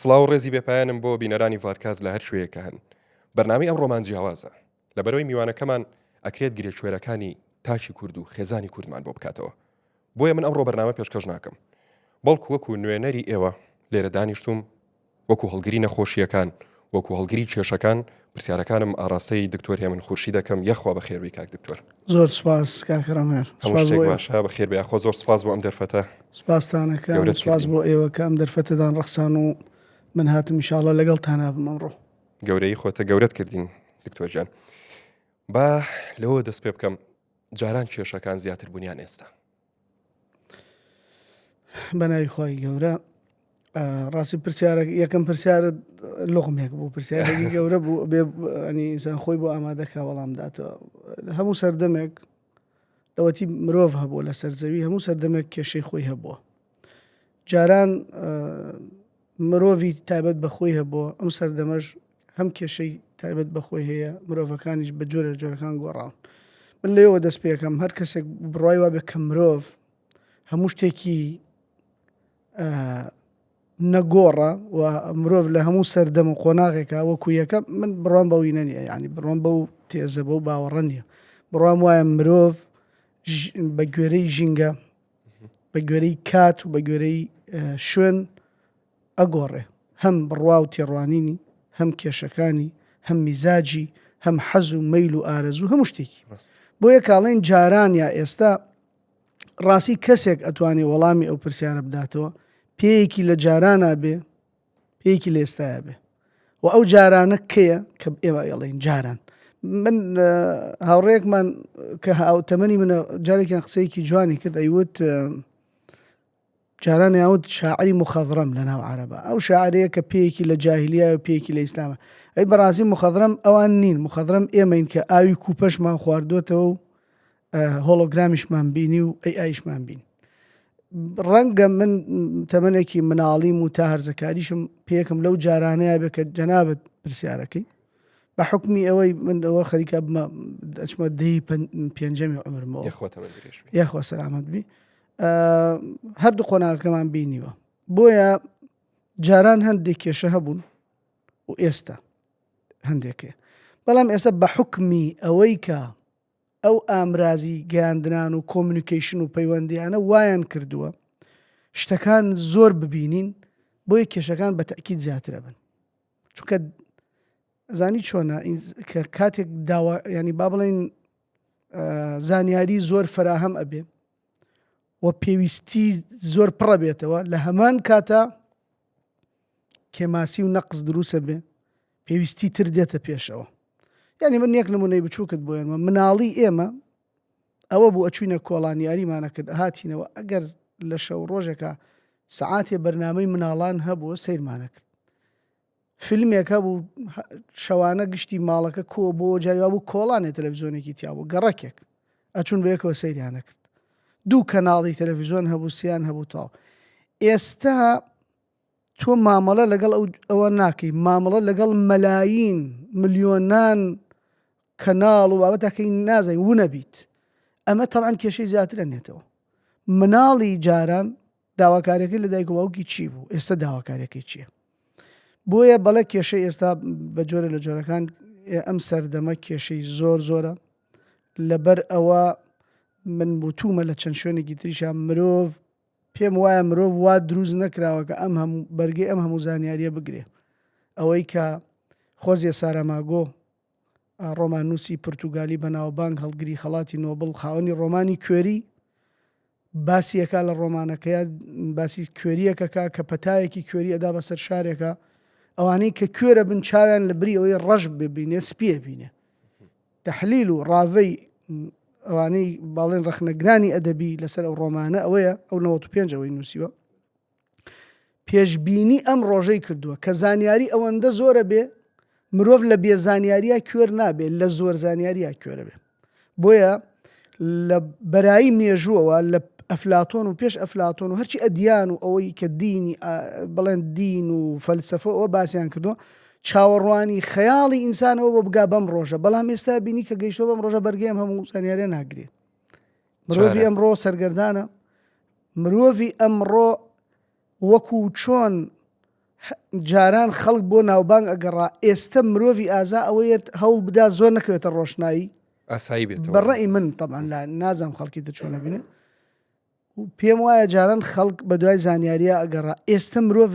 سڵاو و ڕێزی بێپایانم بۆ بینەرانی ڤارکاست لە هەر کوێیەک کە هەن. بەرنامەی ئەمڕۆمان جیاوازە. لەبەرئەوەی میوانەکەمان ئەکرێت گرێ کوێرەکانی تاکی کورد و خێزانی کوردمان بۆ بکاتەوە. بۆیە من ئەمڕۆ بەرنامە پێشکەش ناکەم. بەڵکو وەکو نوێنەری ئێوە لێرە دانیشتووم وەکو هەڵگری نەخۆشییەکان، وەکو هەڵگری کێشەکان، پرسیارەکانم ئاڕاستەی دکتۆر هێمن خورشید دەکەم، یەخوا بەخێربێی کاک دکتۆر. زۆر سوپاس کاک ڕەمێر. هەموو شتێک باشە؟ بەخێربێی. یاخوا زۆر سوپاس بۆ ئەم دەرفەتە. سوپاستان ئەکەم، سوپاس بۆ ئێوە کە ئەم دەرفەتەتان ڕەخسان و من هاتم ئینشاڵڵا لەگەڵتانا بم ئەمڕۆ. گەورەیی خۆتە گەورەت کردین دکتۆر گیان. با لەوە دەست پێ بکەم جاران کێشەکان زیاتر بوون یان ئێستا؟ بەناوی خی گەورە ڕاستی پرسیارە یەکەم پرسیارت لۆغمێک بوو پرسیارێکی گەورە بوو بێ ئەنی ئینسان خۆی بۆ ئامادەکە وەڵام داتەوە هەموو سەردەمێک لەوەتی مرۆڤ هەبوو لە سەرزەوی هەموو سەردەمێک کێشەی خۆی هەبووە جاران مرۆڤی تایبەت بە خۆی هەبووە ئەم سەردەمەش هەم کێشەی تایبەت بە خۆی هەیە مرۆڤەکانیش بە جۆرە جۆرەکان گۆڕاون من لێەوە دەست پێەکەم هەر کەسێک بڕای وابێ کە مرۆڤ هەموو شتێکی نەگۆڕە و مرۆڤ لە هەموو سەردەم و قۆناغێکە وەکو یەکە من بڕوام بەوی نەنیە ینی بڕوام بەو تێزە بەو باوەڕە نییە بڕوام وایە مرۆڤ بە گوێرەی ژینگە بە گوێرەی کات و بە گوێرەی شوێن ئەگۆڕێ، هەم بڕوا و تێڕوانینی، هەم کێشەکانی، هەم میزاجی، هەم حەز و مەیل و ئارەزوو، هەموو شتێکی. بۆیە کاڵێن جاران یا ئێستا ڕاستی کەسێک ئەتوانێ وەڵامی ئەو پرسیارە بداتەوە پێیەکی لە جارانا بێ پێیەکی لە ئێستایا بێ و ئەو جارانە کەیە کە ئێمە ئێڵین جاران من هاوڕێکمان کە هاوتەمەنی منە جارێکیان قسەیەکی جوانی کرد ئەیوت جاران ئەیانوت شاعری موخەزڕەم لە ناو عەرەبا ئەو شاعرەیە کە پێیەکی لە جاهیلیایە و پێیەکی لە ئیسلامە ئەی بەڕاستی موخەزڕەم ئەوان نین موخەزڕەم ئێمەین کە ئاوی کوپەشمان خواردوێتەوە و هۆڵۆگرامیشمان بینی و ئەی ئایشمان بین ڕەنگە من تەمەنێکی مناڵیم و تا هەرزەکاریشم پێکم لەو جارانەیە بێ کە جەنابەت پرسیارەکەی بە حکمی ئەوەی من ئەوە خەریکە بمە ئەچمە دەی پێنجەمی عمرمەوە یاخوا سەلامەت بی هەردوو قۆناغەکەمان بینیوە بۆیە جاران هەندێک کێشە هەبوون و ئێستا هەندێکێ بەڵام ئێستا بە حکمی ئەوەی کە ئەو ئامرازی گەیاندنان و communication و پەیوەندیانە وایان کردووە شتەکان زۆر ببینین بۆیە کێشەکان بە تەکیید زیاترە بن چونکە زانی چۆنە کە کاتێک داوا ینی با بڵین زانیاری زۆر فراهەم ئەبێ و پێویستی زۆر پڕە بێتەوە لە هەمان کاتا کێماسی و نەقس دروسە بێ پێویستی تر دێتە پێشەوە یعنی من یەک نمونەی بچووکت بۆیانمە مناڵی ئێمە ئەوە بوو ئەچوینە کۆڵان یاریمانە کرد هاتینەوە ئەگەر لە شەو ڕۆژێکە سەعاتێ بەرنمەی مناڵان هەبوو سەیرمانە کرد فیلمێک هەبوو شەوانە گشتی ماڵەکە کۆ بۆ جاری وابوو کۆڵانێ تەلەڤزیۆنێکی تیا بوو گەڕەکێک ئەچون بەیەکەوە سەیریانە کرد دوو کەناڵی تەلەڤزیۆن هەبوو سیان هەبوو تاو ئێستا تۆ مامەڵە لەگەڵ ئەو ئەوە ناکەی مامەڵە لەگەڵ مەلاین ملیۆنان کەناڵ و بابەتەکەی نازانین ونەبیت ئەمە تەبعەن کێشەی زیاترە نێتەوە مناڵی جاران داواکاریەکەی لە دایک و باوکی چی بوو ئێستا داواکاریەکەی چییە بۆیە بەڵێ کێشەی ئێستا بە جۆرە لە جۆرەکان ئەم سەردەمە کێشەی زۆر زۆرە لەبەر ئەوە من وتومە لە چەند شوێنێکی تریشا مرۆڤ پێم وایە مرۆڤ وا دروست نەکراوە کە ئەم هەموو بەرگەی ئەم هەموو زانیاریە بگرێ ئەوەی کە خۆزیە ساراماگۆ ڕۆماننووسی پرتوگالی بەناوبانگ هەڵگری خەڵاتی نۆبڵ خاوەنی ڕۆمانی کوێری باسی ئەکا لە ڕۆمانەکەیا باسی کوێریەکەکە کە پەتایەکی کوێری ئەدا بەسەر شارێکە ئەوانەی کە کوێرە بن چاویان لە بری ئەوەی ڕەش ببینێ سپیە بینێ تحلیل و ڕاڤەی ئەوانەی باڵێن ڕەخنەگرانی ئەدەبی لەسەر ئەو ڕۆمانە ئەوەیە ئەو 95 ئەوەی نووسیوە پێشبینی ئەم ڕۆژەی کردووە کە زانیاری ئەوەندە زۆرە بێ مرۆڤ لە بێ زانیاریە کوێر نابێ لە زۆر زانیاریە کوێرە بێ بۆیە لە بەرایی مێژووەوە لە ئەفلاتۆن و پێش ئەفلاتۆن و هەرچی ئەدیان و ئەوەی کە دینی بڵێن دین و فەلسفە ئەوە باسییان کردو چاوەڕوانی خەیاڵی ئینسانەوە بۆ بگا بەم ڕۆژە بەڵام ئێستا بینی کە گەیشتوە بەم ڕۆژە بەرگەی ئەم هەموو زانیاریە ناگرێت مرۆڤی ئەمڕۆ سەرگەردانە مرۆڤی ئەمڕۆ وەکو چۆن. جاران خەڵک بۆ ناوبانگ ئەگەڕا ئێستە مرۆڤی ئازا ئەوەیەت هەوڵ بدا زۆر نەکەوێتە ڕۆشنایی ئاسایی بێتەوە بە ڕەئی من تەبعەن لا نازانم خەڵکی تر چۆن ئەبینێ پێم وایە جاران خەڵک بە دوای زانیاریە ئەگەڕا ئێستە مرۆڤ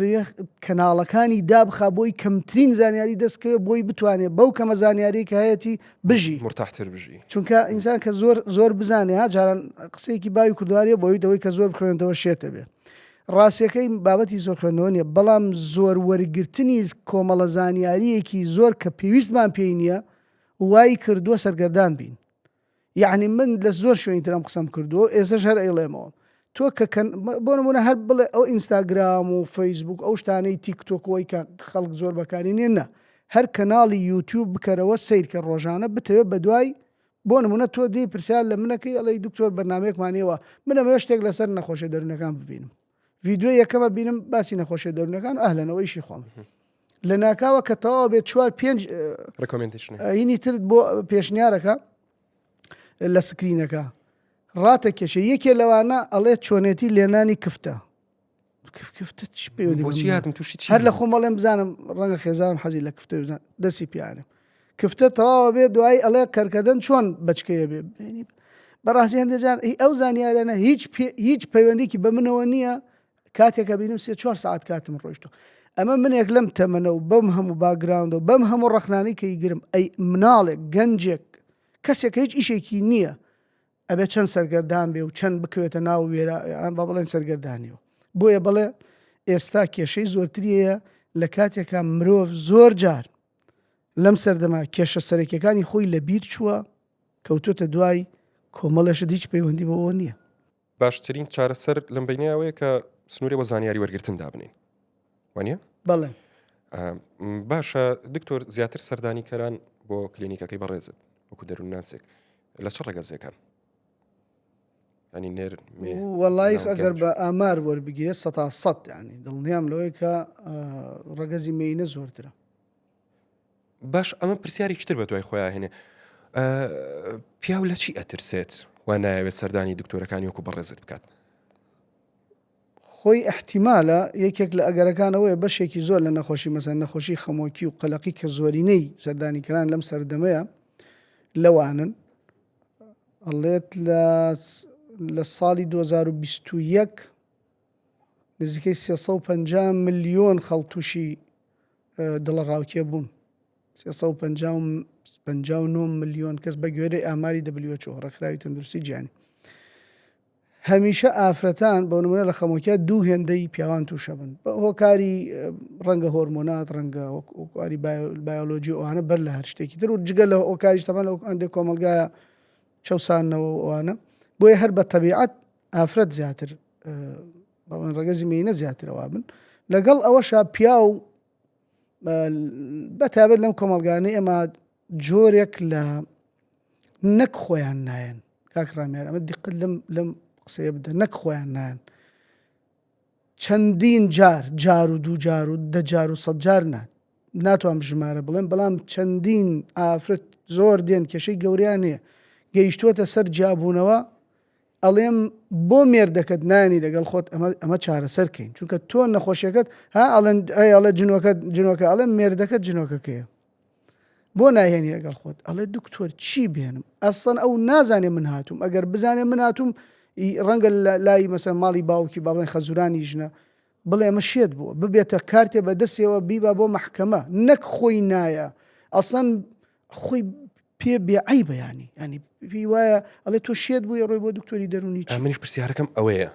کەناڵەکانی دابخا بۆی کەمترین زانیاری دەستکەوێت بۆی بتوانێت بەو کەمە زانیاری کە هەیەتی بژی مرتاحتر بژی چونکە ئینسان کە زۆر زۆر بزانێ ها جاران قسەیەکی باوی کوردواریە بۆی دەوەی کە زۆر بخوێنێتەوە شێتە بێ ڕاستیەکەی بابەتی زۆر خوێندنەوە نیە بەڵام زۆر وەرگرتنی کۆمەڵە زانیاریەکی زۆر کە پێویستمان پێی نییە وای کردووە سەرگەردان بین یعنی من لە زۆر شوێنی ترم قسەم کردووە ئێسش هەر ئەیڵێمەوە تۆ کە کەن بۆ نمونە هەر بڵێ ئەو ئینستاگرام و فەیسبوک ئەو شتانەی تیکتۆکەوەی کە خەڵک زۆر بەکاری نێن نە هەر کەناڵی یوتیوب بکەرەوە سیرکە ڕۆژانە بتەوێت بە دوای بۆ نمونە تۆ دێی پرسیار لە منەکەی ئەڵێی دکتۆر بەرنامەیەکمان هەیە من ئەمەوێت شتێک لەسەر نەخۆشیە دەروونەکان ببینم ڤیدیۆی یەکەمە بینم باسی نەخۆشیە دەروونەکان ئەهلەن ئەوە ئیشی خۆم لە ناکاوە کە تەواو بێت چوار پێنج recommendation هینی ترت بۆ پێشنیارەکە لە screen ەکە ڕاتە کێشە یەکێ لەوانە ئەڵێ چۆنێتی لێنانی کفتە کفتە چ پەیوەندی بە بۆچی منەوە؟ هاتم تووشی چی هەر لە بووم؟ خۆم ئەڵێم بزانم ڕەنگە خێزانم حەزی لە کفتە بزان دەستی پیانم کفتە تەواوە بێ دوایی ئەڵێ کەرکەدەن چۆن بەچکەیە بێ بینی بەڕاستی هەندێک جار هی ئەو زانیارانە هیچ پێ- هیچ پەیوەندێکی بە منەوە نییە کاتێکە بینم سێ چوار ساعت کاتم ڕۆیشتوە ئەمە منێک لەم تەمەنە و بەم هەموو background ە و بەم هەموو ڕەخنانەی کە ئیگرم ئەی مناڵێک گەنجێک کەسێک کە هیچ ئیشێکی نییە ئەبێ چەند سەرگەردان بێ و چەند بکەوێتە ناو وێرا یان با بڵێن سەرگەردانیەوە بۆیە بڵێ ئێستا کێشەی زۆرتری هەیە لە کاتێکا مرۆڤ زۆر جار لەم سەردەما کێشە سەرەکیەکانی خۆی لە بیر چووە کەوتۆتە دوای کۆمەڵێشت هیچ پەیوەندی بەوە نییە. باشترین چارەسەر لەم بەینە ئەوەیە کە سنوورێ بۆ زانیاری وەرگتن دابنین وانە؟ بەڵێ. باشە دکتۆر زیاتر سەردانیکەران بۆ کلینیکەکەی بەڕێزت وەکو دەروونناسێک لە چ ڕەگەزێکان؟ ینی نێر مێ وەڵی مناڵ، ئەگەر گەنج؟ بە ئامار وەربگیرێت سەتا سەد ینی دڵنیام لەوەی کە ڕەگەزی مێینە زۆرترە. باش ئەمە پرسیارێکی تر بە دوای خۆیان هێنێ پیاو لە چی ئەترسێت و نایەوێت سەردانی دکتۆرەکانی وەکو بەڕێزت بکات؟ خۆی ئیحتیمالە یەکێک لە ئەگەرەکان ئەوەیە بەشێکی زۆر لە نەخۆشی مەسەلەن نەخۆشی خەمۆکی و قەلەقی کە زۆرینەی سەردانیکەران لەم سەردەمەیە لەوانن ئەڵێت لە لە ساڵی 2021 نزیکەی 350 ملیۆن خەڵ تووشی دڵەڕاوکێ بوون 359 ملیۆن کەس بە گوێرەی ئاماری WHO ڕێکخراوی تەندروستی جیهانی هەمیشە ئافرەتان بۆ نمونە لە خەمۆکیا دوو هێندەی پیاوان تووشە بن بە هۆکاری ڕەنگە هۆرمۆنات ڕەنگە هۆکاری بایۆلۆجی ئەوانە بەر لە هەر شتێکی تر و جگە لە هۆکاریش تەبان لە هەندێک کۆمەڵگایە چەوسانەوە و ئەوانە بۆیە هەر بە تەبیعەت ئافرەت زیاتر بەڵێن ڕەگەزی مێینە زیاترەوە بن لەگەڵ ئەوەشا پیاو بە تابەت لەم کۆمەڵگانەی ئێمە جۆرێک لە نەک خۆیان نایەن کاک ڕامیار ئەمە دیقەت لەم لەم قسەیە بدە نەک خۆیان نایەن چەندین جار جار و دوو جار و دە جار و سەد جار نا ناتوانم ژمارە بڵێم بەڵام چەندین ئافرەت زۆر دێن کێشەی گەوریان هەیە گەیشتووەتە سەر جیابوونەوە ئەڵێم بۆ مێردەکەت نانی لەگەڵ خۆت ئەمە ئەمە چارەسەر کەین چونکە تۆ نەخۆشیەکەت ها ئەڵێن ئەی ئەڵێ جنۆکە جنۆکە ئەڵێم مێردەکەت جنۆکەکەیە بۆ ناهێنی لەگەڵ خۆت ئەڵێ دکتۆر چی بێنم ئەسڵەن ئەو نازانێ من هاتووم ئەگەر بزانێ من هاتووم ڕەنگە لای مەسەن ماڵی باوکی با بڵێن خەزورانی ژنە بڵێ ئەمە شێت بووە ببێتە کارتێ بە دەستەوە بیبا بۆ مەحکەمە نەک خۆی نایە ئەسڵەن خۆی پێ بێ عەیبە ینی ینی پێی وایە ئەڵێ تۆ شێت بووی ڕۆی بۆ دکتۆری دەرونی چی منیش پرسیارەکەم ئەوەیە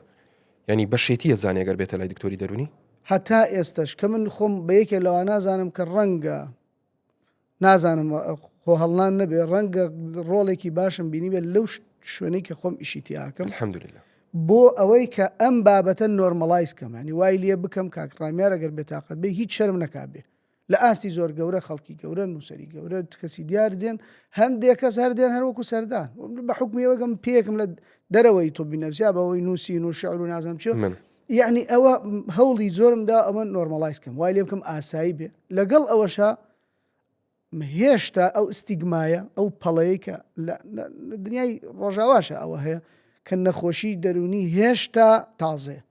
ینی بە شێتیە زانێ گەر بێتە لای دکتۆری دەرونی هەتا ئێستەش کە من خۆم بە یەکێ لەوان نازانم کە ڕەنگە نازانم خۆ هەڵنان نەبێ ڕەنگە ڕۆڵێکی باشم بینیبێت لەو شوێنەی کە خۆم ئیشی تیاکەم الحمدلله بۆ ئەوەی کە ئەم بابەتە normalize کەم ینی وای لێ بکەم کاک ڕامیار ئەگەر بێتاقەت بێ هیچ شەرم نەکا بێ لە ئاستی زۆر گەورە خەڵکی گەورە نووسەری گەورە کەسی دیار دێن هەندێک کەس هەر دێن هەر وەکو سەردان بە حکمی ئەوەگەم پێکم لە دەرەوەی تۆ بینەفسیا بەوەی نووسین و شعر و نازم چی من یعنی ئەوە هەوڵی زۆرم دا ئەمە normalize کەم وای لێ بکەم ئاسایی بێ لەگەڵ ئەوەشا هێشتا ئەو stigma یە ئەو پەڵەیە کە لە دنیای ڕۆژاواشە ئەوە هەیە کە نەخۆشی دەرونی هێشتا تازەیە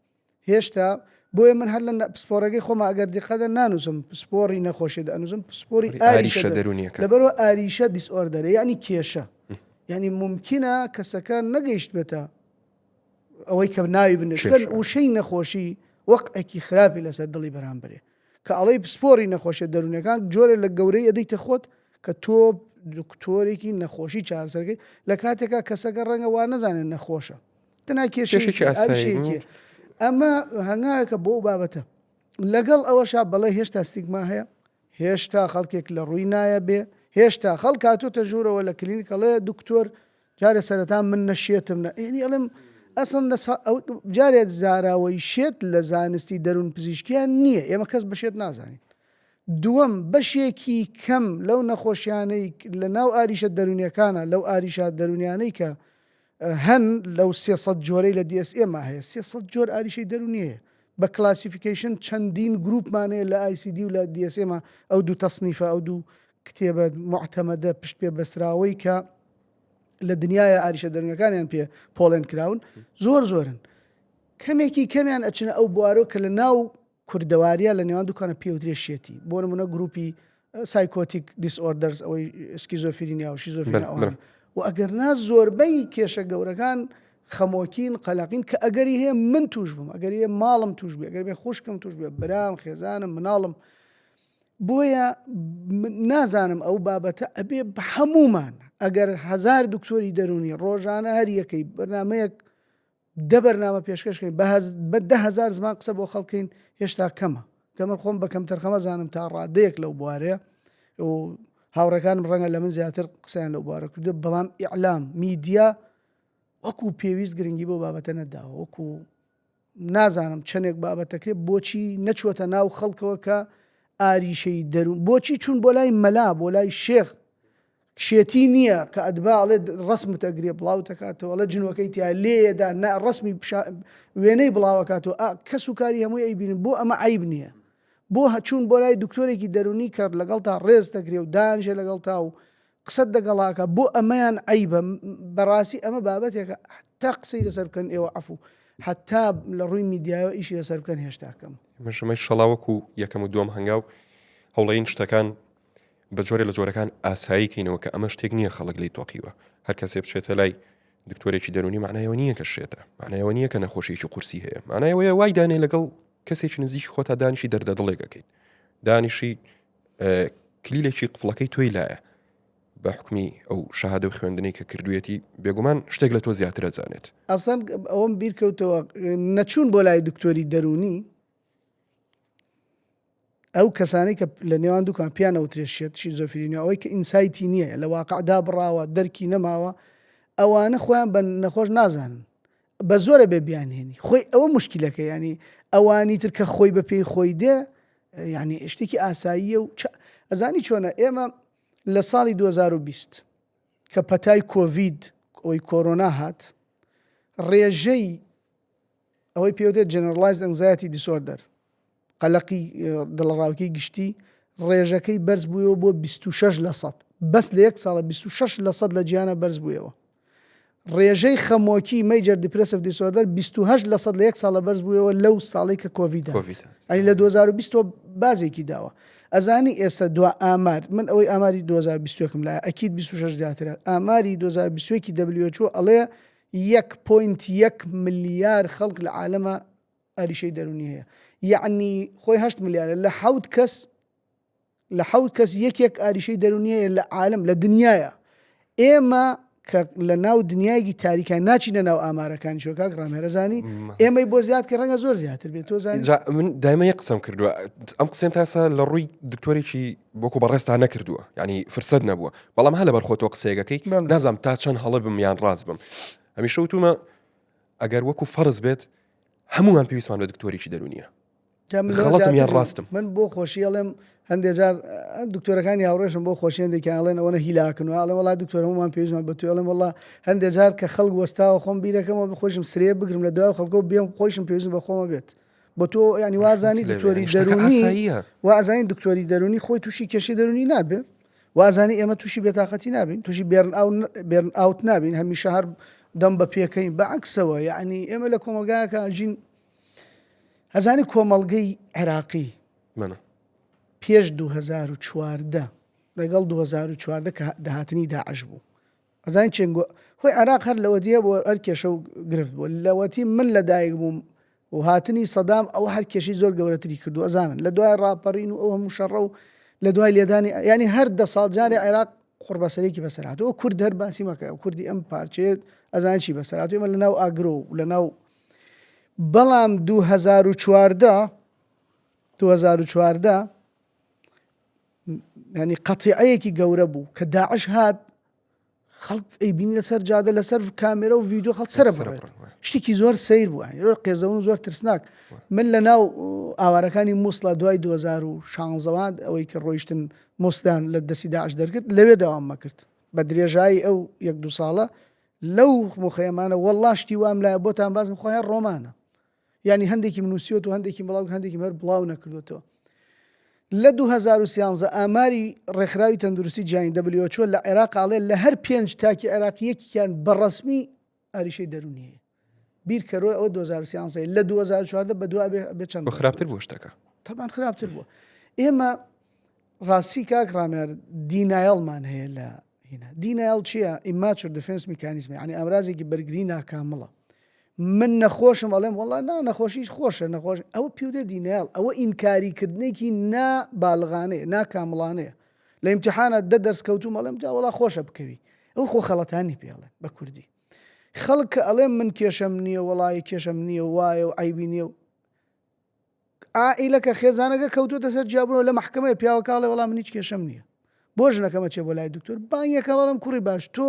هێشتا. بۆیە من هەر لە پسپۆڕەکەی خۆما ئەگەر دیقەتە نانووسم پسپۆڕی نەخۆشی دەنووسم پسپۆری ئاریشە دەروونیەکە لەبەرەوە ئاریشە disorder ە یعنی کێشە یعنی ممکنە کەسەکە نەگەیشت بێتە ئەوەی کە ناوی بنێت وشەی نەخۆشی وەقعێکی خراپی لەسەر دڵی بەرامبەرێ کە ئەڵێی پسپۆڕی نەخۆشیە دەروونیەکان جۆرێ لە گەورەی ئەدەیتە خۆت کە تۆ دکتۆرێکی نەخۆشی چارەسەرکەی لە کاتێکا کەسەکە ڕەنگە وا نەزانێت نەخۆشە تەنها کێشێکی ئاساییەکی ئەمە هەنگاوێکە بۆ ئەو بابەتە لەگەڵ ئەوەشا بەڵێ هێشتا ستیگما هەیە هێشتا خەڵکێک لە ڕووی نایە بێ هێشتا خەڵک هاتووتە ژوورەوە لە کلینیک ئەڵێ دکتۆر جارێ سەرەتا من نە شێتم نە یعنی ئەڵێم ئەسڵەن لە جارێ زاراوەی شێت لە زانستی دەروون پزیشکیان نییە ئێمە کەس بە شێت نازانین دووەم بەشێکی کەم لەو نەخۆشیانەی لە ناو ئاریشە دەروونیەکانە لەو ئاریشە دەروونیانەی کە هەن لەو 300 جۆرەی لە DSM هەیە 300 جۆر ئاریشەی دەروونی هەیە بە classification چەندین گروپمان هەیە لە ICD و لە DSM ئەو دوو تەسنیفە ئەو دوو کتێبە موعتەمەدە پشت پێ بەستراوەی کە لە دنیاە ئاریشە دەروونەکانیان پێ پۆڵێن کراون زۆر زۆرن کەمێکی کەمیان ئەچنە ئەو بوارۆ کە لە ناو کوردەواریە لە نێوان دوکانە پێوترێ شێتی بۆ نمونە گروپی psychotic disorders ئەوەی سکیزۆفرینیا و شیزۆفرینیا ئەوانە و ئەگەر نا زۆربەی کێشە گەورەکان خەمۆکین قەلەقین کە ئەگەری هەیە من توش بم ئەگەر هەیە ماڵم توش بێ ئەگەر بێ خوشکم توش بێ برام خێزانم مناڵم بۆیە نازانم ئەو بابەتە ئەبێ هەمومان ئەگەر هەزار دکتۆری دەرونی ڕۆژانە هەر یەکەی بەرنمەیەک دە بەرنامە پێشکەشکەین بە دههزار زمان قسە بۆ خەڵکەین هێشتا کەمە کە من خۆم بە کەمتەرخەمە زانم تا ڕادەیەک لەو بوارەیە و هاوڕەکانم ڕەنگە لە من زیاتر قسەیان لەو بوارە کردو بەڵام ئیعلام میدیا وەکو پێویست گرنگی بۆ بابەتە نەداوە وەکو نازانم چەندێک بابەتەکرێ بۆچی نەچووەتە ناو خەڵکەوە کە ئاریشەی دەروون بۆچی چوون بۆ لای مەلا بۆ لای شێخ شێتی نییە کە ئەدبا ئەڵێ ڕسمت ئەگرێ بڵاو دەکاتەوە ئەڵێ جنوەکەی تیا لێدا نا ڕسمی وێنەی بڵاوەکاتەوە کەس و کاری هەمووی ئەیبینن بۆ ئەمە عیب نییە بۆ هەچوون بۆ لای دکتۆرێکی دەرونی کە لەگەڵ تا ڕێز دەگرێ و دانیشێ لەگەڵ تا و قسەت دەگەڵاکە بۆ ئەمەیان عەیبە بەڕاستی ئەمە بابەتێکە حتا قسەی لەسەر بکەن ئێوە عەفو حتا لە ڕووی میدیایەوە ئیشی لەسەر بکەن هێشتا کەم. ئێمەش ئەمەی شەڵا وەکو یەکەم و دووەم هەنگاو هەوڵەین شتەکان بە جۆرێ لە جۆرەکان ئاسایی کەینەوە کە ئەمە شتێک نییە خەڵک لێی تۆقیوە هەر کەسێ بچێتە لای دکتۆرێکی دەرونی معنایەوە نییە کە شێتە معنایەوە نییە کە نەخۆشیێکی قورسی هەیە معنایەوەیە وای دانێ لەگەڵ کەسێکی نزیکی خۆتا دانیشی دەردە دڵێک ئەکەیت دانیشی کلیلێکی قفڵەکەی تۆی لایە بە حکمی ئەو شەهادە و خوێندنەی کە کردوویەتی بێگومان شتێک لە تۆ زیاتر ئەزانێت. ئەسڵەن ئەوەم بیر کەوتەوە نەچوون بۆ لای دکتۆری دەروونی ئەو کەسانەی کە لە نێوان دوکان پیان ئەوترێ شێت شیزۆفرینیا ئەوەی کە insight ی نییە لە واقعدا بڕاوە دەرکی نەماوە ئەوانە خۆیان بە نەخۆش نازانن بە زۆرە بێ بیانهێنی خۆی ئەوە مشکلەکە ینی ئەوانی تر کە خۆی بە پێی خۆی دێ یعنی شتێکی ئاساییە و ئەزانی چۆنە ئێمە لە ساڵی 2020 کە پەتای کۆڤید ئەوی کۆرۆنا هات ڕێژەی ئەوەی پێوتێت generalized anxiety disorder قەلەقی دڵەڕاوکێی گشتی ڕێژەکەی بەرز بوویەوە بۆ 26 لە سەد بەس لە یەک ساڵە 26 لە سەد لە جیهانە بەرز بوویەوە ڕێژەی خەمۆکی major depressive disorder 28 لە سەد لە یەک ساڵە بەرز بوویەوە لەو ساڵی کە کۆڤید ئەی لە 2020 بازێکی داوە ئەزانی ئێستا دوا ئامار من ئەوەی ئاماری 2021 لای ئەکید 26 زیاترە ئاماری 2021 WHO ئەڵێ 1.1 ملیار خەڵک لە عالەمە ئاریشەی دەرونی هەیە یەعنی خۆی هەشت ملیارە لە حەوت کەس لە حەوت کەس یەکێک ئاریشەی دەرونی هەیە لە عالم لە دنیاە ئێمە کە لە ناو دنیایەکی تاریکە ناچینە ناو ئامارەکانی شۆ کاک ڕامێرەزانی ئێمەی بۆ زیاد کە ڕەنگە زۆر زیاتر بێت تۆ زانی من دایمە یەک قسەم کردووە ئەم قسەم تاسە لە ڕووی دکتۆرێکی بۆکو بەڕێستا نەکردووە ینی فرسەت نەبووە بەڵام هە لەبەر خۆ تۆ قسەیەکەکەی نازانم تا چەند هەڵە بم یان ڕاست بم هەمیشە وتومە ئەگەر وەکو فەرز بێت هەموومان پێویستمان بە دکتۆرێکی دەروونیە غەڵەتم یان ڕاستم من بۆ خۆشی ئەڵێم هەندێک جار دکتۆرەکانی هاوڕێشم بۆ خۆشی هەندێکیان ئەڵێن ئەوەنە هیلاکن و ئەڵێن وەڵا دکتۆر هەموومان پێویستمان بە تۆ ئەڵێم وەڵا هەندێک جار کە خەڵک وەستاوە خۆم بیرەکەمەوە خۆشم سرێ بگرم لە دوای خەڵکەوە بێم خۆشم پێویستم بە خۆمە بێت بۆ تۆ ینی وازانی دکتۆری دەروونی وازانی دکتۆری دەروونی خۆی تووشی کێشەی دەروونی نابێ وازانی ئێمە تووشی بێتاقەتی نابین تووشی burn burn out نابین هەمیشە هەر دەم بە پێکەین بە عکسەوە یعنی ئێمە لە کۆمەلگایەکە ژین. ئەزانی کۆمەڵگەی عێراقی پێش 2014 لەگەڵ 2014 کە داهاتنی داعش بوو ئەزانی چێن گۆ خۆی عێراق هەر لەوەتیە بۆ هەر کێشە و گرفت بوو لەوەتی من لە دایک بووم و هاتنی سەدام ئەوە هەر کێشەی زۆر گەورەتری کردو ئەزانن لە دوای ڕاپەڕین و ئەو هەموو شەڕە و لە دوای لێدانی ینی هەر دە ساڵ جارێ عێراق قڕبەسەرێکی بەسەر هاتووە کورد هەر باسی مەکە کوردی ئەم پارچەیە ئەزان چی بەسەر هاتووە ئێمە لە ناو ئاگرۆ و لە ناو بەڵام 2014 2014 ینی قەتیعەیەکی گەورە بوو کە داعش هات خەڵک ئەیبینی لەسەر جادە لەسەر کامێرە و ڤیدیۆ خەڵک سەرە بڕێت شتێکی زۆر سیر بوو زۆر قێزەون زۆر ترسناک من لە ناو ئاوارەکانی مووسڵا دوای 2016 ئەوەی کە ڕۆیشتن مووسڵیان لە دەستی داعش دەرکرد لەوێ داوام مەکرد بە درێژایی ئەو یەک دو ساڵە لەو مخەیەمانە وەڵا شتی وام لایە بۆتان باسم خۆیان ڕۆمانە یانی هەندێکیم نووسیوەتەوە هەندێکیم بڵاو هەندێکیم هەر بڵاو نەکردوێتەوە لە 2013 ئاماری ڕێکخراوی تەندروستی جیهانی WHO لە عێراق ئاڵێ لە هەر پێنج تاکی عێراقی یەکیان بە ڕەسمی ئاریشەی دەروونی هەیە بیرکەرەوە ئەوە 2013 لە 2014 بە دوا بێ چەند خراپتر بوو شتەکە تەبان خراپتر بووە ئێمە ڕاستی کاک ڕامێر denial مان هەیە لە هینا denial چییە؟ immature defense mechanism یعنی ئامرازێکی بەرگری ناکامڵە من نەخۆشم ئەڵێم وەڵا نا نەخۆشیش خۆشە نەخۆش ئەوە پیودە denial ئەوە ئینکاری کردنێکی نا بالغانەیە ناکامڵانەیە لە ئیمتحانە دە دەرس کەوتوم ئەڵێم جا وەڵا خۆشە بکەوی ئەو خۆ خەڵەتانی پێڵێن بە کوردی خەڵک کە ئەڵێم من کێشەم نییە وەڵی کێشەم نییە وایە و عیبی نییە و عائیلەکە خێزانەکە کەوتووەتە سەر جیابوونەوە لە مەحکەمەیە پیاوەکە ئەڵێ وەڵا من هیچ کێشەم نییە بۆ ژنەکەمە چێ بۆ لای دکتۆر بانگێکە بەڵام کوڕی باش تۆ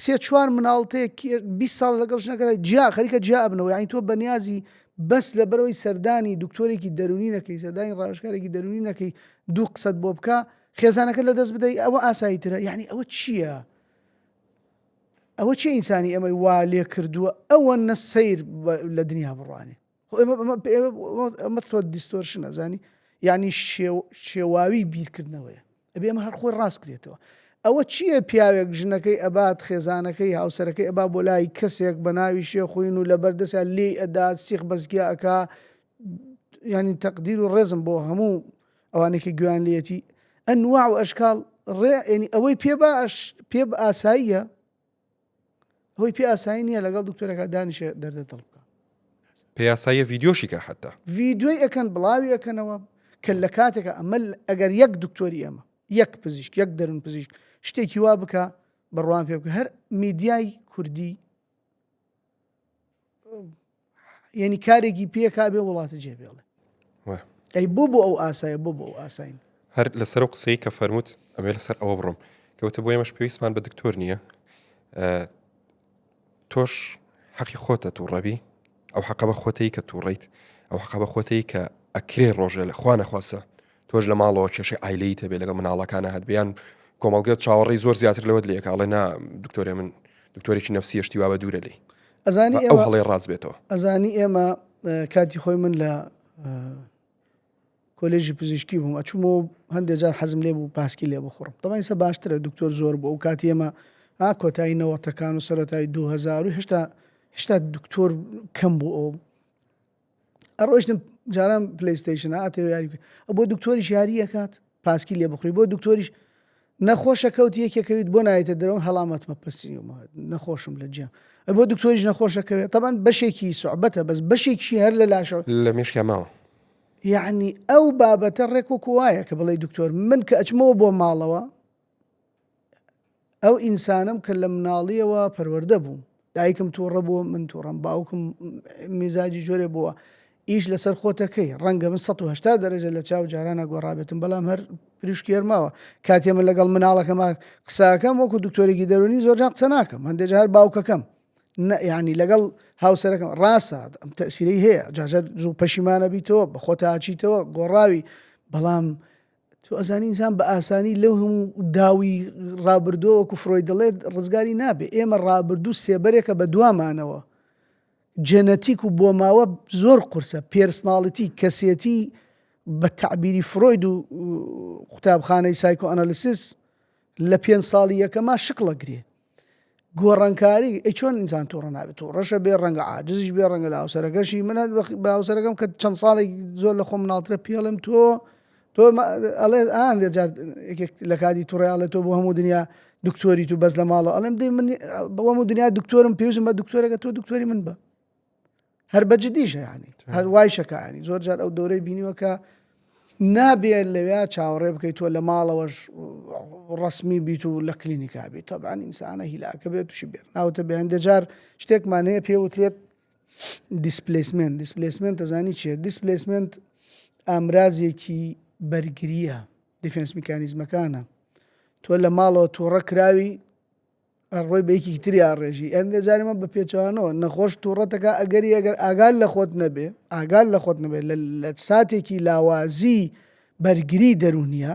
سێ چوار مناڵتەیە 20 ساڵ لەگەڵ ژنەکە جیا خەریکە جیا ئەبنەوە یعنی تۆ بەنیازی بەس لەبەرەوەی سەردانی دکتۆرێکی دەرونی نەکەی سەردانی ڕاوێژکارێکی دەرونی نەکەی دوو قسەت بۆ بکە خێزانەکە لە دەست بدەی ئەوە ئاسایی ترە یعنی ئەوە چییە؟ ئەوە چی ئینسانی ئێمەی وا لێ کردووە ئەوە نە سەیر لە دنیا بڕوانێ ئەمە thought distortion ە زانی یعنی شێواوی بیرکردنەوەیە ئەبێ ئەمە هەر خۆی ڕاست کرێتەوە ئەوە چییە پیاوێک ژنەکەی ئەبات خێزانەکەی هاوسەرەکەی ئەبا بۆ لای کەسێک بە ناوی شێخوین و لە بەردەسا لێی ئەدات سیخ بەزگیا ئەکا ینی تەقدیر و ڕێزم بۆ هەموو ئەوانەی کە گوێیان لێتی ئەنواع و ئەشکال ڕێ ینی ئەوەی پێ باش پێ ئاساییە ئەوەی پێ ئاسایی نییە لەگەڵ دکتۆرەکە دانیشێ دەردە دڵ بکە پێیاساییە ڤیددیۆشی کە حتا ڤیددیۆی ئەەکەن بڵاوی ئەەکەنەوە کە لە کاتێکە ئەمە ئەگەر یەک دکتۆری ئەمە یەک پزیشک یەک دەرون پزیشک شتێکی وا بکە بڕوان پێ بکە هەر میدیای کوردی یعنی کارێکی پێکا بێ وڵاتە جێ بێڵێ ئەی بۆ بۆ ئەو ئاسایە بۆ بۆ ئەو ئاساین هەر لەسەر و قسەی کە فەرمووت ئەمێ لەسەر ئەوە بڕۆم کەوتە بۆ ئێمەش پێویستمان بە دکتۆر نییە تۆش حەقی خۆتە تووڕەبی ئەو حەقە بە خۆتەی کە تووڕیت ئەو حەقە بە خۆتەی کە ئەکرێ ڕۆژێ لە خوا نەخواسە تۆش لە ماڵەوە کێشەی عایلەیت هەبێ لەگەڵ مناڵەکانە هەت بیان کۆمەڵگە چاوەڕێی زۆر زیاتر لەوەت لێکا ئەڵێ نا دکتۆرێ من دکتۆرێکی نەفسیە شتی وا بە دوورە لێی ئەزانی ئەو هەڵەی ڕاست بێتەوە ئەزانی ئێمە کاتی خۆی من لە کۆلێژی پزیشکی بووم ئەچوومەوە هەندێک جار حەزم لێ بوو پاسکی لێ بخۆڕم تەبعەن ئیستا باشترە دکتۆر زۆر بوو ئەو کاتی ئێمە ئا کۆتایی نەوەتەکان و سەرەتای 2000 و هێشتا هێشتا دکتۆر کەم بوو ئەو ئەڕۆیشتم جاران PlayStation هاتەوە یاری بۆ دکتۆریش یاری ئەکات پاسکی لێ بخوری بۆ دکتۆریش نەخۆشە کەوت یەکێکەویت بۆ نایتە دەرەوە هەڵامەتمە پرسی نەخۆشم لە جیان بۆ دکتۆریش نەخۆشەکەوێت تەبەن بەشێکی سوعبەتە بەس بەشێکی هەر لە لاشەوە لە مێشکیا ماوە یعنی ئەو بابەتە ڕێک وەکو وایە کە بڵێ دکتۆر من کە ئەچمەوە بۆ ماڵەوە ئەو ئینسانەم کە لە مناڵیەوە پەروەردە بووم دایکم تووڕە بووە من تووڕەم باوکم میزاجی جۆرێ بووە ئیش لەسەر خۆتەکەی ڕەنگە من 180 دەرەجە لە چاو جارانە گۆڕابێتم بەڵام هەر پریشکی هەرماوە کاتێ من لەگەڵ مناڵەکەما قساکەم وەکو دکتۆرێکی دەرونی زۆرجار قسە ناکەم هەندێک جار باوکەکەم ینی لەگەڵ هاوسەرەکەم ڕاستە ئەم تەسیری هەیە جاجار زوو پەشیمانە بیتەوە بە خۆتاچیتەوە گۆڕاوی بەڵام تۆ ئەزانی ئینسان بە ئاسانی لەو هەموو داوی ڕابردووە وەکو فرۆید دەڵێت ڕزگاری نابێ ئێمە ڕابردوو سێبەرێکە بە دوامانەوە جێنەتیک و بۆماوە زۆر قورسە personality کەسێتی بە تەعبیری فرۆید و قوتابخانەی psychoanalysis لە پێنج ساڵی یەکەما شکڵەگرێ. گۆڕانکاری ئەی چۆن ئینسان تووڕە نابێت تووڕەشە بێ ڕەنگە عاجزیش بێ ڕەنگە لە هاوسەرەکەشی من بە هاوسەرەکەم کە چەند ساڵێک زۆر لە خۆم مناڵترە پێڵم تۆ تۆ ئەڵێ ئاندێ جار یەکێک لە کاتی تووڕێ ئەڵێ تۆ بۆ هەموو دنیا دکتۆری تو بەس لە ماڵەوە ئەڵێم دەی من بۆ هەموو دنیا دکتۆرم پێویستم بە دکتۆرێکە تۆ دکتۆری من بە هەر بە جدیشە یانی هەر وایشەکە ینی زۆر جار ئەو دەورەی بینیوە کە نابێ لەوێ چاوەڕێ بکەیت تۆ لە ماڵەوەش ڕسمی بیت و لە کلینیکا بیت تەبان ئینسانە هیلاکە بێت تووشی بێت ناوتە بێ هەندێک جار شتێکمان هەیە پێ وترێت displacement displacement دەزانی چیە displacement ئامرازێکی بەرگریە defense mechanism ەکانە تۆ لە ماڵەوە تووڕە کراوی ڕۆی بە یەکێکی تری ئاڕێژی ئەندێ جاری مە بە پێچەوانەوە نەخۆش تووڕەتەکە ئەگەری ئەگەر ئاگال لە خۆت نەبێ ئاگال لە خۆت نەبێت لە ساتێکی لاوازی بەرگری دەرونیە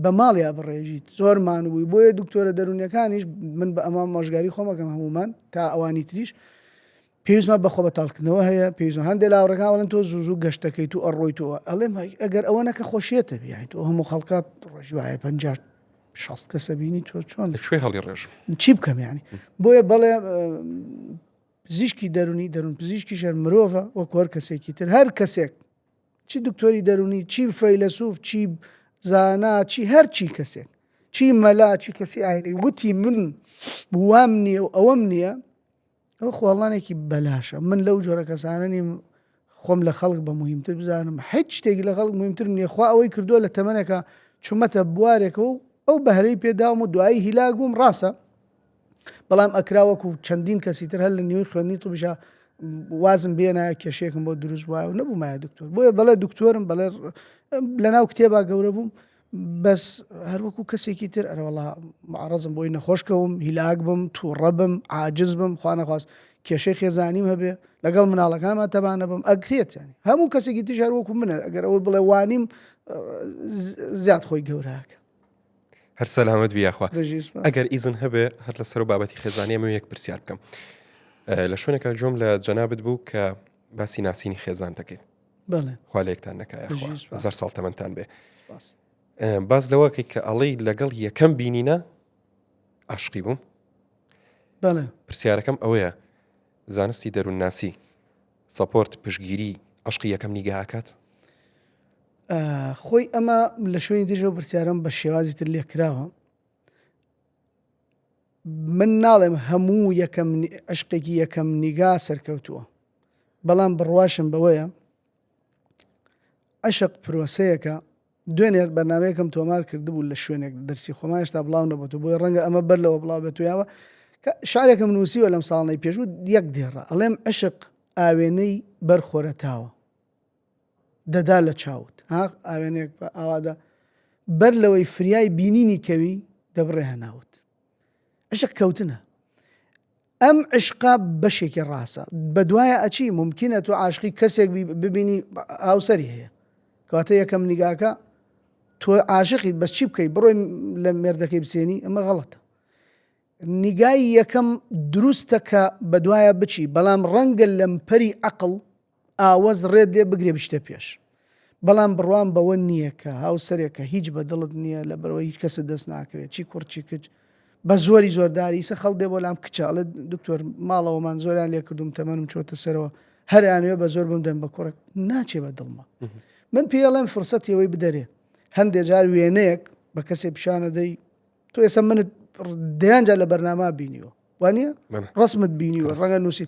بە ماڵیا بڕێژیت زۆر مانووی بۆیە دکتۆرە دەرونیەکانیش من بە ئەمە مۆژگاری خۆمەکەم هەمومان تا ئەوانی تریش پێویستمان بە خۆبەتاڵکردنەوە هەیە پێویستمان هەندێک لە هاوڕێکان ئەڵێن تۆ زوو زوو گەشت دەکەیت و ئەڕۆیت و ئەڵێم ئەگەر ئەوە نەکە خۆشیەتە بیانی تۆ هەموو خەڵکات ڕۆژ وایە 50 60 کەسە بینی تۆ چۆن لە کوێ هەڵی ڕێژم چی بکەم ینی بۆیە بەڵێ پزیشکی دەرونی دەرون پزیشکی شەر مرۆڤە وەک هەر کەسێکی تر هەر کەسێک چی دکتۆری دەرونی چی فەیلەسوف چی زانا چی هەر چی کەسێک چی مەلا چی کەسی ئاینی وتی من وام نییە و ئەوەم نییە ئەوە خۆهەڵدانێکی بەلاشە من لەو جۆرە کەسانە نیم خۆم لە خەڵک بە مهمتر بزانم هیچ شتێک لە خەڵک مهمتر نییە خوا ئەوەی کردووە لە تەمەنێکە چوومەتە بوارێکە و ئەو بەهرەی پێداوم و دوایی هیلاک بووم ڕاستە بەڵام ئەکرا وەکو چەندین کەسی تر هەر لە نیوەی خوێندنی طبیشا وازم بێنایە کێشەیەکم بۆ دروست وایە و نەبوومایە دکتۆر بۆیە بەڵێ دکتۆرم بەڵێ لەناو کتێبا گەورە بووم بەس هەروەکو کەسێکی تر ئەرەوەڵا معڕزم بۆی نەخۆش کەوم هیلاک بم تووڕە بم عاجز بم خوانەخواست کێشەی خێزانیم هەبێ لەگەڵ مناڵەکانما تەبانە بم ئەکرێت ینی هەموو کەسێکی تیش هەروەکو منە ئەگەر ئەوە بڵێ وانیم زیاد خۆی گەوراکە هەر سەلامەت بی یاخوا ئەگەر ئیزن هەبێ هەر لەسەر و بابەتی خێزانی ئەمە یەک پرسیار بکەم لە شوێنێکە جۆم لە جەنابت بوو کە باسی ناسینی خێزان دەکەیت بەڵێ خوا لە یەکتان نەکا یاخوا هەزار ساڵ تەمەنتان بێ باس لەوەکەی کە ئەڵێی لەگەڵ یەکەم بینینە عاشقی بووم بەڵێ پرسیارەکەم ئەوەیە زانستی دەروونناسی support پشگیری عشقی یەکەم نیگاکات خۆی ئەمە لە شوێنی دژەوە پرسیارم بە شێوازی تر لێکراوە من ناڵێم هەموو یەکەم عشقێکی یەکەم نیگا سەرکەوتووە بەڵام بڕواشم بەوەیە عەشق پرۆسەیەکە دوێنێ بەرنمەیەکم تۆمار کردبوو لە شوێنێک دەرسی خۆمان هێشتا بڵاو نەبێتەوە بۆیە ڕەنگە ئەمە بەر لەوە بڵاو بێت یاوە کە شارێکم نووسیوە لەم ساڵنەی پێشوو یەک دێڕە ئەڵێم عشق ئاوێنەی بەر خۆرەتاوە دەدا لە چاوت ها ئاوێنێک بە ئاوادا بەر لەوەی فریای بینینی کەوی دەبڕێ هەناوت عشق کەوتنە ئەم عشقە بەشێکی ڕاستە بەدوایە ئەچی مومکینە تۆ عاشقی کەسێک بی ببینی هاوسەری هەیە کەواتە یەکەم نیگاکە تۆ عاشقیت بەس چی بکەی بڕۆی لە مێردەکەی بسێنی ئەمە غەڵەتە نیگای یەکەم دروستە کە بەدوایە بچی بەڵام ڕەنگە لەمپەری عەقڵ ئاوەز ڕێت لێ بگرێ بچیتە پێش بەڵام بڕوام بەوە نییە کە هاوسەرێک کە هیچ بە دڵت نییە لە بەرەوە هیچ کەست دەست ناکەوێت چی کوڕ چی کچ بە زۆری زۆرداری ئیسە خەڵ دێ بۆ لام کچە ئەڵێ دکتۆر ماڵەوەمان زۆریان لێ کردوم تەمەنم چۆتە سەرەوە هەریانوێ بە زۆر بمدەن بە کوڕێک ناچێ بە دڵمە من پێڵێم فرسەتی ئەوەی بدەرێ هەندێ جار وێنەیەک بە کەسێ پیشانەدەی تۆ ئێستا منت دەیان جار لە بەرنامە بینیوە وانە ڕسمت بینیوە ڕەنگە نووسی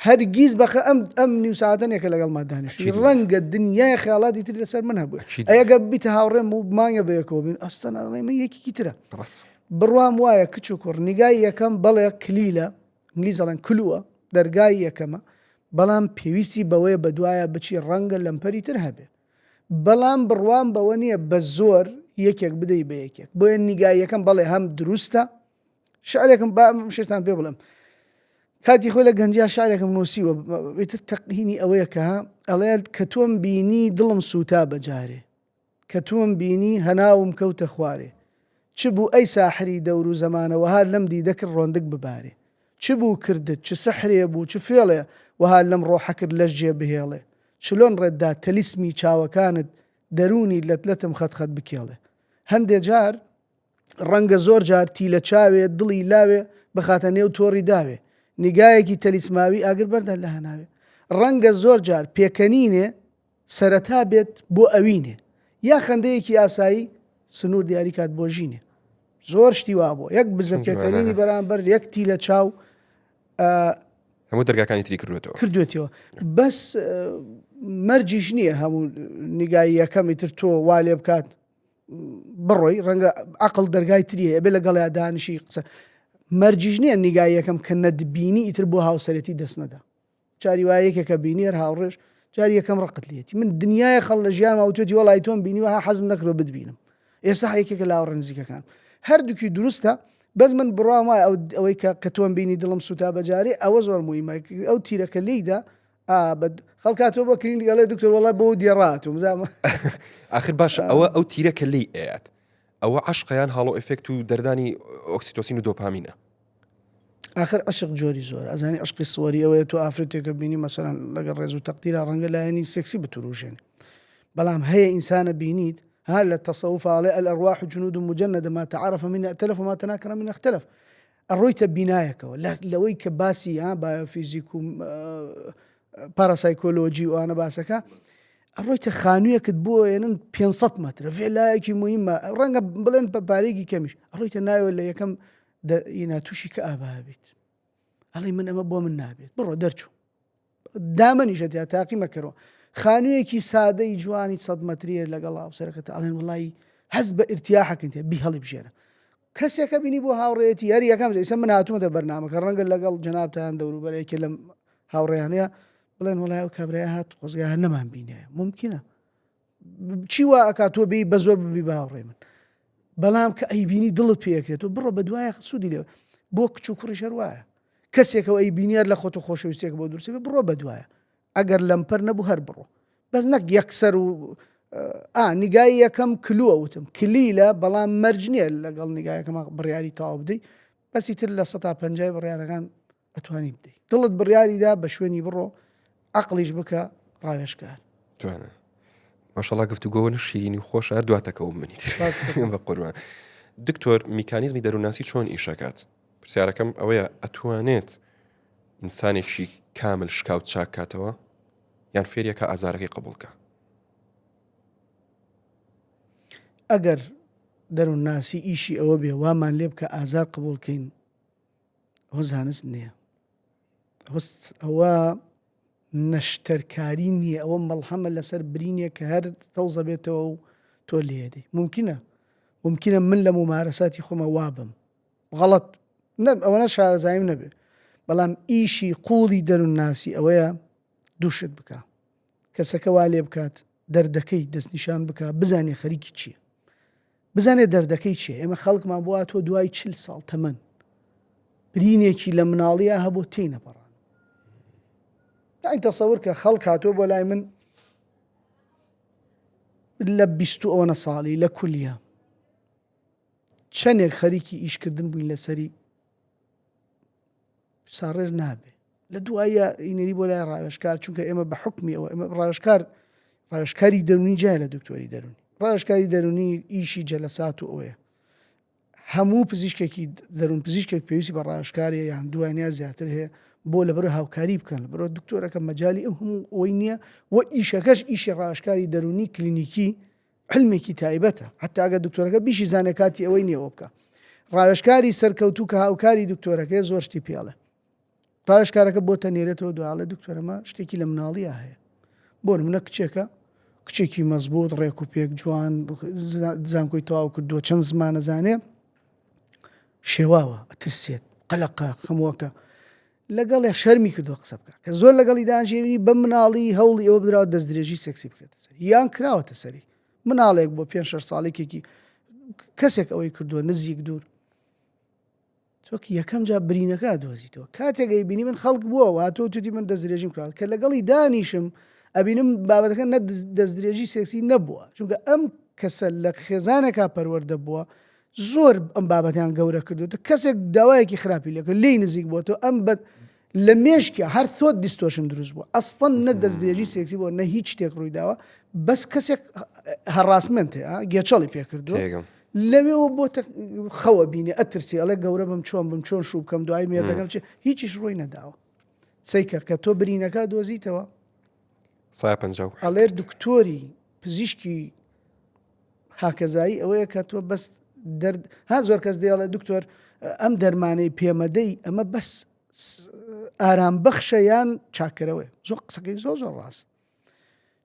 هەرگیز بەخە ئەم ئەم نیو ساعتە نیە کە لەگەڵما دانیشتی ڕەنگە دنیای خیاڵاتی تر لەسەر من هەبوو ئەگە بیتە هاوڕێم و مانگە بەیەکەوە بین ئەستەن ئەڵێ من یەکێکی ترە بڕوام وایە کچ و کوڕ نیگای یەکەم بەڵێ کلیلە ئینگلیز ئەڵێن clue ە دەرگای یەکەمە بەڵام پێویستی بەوەیە بەدوایە بچی ڕەنگە لەمپەری تر هەبێ بەڵام بڕوام بەوە نییە بە زۆر یەکێک بدەی بە یەکێک بۆیە نیگای یەکەم بەڵێ هەم دروستە شعرێکم با ئەم شتان پێ بڵێم کاتی خۆی لە گەنجیا شعرێکم نووسیوە ئیتر تەقینی ئەوەیە کە ئەڵێت کە تۆم بینی دڵم سووتا بەجارێ کە تۆم بینی هەناوم کەوتە خوارێ چ بوو ئەی ساحری دەور و زەمانە وەها لەم دیدە کرد ڕۆندک ببارێ چ بوو کردت چ سحرێ بوو چ فێڵێ وەها لەم ڕۆحە کرد لەش جێ بهێڵێ چلۆن ڕێت دا تەلیسمی چاوەکانت دەروونی لەت لەتم خەت خەت بکێڵێ هەندێ جار ڕەنگە زۆر جار تیلە چاوێ دڵی لاوێ. بخاتە نێو تۆڕی داوێ نیگایەکی تەلیسماوی ئاگر بەردە لە هەناوێ ڕەنگە زۆر جار پێکەنینێ سەرەتا بێت بۆ ئەوینێ یا خەندەیەکی ئاسایی سنوور دیاری کات بۆ ژینێ زۆر شتی وا بووە یەک بزە پێکەنینی بەرامبەر یەک تی لە چاو هەموو دەرگاکانی تری کردوێتەوە کردوێتەوە بەس مەرجیش نییە هەموو نیگای یەکەمی تر تۆ وا لێ بکات بڕۆی ڕەنگە عقل دەرگای تری هەیە بێ لەگەڵیا دانیشی قسە مەرجیش نییە نیگای یەکەم کە نەدبینی ئیتر بۆ هاوسەرێتی دەست نەدا جاری وایە یەکێکە بینی هەر هاوڕێش جاری یەکەم ڕقت لێتی من دنیای خەڵ لە ژیانما وتوێتی وەڵی تۆم بینیوە هەر حەزم نەکردوە بتبینم ئێستا یەکێکە لە هاوڕێ نزیکەکان هەردووکی دروستە بەس من بڕوام وایە ئەو ئەوەی کە کە تۆم بینی دڵم سوتا بەجارێ ئەوە زۆر موهیمە ئەو تیرەکە لێیدا ئا بە خەڵکاتەوە بۆ کلینیک ئەڵێ دکتۆر وەڵا بۆ دێڕاتوم زانم ئاخر باشە ئەوە ئەو تیرە کە لێی ئەیات ئەوە عەشقە یان halo effect و دەردانی ئۆکسیتۆسین و دۆپامینە؟ ئاخر عەشق جۆری زۆرە ئەزانی عەشقی سوەری ئەوەیە تۆ ئافرەتێکە بینی مەسەلەن لەگەڵ ڕێز و تەقدیرا ڕەنگە لایەنی سێکسی بتوروژێنێ بەڵام هەیە ئینسانە بینیت ها لە تەسەوف ئەڵێ الارواح جنود مجندە ما تعارف منها ائتلف وما تناكر منها اختلف ئەڕۆیتە بینایەکەوە لەوەی کە باسی ها بایۆفیزیک و پاراسایکۆلۆجی و ئەوانە باسەکە ئەڕۆیتە خانوویەکت بۆ ئێنن 500 مەترە ڤێلایەکی مهمە ڕەنگە بڵێن بە پارێکی کەمیش ئەڕۆیتە ناوێت لە یەکەم دە ینا تووشی کە ئابا بیت ئەڵێ من ئەمە بۆ من نابێت بڕۆ دەرچوو دامەنیشە تیا تاقی مەکەرەوە خانوویەکی سادەی جوانی سەد مەتریە لەگەڵ هاوسەرەکەت ئەڵێن وڵی هەست بە ئرتیاحەکەن تێ بی هەڵی بژێرە کەسێکە بینی بۆ هاوڕێتی هەر یەکەم ئێستا من هاتوومەتە بەرنامەکە ڕەنگە لەگەڵ جەنابتان دەوروبەرێکی لەم هاوڕێیانەیە بڵێن وڵای ئەو کابرای هات خۆزگا هەر نەمان بینایە ممکنە چی وا ئەکا تۆ بێی بە زۆر ببی بە هاوڕێی من بەڵام کە ئەیبینی دڵت پێکرێت و بڕۆ بە دوایە سوودی لێ بۆ کچ و کوڕیش هەر وایە کەسێکەوە ئەی بینیار لە خۆت و خۆشەویستێک بۆ دروست بێ بڕۆ بە دوایە ئەگەر لەمپەر نەبوو هەر بڕۆ بەس نەک یەکسەر و ئا نیگای یەکەم کلووە وتم کلیلە بەڵام مەرج نییە لەگەڵ نیگایەکەمە بڕیاری تەواو بدەیت بەسی تر لە سە پەنجای بڕیارەکان ئەتوانی بدەی دڵت بڕیاری دا بە شوێنی بڕۆ عەقڵیش بکە ڕاوێژکار. جوانە ماشەڵا گفتوگۆوە نە شیرینی و خۆشە هەر دواتەکەوم منی بە قوربان دکتۆر میکانیزمی دەروونناسی چۆن ئیشەکات پرسیارەکەم ئەوەیە ئەتوانێت ئینسانێکی کامل شکاو چاک کاتەوە یان فێریەکە ئازارەکەی قبوڵکە ئەگەر دەروونناسی ئیشی ئەوە بێ وامان لێ بکە ئازار قبوڵکەین ئەوە زانست نییە ئەوە نەشتەرکاری نییە ئەوە مەڵهەمە لەسەر برینێک کە هەر تەوزە بێتەوە و تۆ لێدەی ممکنە ممکنە من لە ممارەساتی خۆمە وابم غەڵەت ئەوەنە شارەزاییم نەبێ بەڵام ئیشی قوڵی دەروونناسی ئەوەیە دووشت بکە کەسەکە وا لێ بکات دەردەکەی دەستنیشان بکە بزانێ خەریکی چییە بزانێ دەردەکەی چیە ئێمە خەڵکمان بۆ هاتووە دوای چل ساڵ تەمەن برینێکی لە مناڵیە هەبوو تێی نەپەڕان یانی تەسەور کە خەڵک هاتووە بۆ لای من لە بیست و ئەوەنە ساڵی لە کولیە چەندێک خەریکی ئیشکردن بووین لەسەری ساڕێژ نابێ لە دوایە ئینەری بۆ لای ڕاوێژکار چونکە ئێمە بە حکمی ئەوە ئێمە ڕاوێژکار ڕاوێژکاری دەرونی جای لە دکتۆری دەرونی ڕاوێژکاری دەرونی ئیشی جەلەسات و ئەوەیە هەموو پزیشکێکی دەرون پزیشکێک پێویستی بە ڕاوێژکاریە یان دوانیا زیاتر هەیە بۆ لەبەر هاوکاری بکەن لەبەرەوە دکتۆرەکە مەجای ئەو هەموو ئەوەی نییە و ئیشەکەش ئیشی ڕاوێژکاری دەرونی کلینیکی علمێکی تایبەتە حتا ئەگەر دکتۆرەکە بیشی زانێ کاتی ئەوەی نییە ئەوە بکە ڕاوێژکاری سەرکەوتوو کە هاوکاری دکتۆرەکەی زۆر شتی پێڵێ ڕاوێژکارەکە بۆتە نێرێتەوە دواڵێ دکتۆرەمە شتێکی لە مناڵیە هەیە بۆ نمونە کچێکە کچێکی مەزبوط ڕێک و پێک جوان زانکۆی تەواو کردووە چەند زمانە زانێ شێواوە ئەترسێت قەلەقە خەمۆکە لەگەڵێ شەرمی کردووە قسە بکە کە زۆر لەگەڵی دانژێوی بە مناڵی هەوڵی ئەوە بدراوە دەستدرێژی سێکسی بکرێتە سەری یان کراوەتە سەری مناڵێک بۆ پێ شەش ساڵێکێکی کەسێک ئەوەی کردووە نزیک دوور تۆک یەکەم جا برینەکە دۆزیتەوە کاتێک ئەیبینی من خەڵک بووە هاتۆ توتی من دەستدرێژیم کرا کە لەگەڵی دانیشم ئەبینم بابەتەکە نە دەستدرێژی سێکسی نەبووە چونکە ئەم کەسە لە خێزانێکا پەروەردە بووە زۆر ئەم بابەتیان گەورە کردوتە کەسێک داوایەکی خراپی لێکرد لێی نزیک بۆتەوە ئەم بە لە مێشکە هەر thought distortion دروست بووە ئەسڵەن نە دەستدرێژی سێکسی بووە نە هیچ شتێک ڕوویداوە بەس کەسێک harassment گێچەڵی پێکردو. لەوێەوە بۆ خەوە بینێ ئەترسی ئەڵێ گەورە بم چۆن بم چۆن شوو بکەم دوای مێردەکەم چی هیچیش ڕووی نەداوە سەیکە کە تۆ برینەکە دۆزیتەوە ئەڵێ دکتۆری پزیشکی هاکەزایی ئەوەیە کە تۆ بەس دەرد ها زۆر کەس دێڵێ دکتۆر ئەم دەرمانەی پێمەدەی ئەمە بەس ئارام بەخشە یان چاکەرەوەی زۆر قسەکەی زۆر زۆر ڕاست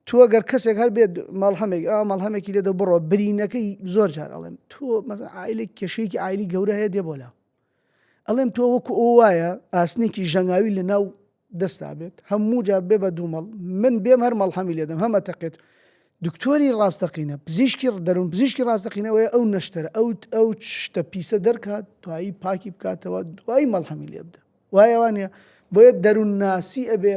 تۆ گەر کەسێک هەر بێت مەڵهەمێک ئا مەڵهەمێکی لێدە بڕۆ برینەکەی زۆر جار ئەڵێم تۆ ئایلێک کێشەیەکی ئایلی گەورە هەیە دێ بۆلا ئەڵێم تۆ وەکو ئەو وایە ئاسنێکی ژەنگاوی لە ناو دەستا بێت هەموو جا بێ بە دوومەڵ من بێم هەر مەڵهەمی لێدەم هەمە تەقێت دکتۆری ڕاستەقینە پزیشکی دەروون پزیشکی ڕاستەقینەوەی ئەو نەشتەر ئەو ئەو شتە پیسە دەرکات دوایی پاکی بکاتەوە دوایی مەڵهەمی لێ بدە وایە وانە بۆیە دەروونناسی ئەبێ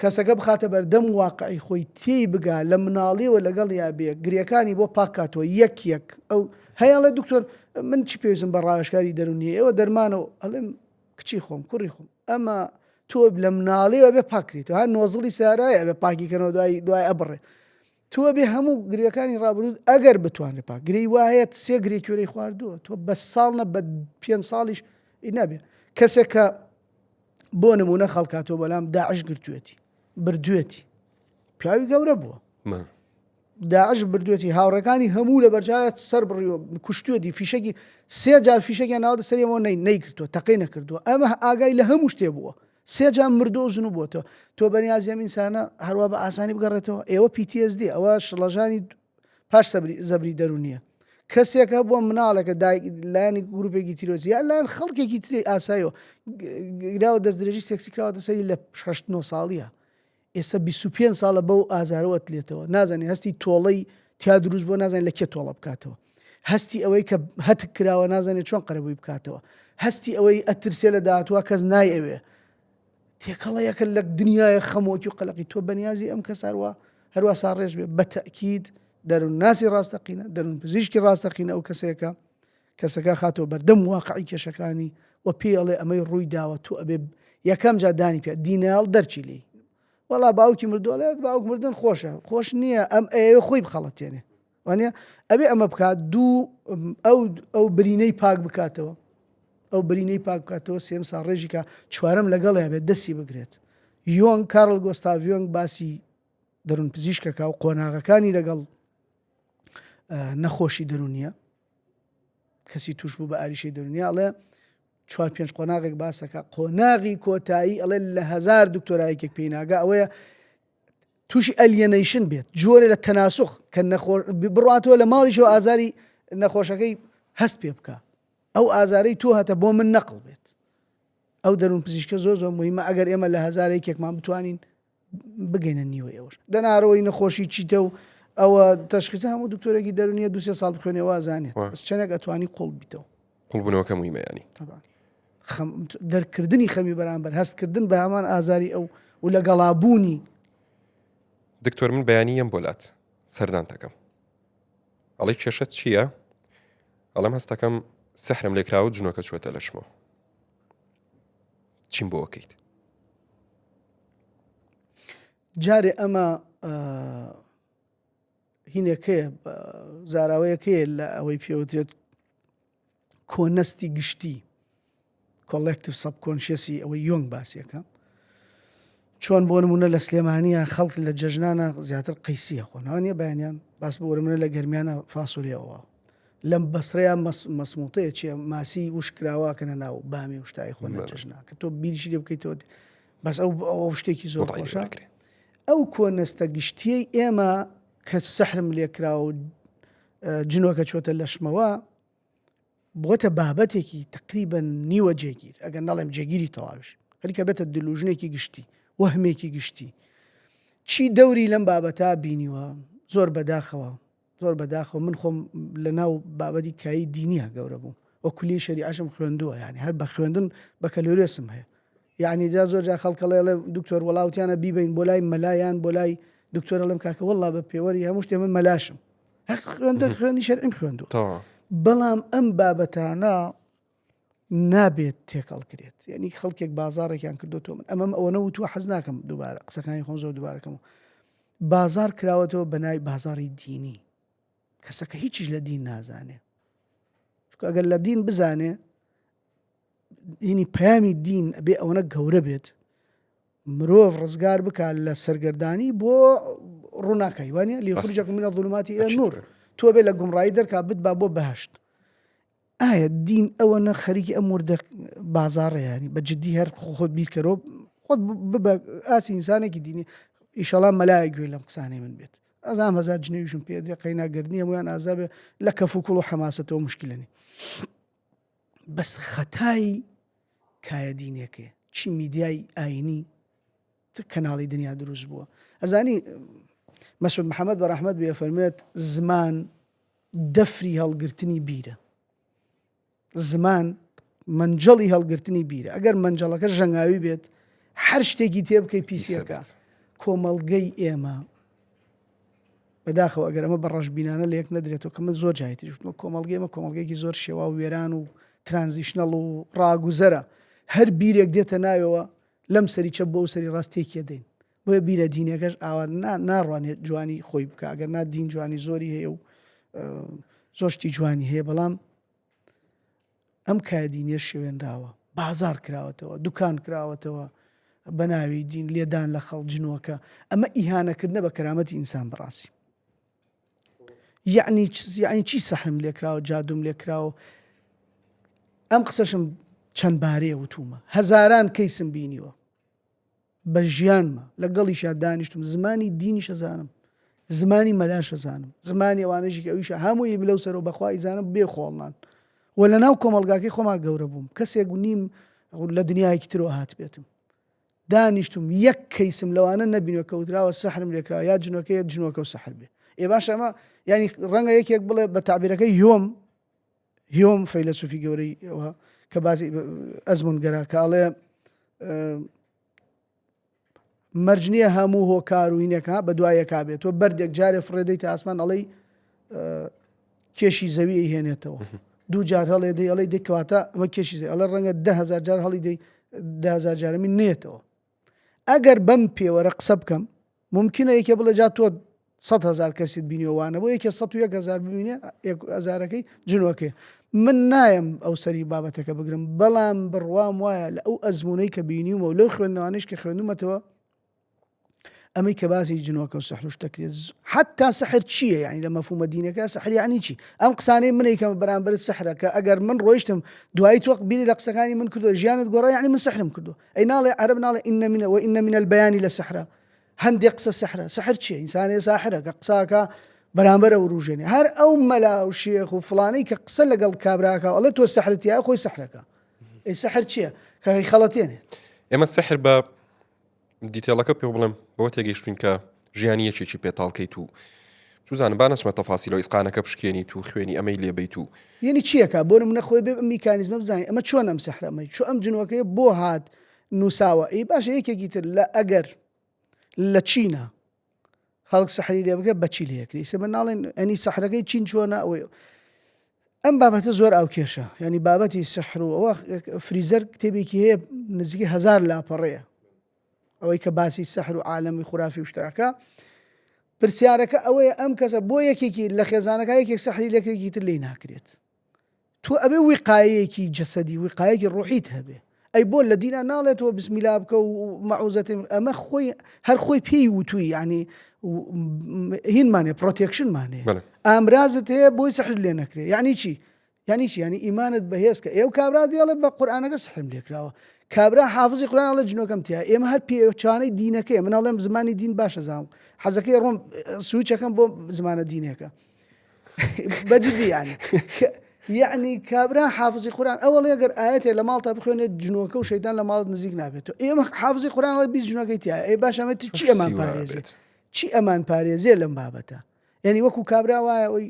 کەسەکە بخاتە بەردەم واقعی خۆی تێی بگا لە مناڵیەوە لەگەڵیا بێ گرێکانی بۆ پاک کاتەوە یەک یەک ئەو هەیە ئەڵێ دکتۆر من چی پێویستم بە ڕاوێژکاری دەروونیە ئێوە دەرمانەوە ئەڵێم کچی خۆم کوڕی خۆم ئەمە تۆ لە مناڵیەوە بێ پاکریتەوە ها نۆزڵی سارایە بێ پاکی کەنەوە دوای دوای ئەبڕێ تۆ بێ هەموو گرێکانی ڕابردوو ئەگەر بتوانێت پاک گرێی وایە سێ گرێ کوێرەی خواردووە تۆ بە ساڵ نە بە پێ ساڵیش نابێ کەسێک کە بۆ نمونە خەڵکاتۆ بەلام داعش گرتوێتی بردوێتی پیاوی گەورە بووە داعش بردوێتی هاوڕەکانی هەموو لە بەرجایەت سەر بڕیوە کوشتوێتی فیشەکی سێ جار فیشەکیان ناوە سەریەوە نەی نەیگرتووە تەقی نەکردووە ئەمە ئاگای لە هەموو شتێ بووە سێ جار مردووە و زنوو بووەتەوە تۆ بەنیازی ئەم ئینسانە هەروا بە ئاسانی بگەڕێتەوە ئێوە PTSD ئەوە شڵەژانی پاش سەبری زەبری دەرونیە کەسێک هەبووە مناڵێکە لایەنی گروپێکی تیرۆسی یان لایەن خەڵکێکی تری ئاسایەوە گراوە دەستدرێژی سێکسی کراوەتە سەری لە 6 ساڵیە ئێستا 25 ساڵە بەو ئازارەوە ئەتلێتەوە نازانێ هەستی تۆڵەی تیا دروست بۆ نازانێت لە کێ تۆڵە بکاتەوە هەستی ئەوەی کە هەتک کراوە نازانێت چۆن قەرەبووی بکاتەوە هەستی ئەوەی ئەترسێ لە داهاتوە کەس نایەوێ تێکەڵەیەکە لە دنیاە خەمۆکی و قەلقی تۆ بەنیازی ئەم کەساروا هەروە ساڕێژ بێ بە تەکید دەروونناسی ڕاستەقینە دەروون پزیشکی ڕاستەقینە ئەو کەسێکە کەسەکە خاتەوە بەردەم واقعی کێشەکانی و پێی ئەڵێ ئەمەی ڕووی داوە تۆ ئەبێ یەکەم جا دانی پێ denial دەرچی لێی وەڵا باوکی مردووە باوک مردن خۆشە خۆش نییە ئەم ئەیەوێ خۆی بخەڵەتێنێ وانە ئەبێ ئەمە بکات دوو ئەو ئەو برینەی پاک بکاتەوە ئەو برینەی پاک بکاتەوە سێم سا ڕێژیکە چوارەم لەگەڵ بێت دەستی بگرێت یۆنگ کارل گۆستاڤ یۆنگ باسی دەروون پزیشکەکە و قۆناغەکانی لەگەڵ نەخۆشی دەرونیە کەسی توش بوو بە ئاریشەی دەرونیە ئەڵێ چوار پێنج قۆناغێک باسەکە قۆناغی کۆتایی ئەڵێ لە هزار دکتۆرایەکێک پێی ناگا ئەوەیە تووشی alienation بێت جۆرێ لە تەناسوخ کە نەخۆ بڕاتەوە لە ماڵیشەوە ئازاری نەخۆشەکەی هەست پێ بکە ئەو ئازارەی تۆ هەتە بۆ من نەقڵ بێت ئەو دەروون پزیشکە زۆر زۆر مهمە ئەگەر ئێمە لە هەزارێکێکمان بتوانین بگەینە نیوەی ئەوەش دەنارەوەی نەخۆشی چیتە و ئەوە تەشخیص هەموو دکتۆرێکی دەرونیە دوسێ ساڵ بخوێنێ وازانێت بەس چەندێک ئەتوانی قوڵ بیتەوە قوڵبوونەوەکە مهمە ینی دەرکردنی خەمی بەرامبەر هەستکردن بە هەمان ئازاری ئەو و لە گەڵابوونی دکتۆر من بەیانی یەم بۆ لات سەردان دەکەم ئەڵێ کێشەت چییە؟ ئەڵێم هەستەکەم سحرم لێکراوە جنۆکە چوەتە لەشمەوە چیم بۆ ئەکەیت؟ جارێ ئەمە هینەکەیە زاراوەیەکەیە لە ئەوەی پێوترێت کۆنەستی گشتی collective subconscious ی ئەوەی یۆنگ باسیەکە چۆن بۆ نمونە لە سلێمانە خەڵک لە جەژنانە زیاتر قەیسیە خۆنەوە نیە بەیانیان باس بۆ منە لە گەرمیانە فاسۆلیەوە لەم بەسرەیە مەسموتەیە چیە ماسی وشکراوەکەنە ناو بامی و شتای خۆ لە جەژنا کە تۆ بیریشی لێ بکەیتەوە بەس ئەو ئەو شتێکی زۆر خۆشە ئەو کۆنەستە گشتیەی ئێمە کە سەحرم لێکرا و جنۆکە چۆتە لەشمەوە بۆتە بابەتێکی تقریبا نیوە جێگیر ئەگەر نەڵێم جێگیری تەواوش هەریکە بێتە delusion ێکی گشتی وەهمێکی گشتی چی دەوری لەم بابەتە بینیوە زۆر بەداخەوە زۆر بەداخەوە من خۆم لە ناو بابەتی کایی دینیە گەورە بووم و کولی شەریعەشم خوێندووە یعنی هەر بە خوێندن بەکەلۆریۆسم هەیە یعنی جا زۆر جا خەڵکەڵێ ئەڵێ دکتۆر وەڵاوتیانە بیبین بۆ لای مەلایان بۆ لای دکتۆر ئەڵێم کاکە وەڵا بە پێوەری هەموو شتێ من مەلاشم هەق خوێندە خوێندی شەرعیم خوێندووە بەڵام ئەم بابەتانە نابێت تێکەڵ کرێت یعنی خەڵکێک بازارێکیان کردوتەوە من ئەمەم ئەوە نەوتووە حەز ناکەم دووبارە قسەکانی خۆم زۆر دووبارەکەم بازار کراوەتەوە بە ناوی بازاری دینی کەسەکە هیچیش لە دین نازانێ. چونکە ئەگەر لە دین بزانێ هینی پەیامی دین ئەبێ ئەوەنە گەورە بێت مرۆڤ ڕزگار بکات لە سەرگەردانی بۆ ڕووناکای وانە ليخرجكم من الظلمات إلى النور تۆ بێ لە گومڕایی دەرکا بتبا بۆ بەهشت ئایا دین ئەوەنە خەریکی ئەم وردە بازاڕە یانی بە جدی هەر خۆت بیرکەرەوە خۆت ببە ئاسی ئینسانێکی دینی ئیشەڵا مەلایە گوێ لەم قسانەی من بێت ئەزام هەزار جنێویشم پێ درێ قەینا گردنی هەموویان ئازا بێ لە کەف و کوڵ و حەماسەتەوە مشکلە نی بەس خەتای کایە دینێکێ چی میدیای ئاینی کەناڵی دنیا دروست بووە ئەزانی مەسعود محەممەد بە ڕەحمەت بێ فەرمێت زمان دەفری هەڵگرتنی بیرە. زمان مەنجەڵی هەڵگرتنی بیرە. ئەگەر مەنجەڵەکە ژەنگاوی بێت هەر شتێکی تێ بکەی پیسیەکە. کۆمەڵگەی ئێمە بەداخەوە ئەگەر ئەمە بە ڕەشبینانە لە یەک نەدرێتەوە کە من زۆر جای تریش وتمە کۆمەڵگەی ئێمە کۆمەڵگەیەکی زۆر شێوا و وێران و transitional و ڕاگوزەرە هەر بیرێک دێتە ناوەوە لەم سەری چەپ بۆ ئەو سەری ڕاست تێکی دەین بۆیە بیرە دینیەکەش ئاوا ناڕوانێت جوانی خۆی بکە ئەگەر نا دین جوانی زۆری هەیە و زۆر شتی جوانی هەیە بەڵام ئەم کایە دینیە شێوێنراوە بازار کراوەتەوە دوکان کراوەتەوە بە ناوی دین لێدان لە خەڵ جنوەکە ئەمە ئیهانەکردنە بە کەرامەتی ئینسان بەڕاستی یعنی یعنی چی سەحرم لێکراوە جادوم لێکراوە ئەم قسەشم چەند بارەیە وتومە هەزاران کەیسم بینیوە بە ژیانمە لەگەڵیشیا دانیشتم زمانی دینیش ئەزانم زمانی مەلاش ئەزانم زمانی ئەوانەشی کە ئەویشە هەمووی لەو سەرەوە بەخوا ئیزانم بێ خۆڵنان و لە ناو کۆمەڵگاکەی خۆما گەورە بووم کەسێک نیم لە دنیایەکی ترەوە هاتبێتم دانیشتم یەک کەیسم لەوانە نەبینوە کەوتراوە سەحرم لێکراوە یا جنۆکە یە جنۆکە و سەحر بێ ئێ باشە ئەمە ینی ڕەنگە یەکێک بڵێ بە تعبیرەکەی هیۆم هیۆم فەیلەسوفی گەورەی ئەوە کە باسی ئەزمونگەرا کە ئەڵێ مەرج نییە هەموو هۆکار و هینەکە بە دوای یەکا بێت تۆ بەردێک جارێ فڕێدەیتە ئاسمان ئەڵێی کێشی زەوی ئەیهێنێتەوە دوو جار هەڵێ دەی ئەڵێ دەی کەواتە ئەمە کێشی زەوی ئەڵێ ڕەنگە 10000 جار هەڵی دەی 10000 جارەمی نێتەوە ئەگەر بەم پێوەرە قسە بکەم مومکینە یەکێ بڵێ جا تۆ 100 هەزار کەسیت بینیوە وانە بۆ یەکێ 101 هەزار ببینێ یەک هەزارەکەی جنۆکەیە من نایەم ئەو سەری بابەتەکە بگرم بەڵام بڕوام وایە لە ئەو ئەزموونەی کە بینیومە و لەو خوێندنەوانەیش کە خوێندومەتەوە ئەمەی کە باسی جنۆکە و سحر و شت دەکرێت حتا سحر چییە یعنی لە مەفهومە دینەکە سحر یعنی چی ئەم قسانەی منەی کە بەرامبەرت سحرە کە ئەگەر من ڕۆیشتم دوایی تۆ بیری لە قسەکانی من کردو ژیانت گۆڕا یعنی من سحرم کردو ئەی ناڵێ عەرەب ناڵێ إن من وإن من البيان لسحرا هەندێک قسە سحرە سحر چییە ئینسانێ ساحرە کە قساکە بەرامبەرە وروژێنێ هەر ئەو مەلا و شێخ و فڵانەی کە قسە لەگەڵ کابراکە ئەڵێ تۆ سحرتیا خۆی سحرەکە ئەی سحر چییە کە خەڵەتێنێت ئێمە سحر بە detail ەکە پێ بڵێم بەوە تێگەیشتوین کە ژیانی یەکێکی پێتاڵکەیت و چوزانم با نەچمە تەفاسیلەوە ئیسقانەکە بشکێنیت و خوێنی ئەمەی لێبیت و یعنی چیەکە بۆ نمونە خۆی بێ میکانیزمە بزانین ئەمە چۆن ئەم سەحرەمەی چۆ ئەم جنوەکەی بۆ هات نووساوە ئی باشە یەکێکی تر لە ئەگەر لە چینە خەڵک سەحری لێ بکە بەچی لێکری ئیسە من ناڵێن ئەنی سەحرەکەی چین چۆنە ئەوەی ئەم بابەتە زۆر ئاوکێشە ینی بابەتی سەحر و ئەوە فریزەر کتێبێکی هەیە نزیکەی هزار لاپەڕەیە ئەوەی کە باسی سەحر و عالەمی خورافی و شتەکە پرسیارەکە ئەوەیە ئەم کەسە بۆ یەکێکی لە خێزانەکە یەکێک سەحری لەکرێکی تر لی ناکرێت تۆ ئەبێ ویقایەیەکی جەسەدی ویقایەکی ڕوحیت هەبێ ئەی بۆ لە دینا ناڵێتەوە بسمیلا بکە و مەعوزەتێن ئەمە خۆی هەر خۆی پێی وتووی ینی هینمانێ protection مانێ ئامرازت هەیە بۆی سەحر لێ نەکرێ یعنی چی یعنی چی یعنی ئیمانت بەهێز کە ئێو کابرا دێڵێ بە قورآانەکە سحرم لێکراوە کابرا حافزی قورآن ئەڵێ جنۆکەم تیا ئێمە هەر پێچانەی دینەکەی من ئەڵێم زمانی دین باشە زانم حەزەکەی ڕۆم سوچەکەم بۆ زمانە دینەکە بەجدی یعنی یعنی کابرا حافزی قورآن ئەوەڵێ گەر ئاەتێ لە ماڵتا بخوێنێت جنۆکە و شەیتان لە ماڵت نزیک نابێت ئێمە حافزی قورآن ئەڵێ 20 جنۆکەی تیا ئەی باش ئەمە چی ئەمان پارێزێت چی ئەمان پارێزێ لەم بابەتە یعنی وەکو کابرا وایە ئەوی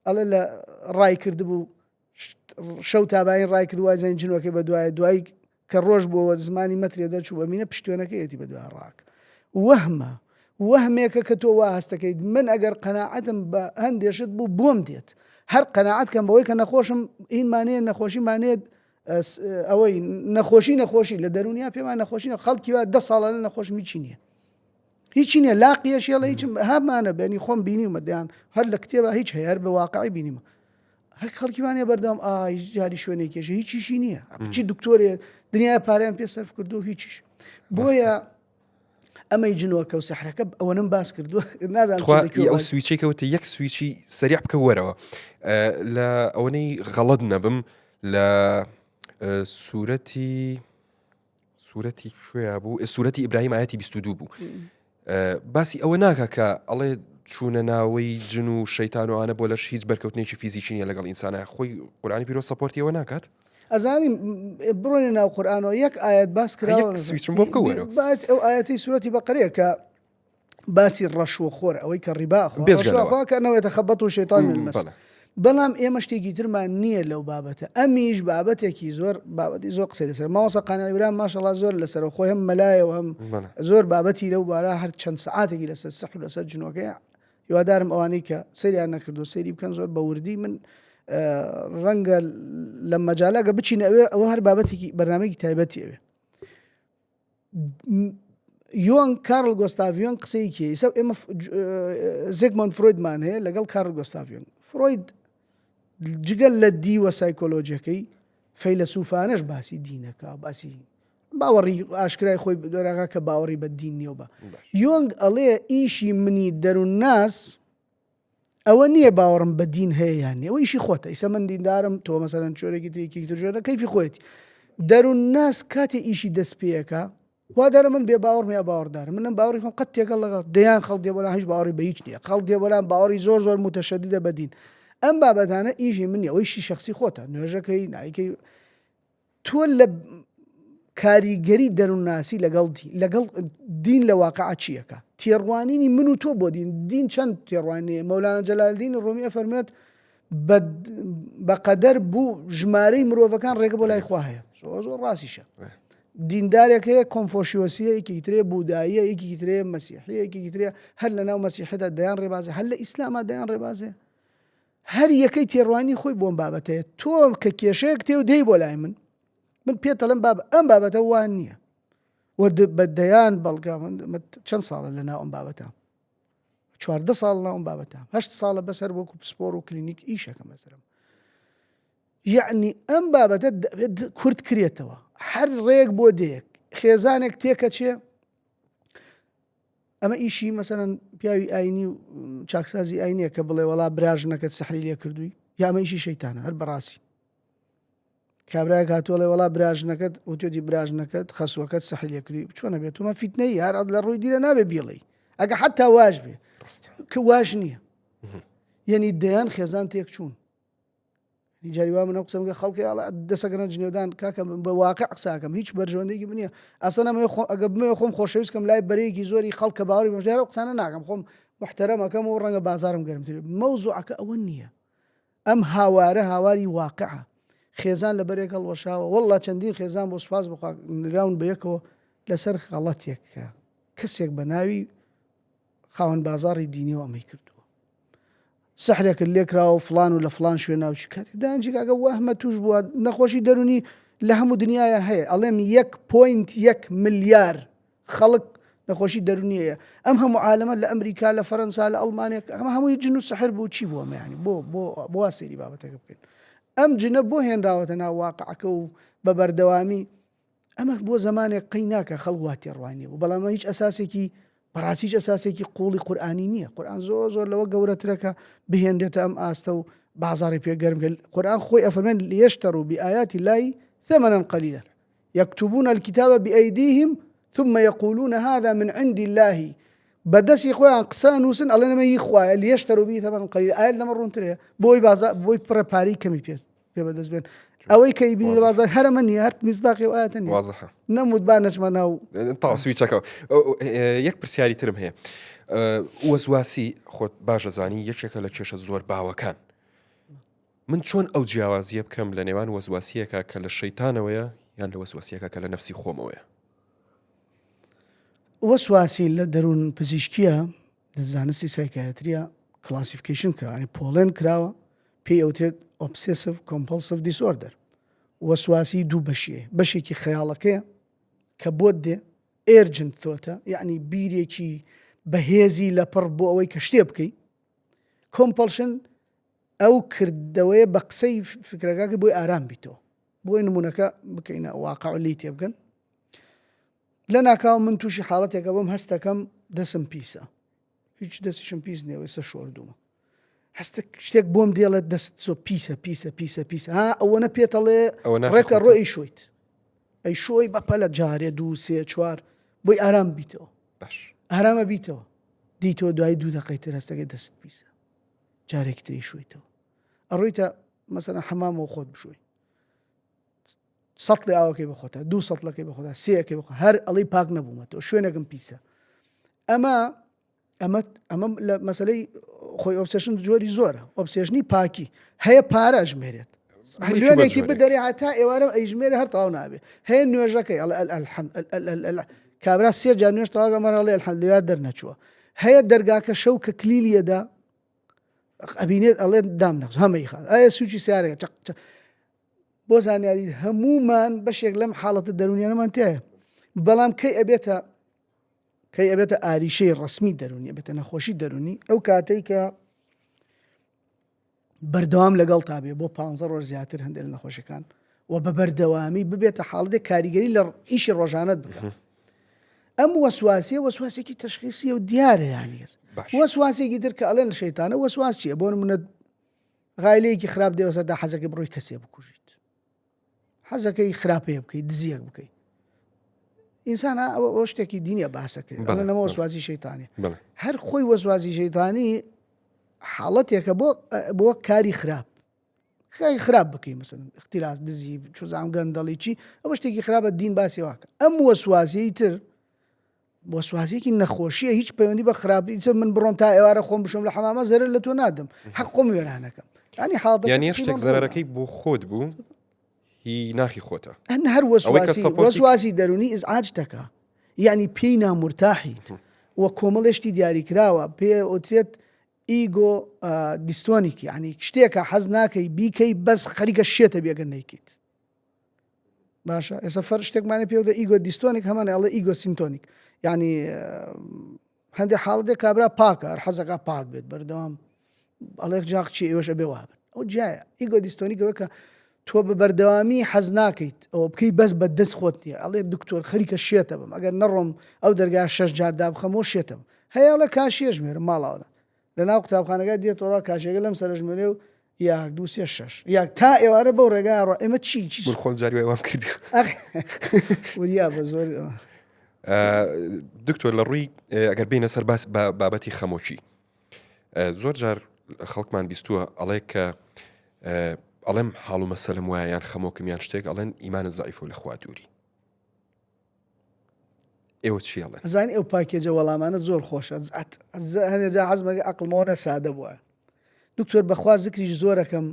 ئەڵێ لە ڕای کردبوو شەو تابانی ڕای کرد وای زانین جنۆکەی بە دوایە دوای کە ڕۆژ بۆوە زمانی مەترێ دەرچوو بەمینە پشتێنەکەیەتی بە دوای ڕاک وەهمە وەهمێکە کە تۆ وا هەستەکەیت من ئەگەر قەناعەتم بە هەندێشت بوو بۆم دێت هەر قەناعەت کەم بەوەی کە نەخۆشم ئینمانەیە نەخۆشی مانێت ئەوەی نەخۆشی نەخۆشی لە دەرونیا پێمان نەخۆشی خەڵکی وا دە ساڵە لە نەخۆشم هیچی نییە هیچی نییە لاقیەشێڵە هیچم هەمانە بێنی خۆم بینیومە دەیان هەر لە کتێبە هیچ هەیە هەر بە واقعی بینیمە. هەر خەڵکیوانە بەردەوام ئای جاری شوێنێک کێشە هیچیشی نییە چی دکتۆرێ دنیا پاریان پێ سەرف کردو هیچیش بۆیە ئەمەی جنۆکە و سەحرەکە ئەوەنم باس کردو نازانم ئەو سویچێکەوتە یەک سویچی سەریع بکە وەرەوە لە ئەوەنەی غەڵت نەبم لە سوورەتی سوورەتی کوێیا بوو سوورەتی ئیبراهیم ئاەتی 22 بوو باسی ئەوە ناکە کە ئەڵێ چوونە ناوەی جن و شەیتان و ئانە بۆ لەش هیچ بەرکەوتنێکی فیزیکی نیە لەگەڵ ئینسانە خۆی قورآانی پیرۆ support ی ئەوە ناکات ئەزانی بڕۆنە ناو قورآانەوە یەک ئاەت باس کراوە سویچم بۆ بکەوەرەوە ئەو ئاەتی سوورەتی بەقەرەیە کە باسی ڕەشوە خۆر ئەوەی کە ڕیبا خۆ ڕەشوە کە نەوێتە يتخبطه الشيطان من المس بەڵام ئێمە شتێکی ترمان نییە لەو بابەتە ئەمیش بابەتێکی زۆر بابەتی زۆر قسەی لەسەر مامۆستا قانع برام ماشەڵا زۆر لەسەر خۆی هەم مەلایە و هەم زۆر بابەتی لەو بارە هەر چەند سعاتێکی لەسەر سەح و لەسەر جنۆکەیە هیوادارم ئەوانەی کە سەیریان نەکردو سەیری بکەن زۆر بە وردی من ڕەنگە لە مەجالەگە بچینە ئەوێ ئەوە هەر بابەتێکی بەرنمەیەکی تایبەتی ئەوێ یۆنگ کارل گۆستاڤ یۆنگ قسەیەکی ئیسا ئێمە زیگمۆند فرۆیدمان هەیە لەگەڵ کارل گۆستاڤ یۆنگ فرۆید جگەل لە دیوە سایکۆلۆژیەکەی فەیلەسوفانەش باسی دینەکە باسی باوەڕی ئاشکرای خۆی دۆراغا کە باوەڕی بە دین نییە بە یۆنگ ئەڵێ ئیشی منی دەروونناس ئەوە نییە باوەڕم بە دین هەیە یان نییە ئەوە ئیشی خۆتە ئیسە من دیندارم تۆ مەسەلەن چۆرێکی تر یەکێکی تر جۆرە کەیفی خۆیەتی دەروونناس کاتێ ئیشی دەست پێەکە وا دارە من بێ باوەڕم یا باوەڕدارم منم باوەڕی خۆم قەت تێکەڵ لەگەڵ دەیان خەڵک دێ بۆلام هیچ باوەڕی بە هیچ نییە خەڵک دێ بۆلام باوەڕی زۆر زۆر متەشەدیدە بە دین ئەم بابەتانە ئیشی من نییە ئەوە ئیشی شەخسی خۆتە نوێژەکەی نایکەی تۆ لە کاریگەری دەروونناسی لەگەڵ دین لەگەڵ دین لە واقع چیەکە تێڕوانینی من و تۆ بۆ دین دین چەند تێڕوانێ مەولانا جەلالدینی ڕۆمی ئەفەرمێت بەقەدەر بوو ژمارەی مرۆڤەکان ڕێگە بۆ لای خوا هەیە زۆر زۆر ڕاستیشە دیندارێک هەیە کۆنفۆشیۆسیە یەکێکی ترێ بوداییە یەکێکی ترێ مەسیحیە یەکێکی ترێ هەر لە ناو مەسیحدا دەیان ڕێبازە هەر لە ئیسلاما دەیان ڕێبازێ هەر یەکەی تێڕوانی خۆی بۆم بابەتەیە تۆ کە کێشەیەک تێ و دێی بۆ لای من من پێتەڵم باب ئەم بابەتە وان نییە و بە دەیان بەڵگە چەند ساڵە لە ناو ئەم بابەتە چواردە ساڵ ناو ئەم بابەتە هەشت ساڵە بەسەر وەکو پسپۆر و کلینیک ئیشەکەم بەسەرم یعنی ئەم بابەتە کورت کرێتەوە هەر ڕێک بۆ دێک خێزانێک تێکەچێ ئەمە ئیشی مەسەلەن پیاوی ئاینی و چاکسازی ئاینیە کە بڵێ وەڵا براژنەکەت سەحری لێ کردووی یا ئەمە ئیشی شەیتانە هەر بەڕاستی کابراایەک هاتووە وەڵا براژنەکەت وتێتی براژنەکەت خەسوەکەت سەحری لێ کردووی چۆنە بێت تۆمە فیتنەی هەر لە ڕووی دیرە نابێ بیڵێی ئەگە حتا واش بێ کە واش نییە یعنی دەیان خێزان تێک چوون جاری وا منە قسەم خەڵکی ئاڵا دەسەکەنە جنێودان کاکە بە واقع قساکەم هیچ بەرژەوەندێکی بنیە ئەسەن ئەمە خۆ ئەگە بمێ خۆم خۆشەویست کەم لای بەرەیەکی زۆری خەڵکە باوەڕی بەشدارە قسانە ناکەم خۆم محتەرەمەکەم و ڕەنگە بازارم گەرمتر مەوزوعەکە ئەوە نییە ئەم هاوارە هاواری واقعە خێزان لە بەرێک هەڵوەشاوە والله چەندین خێزان بۆ سوپاس بخوا نراون بە یەکەوە لەسەر غەڵەتێک کە کەسێک بە ناوی خاوەن بازاڕی دینیەوە ئەمەی کردووە سحرێکت لێکراوە و فڵان و لە فڵان شوێن ناوچی کاتێک دانجی کاکە وەهمە توش بووە نەخۆشی دەرونی لە هەموو دنیاە هەیە ئەڵێم یەک point یەک ملیار خەڵک نەخۆشی دەرونیەیە ئەم هەموو عالەمە لە ئەمریکا لە فەرەنسا لە ئەڵمانیا ئەمە هەمووی جن و سحر بوو چی بووە مەیانی بۆ بۆ بۆ سەیری بابەتەکە بکەین ئەم جنە بۆ هێنراوەتە ناو واقعەکە و بە بەردەوامی ئەمە بۆ زەمانێک قەی ناکا خەڵک وا تێڕوانیە بوو بەڵام هیچ ئەساسێکی بەڕاستی هیچ ئەساسێکی قوڵی قورئانی نییە قورئان زۆر زۆر لەوە گەورەترە کە بهێنرێتە ئەم ئاستە و بازاڕی پێ گەرم کرد قورئان خۆی ئەفەرمێن ليشتروا بآيات الله ثمنا قليلا يكتبون الكتاب بأيديهم ثم يقولون هذا من عند الله بەدەستی خۆیان قسە نووسن ئەڵێن ئەمە هی خوایە ليشتروا به ثمنا قليلا ئایا لەمە ڕوونترەیە بۆی بازار بۆی پڕە پارەی کەمی پێ پێ بەدەست بێن ئەوەی کە ئیبینی لە بازار هەرەمە نیە هەر میزداقی و ئاەتە نیە وازحە نەموت با نەچمە ناو تا سویچەکە یەک پرسیاری ترم هەیە وەزواسی خۆت باشە زانی یەکێکە لە کێشە زۆر باوەکان من چۆن ئەو جیاوازیە بکەم لە نێوان وەزواسیەکە کە لە شەیتانەوەیە یان لە وەزواسیەکە کە لە نەفسی خۆمەوەیە وەسواسی لە دەروون پزیشکیە لە زانستی سایکایەتریە classification کراوە یانی پۆڵێن کراوە پێی ئەوترێت obsessive compulsive disorder وەسواسی دوو بەشیە بەشێکی خەیاڵەکەیە کە بۆت دێ urgent thought ە یعنی بیرێکی بەهێزی لەپڕ بۆ ئەوەی کە شتێ بکەی compulsion. ئەو کردەوەیە بە قسەی فکرەکەکە بۆی ئارام بیتەوە بۆی نمونونەکە بکەینە واقع لی تێبگەن لە ناکاو من تووشی حاڵەتێکە بم هەستەکەم دەسم پیسە هیچ دەستیشم پیس نییە ئێستا شۆردوومە هەستە شتێک بۆم دێڵێت دەست زۆ پیسە پیسە پیسە پیسە ها ئەوەنە پێتەڵێ ڕێکە ڕۆ ئەی شۆیت ئەی شۆی بەپەلە جارێ دوو سێ چوار بۆی ئارام بیتەوە باش ئارامە بیتەوە دیتەوە دوای دوو دقەی تر هەستەکەی دەست پیسە جارێکی تری شویتەوە ئەڕۆیتە مەسەلەن حەمامەوە خۆت بشۆی سەتڵی ئاوەکەی بەخۆتا دوو سەتڵەکەی بەخۆتا سێەکەی بەخۆ هەر ئەڵی پاک نەبوومەتەوە شوێنێکم پیسە ئەمە ئەمە ئەمە لە مەسلەی خۆی obsession جۆری زۆرە obsession ی پاکی هەیە پارە ژمێرێت ملیۆنێکی بدەرێ هەتا ئێوارە ئەیژمێرە هەر تەواو نابێ هەیە نوێژەکەی ئەڵێ ئەلحەم کابرا سێ جار نوێژ تەواو مەرە ئەڵێ الحمدلله دەرنەچووە هەیە دەرگاکە شەو کە کلیلیەدا ئەبینێت ئەڵێ دام نەخ هەمەی خات ئایا سوچی سیارەکە چق چق بۆ زانیاری هەمومان بەشێک لەم حاڵەتە دەرونیانەمان تایە بەڵام کەی ئەبێتە کەی ئەبێتە ئاریشەی ڕسمی دەرونی ئەبێتە نەخۆشی دەرونی ئەو کاتێک کە بەردەوام لەگەڵ تا بێ بۆ پ ڕۆژ زیاتر هەندێک لە نەخۆشەکان و بە بەردەوامی ببێتە حاڵەتێک کاریگەری لە ئیشی ڕۆژانەت بکە ئەم وەسواسیە وەسواسێکی تەشخیسیە و دیارە یانی وەسواسێکی تر کە ئەڵێن شەیتانە وەسواسیە بۆ منە غایلەیەکی خراپ دێوەسەدا حەزەکەی بڕۆی کەسێ بکوژیت حەزەکەی خراپەیە بکەیت دزیەک بکەیت ئینسان ئەوە شتێکی دینیە باسەکرێت ئەڵێنەوە وەسواسی شەیتانی هەر خۆی وەسواسی شەیتانی حاڵەتێکە بۆ بۆ کاری خراپ کاری خراپ بکەی مثلەن اختلاس دزی چوزام گەندەڵی چی ئەوە شتێکی خراپە دین باسی واکە ئەم وەسواسیەی تر وەسواسێکی نەخۆشیە هیچ پەیوەندی بە خراپی تر من بڕۆم تا ئێوارە خۆم بشم لە حەمامە زەرەر لە تۆ نادەم حەق خۆم وێرانەکەم ینی حاڵ یعنی شتێک زەرەکەی بۆ خۆت بوو هی ناخی خۆتە ئەن هەر وەسواسی وەسواسی دەرونی ئیزعاج دەکا یعنی پێی نامورتاحیت و کۆمەڵێشتی دیاریکراوە پێ ئۆترێت ego dystonic یعنی شتێکە حەز ناکەی بیکەی بەس خەریکە شێتە بێگەن نیکیت باشە ئێستا فەر شتێکمانە پێ ego dystonic هەمان ئەڵێ ego syntonic یعنی هەندێک حاڵەتێک کابرا پاکە هەر حەزەکە پاک بێت بەردەوام ئەڵێک جاق چی ئێوەش ئەبێ وابن ئەو جیایە ego dystonic ەوە کە تۆ بە بەردەوامی حەز ناکەیت ئەوە بکەی بەس بە دەست خۆت نییە ئەڵێ دکتۆر خەریکە شێتە بم ئەگەر نەڕۆم ئەو دەرگا شەش جار دابخەمەوە شێتە بم هەیە ئەڵێ کاشێژمێرم ماڵەوە لە ناو قوتابخانەکە دێتەوە کاشێکە لەم سەرژمێرێ و یاک دوو سێ شەش یاک تا ئێوارە بەو ڕێگا ڕۆ ئێمە چی چی من خۆم جاری وای وام کردو وریا بە زۆر دکتۆر لە ڕووی ئەگەر بینە سەر باس بابەتی خەمۆکی زۆر جار خەڵکمان بیستووە ئەڵێ کە ئەڵێم حاڵ و مەسەلم وایە یان خەمۆکم یان شتێک ئەڵێن ئیمانە زەعیف و لە خوا دووری ئێوە چی ئەڵێن؟ ئەزانی ئەو پاکێجە وەڵامانە زۆر خۆشە هەنێ جا حەزمەکە ئەقڵمەوە سادە بووە دکتۆر بەخوا زکریش زۆرەکەم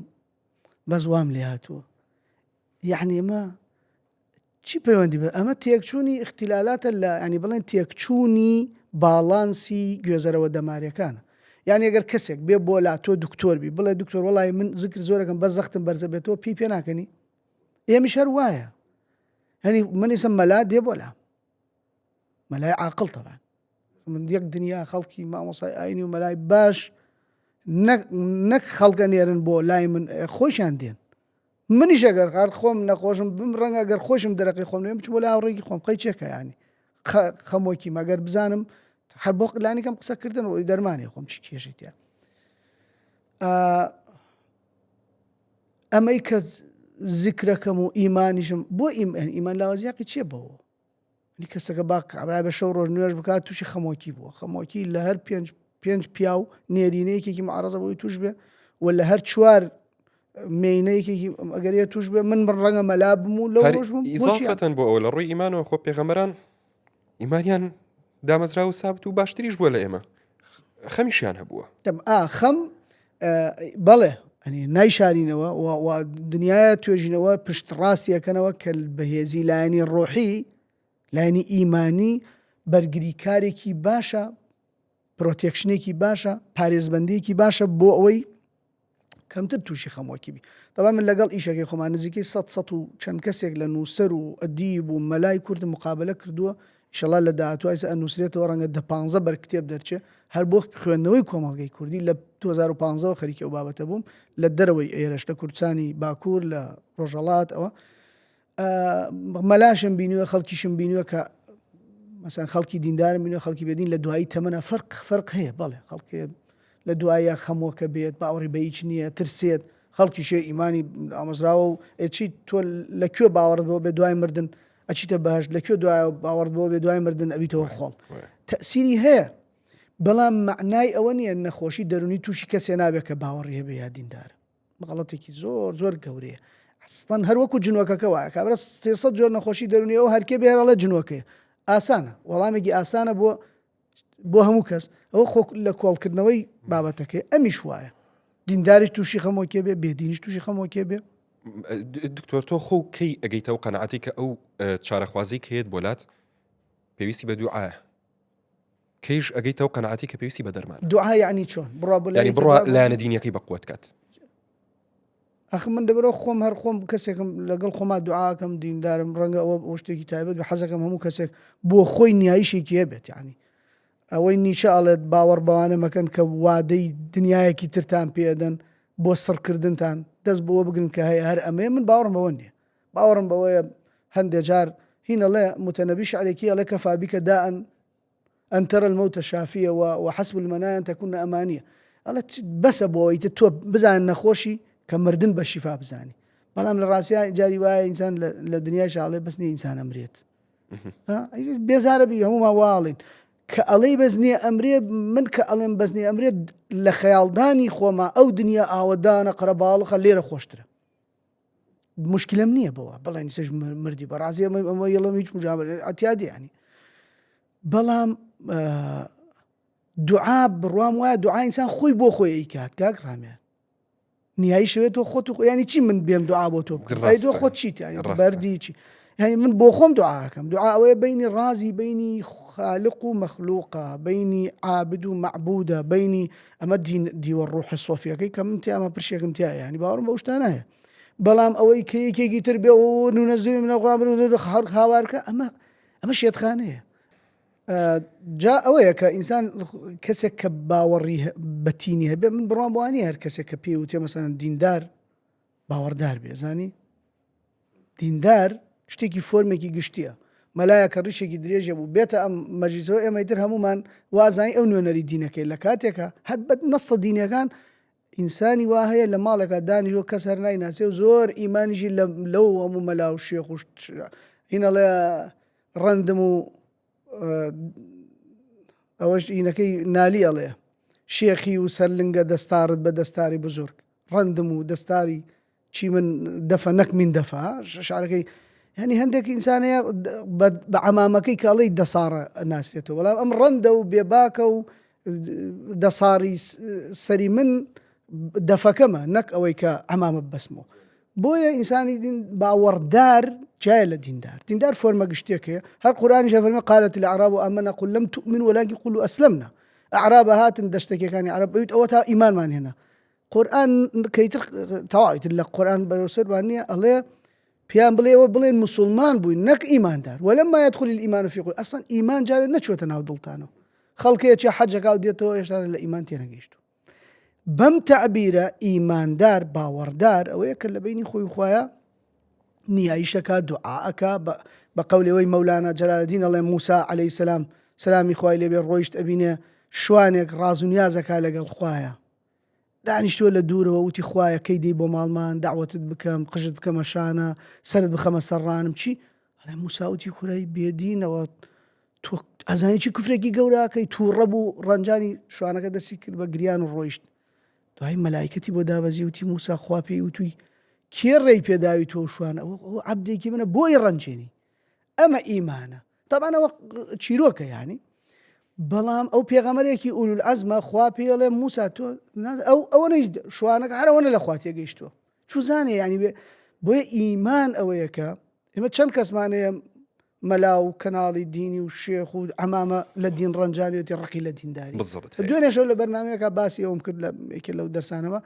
بەس وام لێ هاتووە یعنی ئەمە چی پەیوەندی بە ئەمە تێکچوونی اختلالاتە لە ینی بڵێن تێکچوونی باڵانسی گوێزەرەوە دەمارەکانە یعنی ئەگەر کەسێک بێ بۆ لا تۆ دکتۆر بی بڵێ دکتۆر وڵی من زکر زۆرەکەم بە زەختم بەرزە بێتەوە پێی پێ ناکەنی ئێمیش هەر وایە هەنی من ئێستا مەلا دێ بۆ لام مەلای عاقڵ تەبان من یەک دنیا خەڵکی مامۆسای ئاینی و مەلای باش نەک خەڵکە نێرن بۆ لای من خۆشیان دێن منیش ئەگەر هەر خۆم نەخۆشم بم ڕەنگە گەر خۆشم دەرەقی خۆم نێم بچم لە هاوڕێکی خۆم قەی چێکە ینی خەمۆکی مەگەر بزانم هەر بۆ لانیکەم قسەکردن و دەرمانی خۆم چی کێشێتە ئەمەی کە زیکرەکەم و ئیمانیشم بۆ ئیمان لاوازیاقی چیە بەوە نی کەسەکە با کابرا بە شەو ڕۆژ نوێژ بکات تووشی خەمۆکی بووە خەمۆکی لە هەر پێنج پێنج پیاو نێرینەیەکێکی معرەزە بۆی توش بێ و لە هەر چوار مێینەیەکێکی ئەگەر یە توش بێ من بڕ ڕەنگە مەلا بم و لەو ڕۆژ بم ئیزافەتەن بۆ ئەوە لە ڕووی ئیمانەوە خۆ پێغەمبەران ئیمانیان دامەزرا و سابت و باشتریش بووە لە ئێمە خەمیشیان هەبووە ئا خەم بەڵێ ئەنی نایشارینەوە و دنیاە توێژینەوە پشت ڕاستیەکەنەوە کە بەهێزی لایەنی ڕۆحی لایەنی ئیمانی بەرگریکارێکی باشە protection ێکی باشە پارێزبندێکی باشە بۆ ئەوەی کەمتر تووشی خەمۆکی بی دەڵا من لەگەڵ ئیشەکەی خۆمان نزیکەی سە سە و چەند کەسێک لە نووسەر و ئەدیب و مەلای کورد مقابلە کردووە. ئیشەڵا لە داهاتوو ئیستا ئەنووسرێتەوە ڕەنگە دە پانزە بەر کتێب دەرچێ هەر بۆ خوێندنەوەی کۆمەڵگەی کوردی لە 2015ەوە خەریکی ئەو بابەتە بووم لە دەرەوەی ئێرەش لە کوردستانی باکوور لە ڕۆژهەڵات ئەوە مەلاشم بینیوە خەڵکیشم بینیوە کە مەسەن خەڵکی دیندارم بینیوە خەڵکی بێدین لە دوایی تەمەە فەرق فەرق هەیە بەڵێ خەڵکێ لە دوایە خەمۆکە بێت باوەڕی بە هیچ نییە ترسێت خەڵکیشێ ئیمانی ئامەزراوە و ئەچی تۆ لە کوێ باوەڕت بۆ بێ دوای مردن ئەچیتە بەهشت لە کوێ دوایە باوەڕت بۆ بێ دوای مردن ئەبیتەوە خۆڵ تەسیری هەیە بەڵام معنای ئەوە نییە نەخۆشی دەرونی تووشی کەسێ نابێت کە باوەڕی هەبێ یا دیندارە غەڵەتێکی زۆر زۆر گەورەیە ئەسڵەن هەر وەکو جنۆکەکە وایە کابرا 300 جۆر نەخۆشی دەرونی ئەو هەرکێ بێ هەرڵێ جنۆکەیە ئاسانە وەڵامێکی ئاسانە بۆ بۆ هەموو کەس ئەوە خۆ لە کۆڵکردنەوەی بابەتەکەی ئەمیش وایە دینداریش تووشی خەمۆکێ بێ بێدینیش تووشی خەمۆکێ بێ دکتۆر تۆ خۆ کەی ئەگەیتەوە قەنەعەتی کە ئەو چارەخوازی کەیت بۆلات پێویستی بە دوعاە کەیش ئەگەیتەوە قەناعەتی کە پێویستی بە دەرمانە. دوعا یەعنی چۆن؟ بڕوا بۆ یانی بڕوا لایەنە دینیەکەی بە قوت کات. ئەخ من دەبەرەوە خۆم هەر خۆم کەسێکم لەگەڵ خۆما دوعاکەم دیندارم ڕەنگە ئەوە بۆ شتێکی تایبەت بە حەزەکەم هەموو کەسێک بۆ خۆی نیایشێکی هەبێت یعنی ئەوەی نیچە ئەڵێت باوەڕ بەوانە مەکەن کە وادەی دنیایەکی ترتان پێدەن بۆ سڕکردنتان دەست بۆ بگرن کە هەیە هەر ئەمەیە من باوەڕم بەوە نییە باوەڕم بەوەیە هەندێ جار هین ئەڵێ متەنەبی شعرێکی ئەڵێ کەفا بیکە داء ان ترى الموت شافية وحسب المنايا ان تكون امانية ئەڵێ بەسە بۆ ئەوەی تۆ بزان نەخۆشی کە مردن بە شیفا بزانی بەڵام لە ڕاستیا جاری وایە ئینسان لە دنیای شاڵێ بەس نیە ئینسان ئەمرێت بێزارە بی هەمومان واڵین کە ئەڵێی بەس نییە ئەمرێ من کە ئەڵێم بەس نییە ئەمرێت لە خەیاڵدانی خۆما ئەو دنیا ئاوەدانە قەرەباڵخە لێرە خۆشترە مشکلم نییە بەوە بەڵێن سش مردی بەڕازی ئەمە ئەمە یڵم هیچ مجابە ئەتیادی ینی بەڵام دوعا بڕوام وایە دوعا ئینسان خۆی بۆ خۆی ئەیکات کاک ڕامیان نیایی شوێت تۆ خۆت و ینی چی من بێم دوعا بۆ تۆ بکەم تۆ خۆت چیت ینی بەردی چی یعنی من بۆ خۆم دوعاکەم دوعا ئەوەیە بینی ڕازی بینی خالق و مەخلوقە بینی عابد و مەعبودە بینی ئەمە دین دیوە ڕوحە سۆفیەکەی کە من تیامە پرشێکم تیا ینی باوەڕم بەو شتانە هەیە بەڵام ئەوەی کە یەکێکی تر بێ و نونەزیری منە هەر هاوارکە ئەمە ئەمە شێتخانەیە جا ئەوەیە کە ئینسان کەسێک کە باوەڕی بەتینی هەبێ من بڕوام بۆوانی هەر کەسێک کە پێی وتێ مەسەن دیندار باوەڕدار بێ زانی دیندار شتێکی فۆرمێکی گشتیە مەلایە کە ڕیشێکی درێژە بوو بێتە ئەم مەجلیسەوە ئێمەی تر هەمومان وازانی ئەو نوێنەری دینەکەی لە کاتێکە هەر بە نەسە دینەکان ئینسانی وا هەیە لە ماڵێکا دانیشوە کەس هەر نایناسێ و زۆر ئیمانیشی لەو هەموو مەلا و شێخ و هینەڵێ ڕەندم و ئەوەش ئینەکەی نالی ئەڵێ شێخی و سەرلنگە دەستارت بە دەستاری بزرگ ڕەندم و دەستاری چی من دەفە نەک من دەفە شارەکەی هەنی هەندێک ئینسانەیە بە عەمامەکەی کە ئەڵێی دەساڕە ناسرێتەوە بەڵام ئەم ڕەندە و بێباکە و دەساڕی سەری من دەفەکەمە نەک ئەوەی کە ئەمامە بەسمەوە بۆیە ئینسانی دین باوەڕدار جای لە دیندار دیندار فۆرمە گشتێکەیە هەر قورآانی فەرمی قالت الأعراب آمنا قل لم تؤمنوا ولكن قولوا أسلمنا ئەعراب هاتن دەشتەکەکانی عرب ئەویت ئەوە تا ئیمانمان هێنا قورئان کە ئیتر تەواو ئیتر لە قورئان بەرەو سەرمان نییە ئەڵێ پیان بڵێ ئەوە بڵێن مسلمان بووین نەک ئیماندار ولما يدخل الإيمان في قلوب ئەسڵەن ئیمان جارێ نەچووەتە ناو دڵتانەوە خەڵکەیە حەجەکە و دێتەوە هێشتا لە ئیمان تێنەگەیشتوو بەم تەعبیرە ئیماندار باوەڕدار ئەوەیە کە لە بینی خۆی خوایە نیایشەکە دوعاەکە بە قەولەوەی مەولانا جەلالەدین ئەڵێ موسا عەلەیهی سەلام سەلامی خوای لێبێ ڕۆیشت ئەبینێ شوانێک ڕاز و نیازەکە لەگەڵ خوایە دانیشتووە لە دوورەوە وتی خوایە کەی دێی بۆ ماڵمان دەعوەتت بکەم قژت بکەمە شانە سەرت بخەمە سەر ڕانم چی ئەڵێ موسا وتی کورەی بێدینەوە تۆ ئەزانی چی کوفرێکی گەوراکەی تووڕە بوو ڕەنجانی شوانەکە دەستی کرد بە گریان و ڕۆیشت دوای مەلایکەتی بۆ دابەزی وتی موسا خوا پێی وتوی کێ ڕێی پێداوی تۆ شوان ئەوە عەبدێکی منە بۆی ڕەنجێنی ئەمە ئیمانە تەبعەن ئەوە چیرۆکە یانی بەڵام ئەو پێغەمەرێکی ئولول عەزمە خوا پێڵێ موسا تۆ ئەو ئەوە شوانەکە هەر ئەوەنە لە خوا تێگەیشتووە چوزانێ ینی بێ بۆیە ئیمان ئەوەیە کە ئێمە چەند کەسمانەیە مەلا و کەناڵی دینی و شێخ و ئەمامە لە دین ڕەنجانیەتی ڕقی لە دینداری دوێنێشەوە لە بەرنمەیەکە باسی ئەوم کرد لە یەکێ لەو دەرسانەوە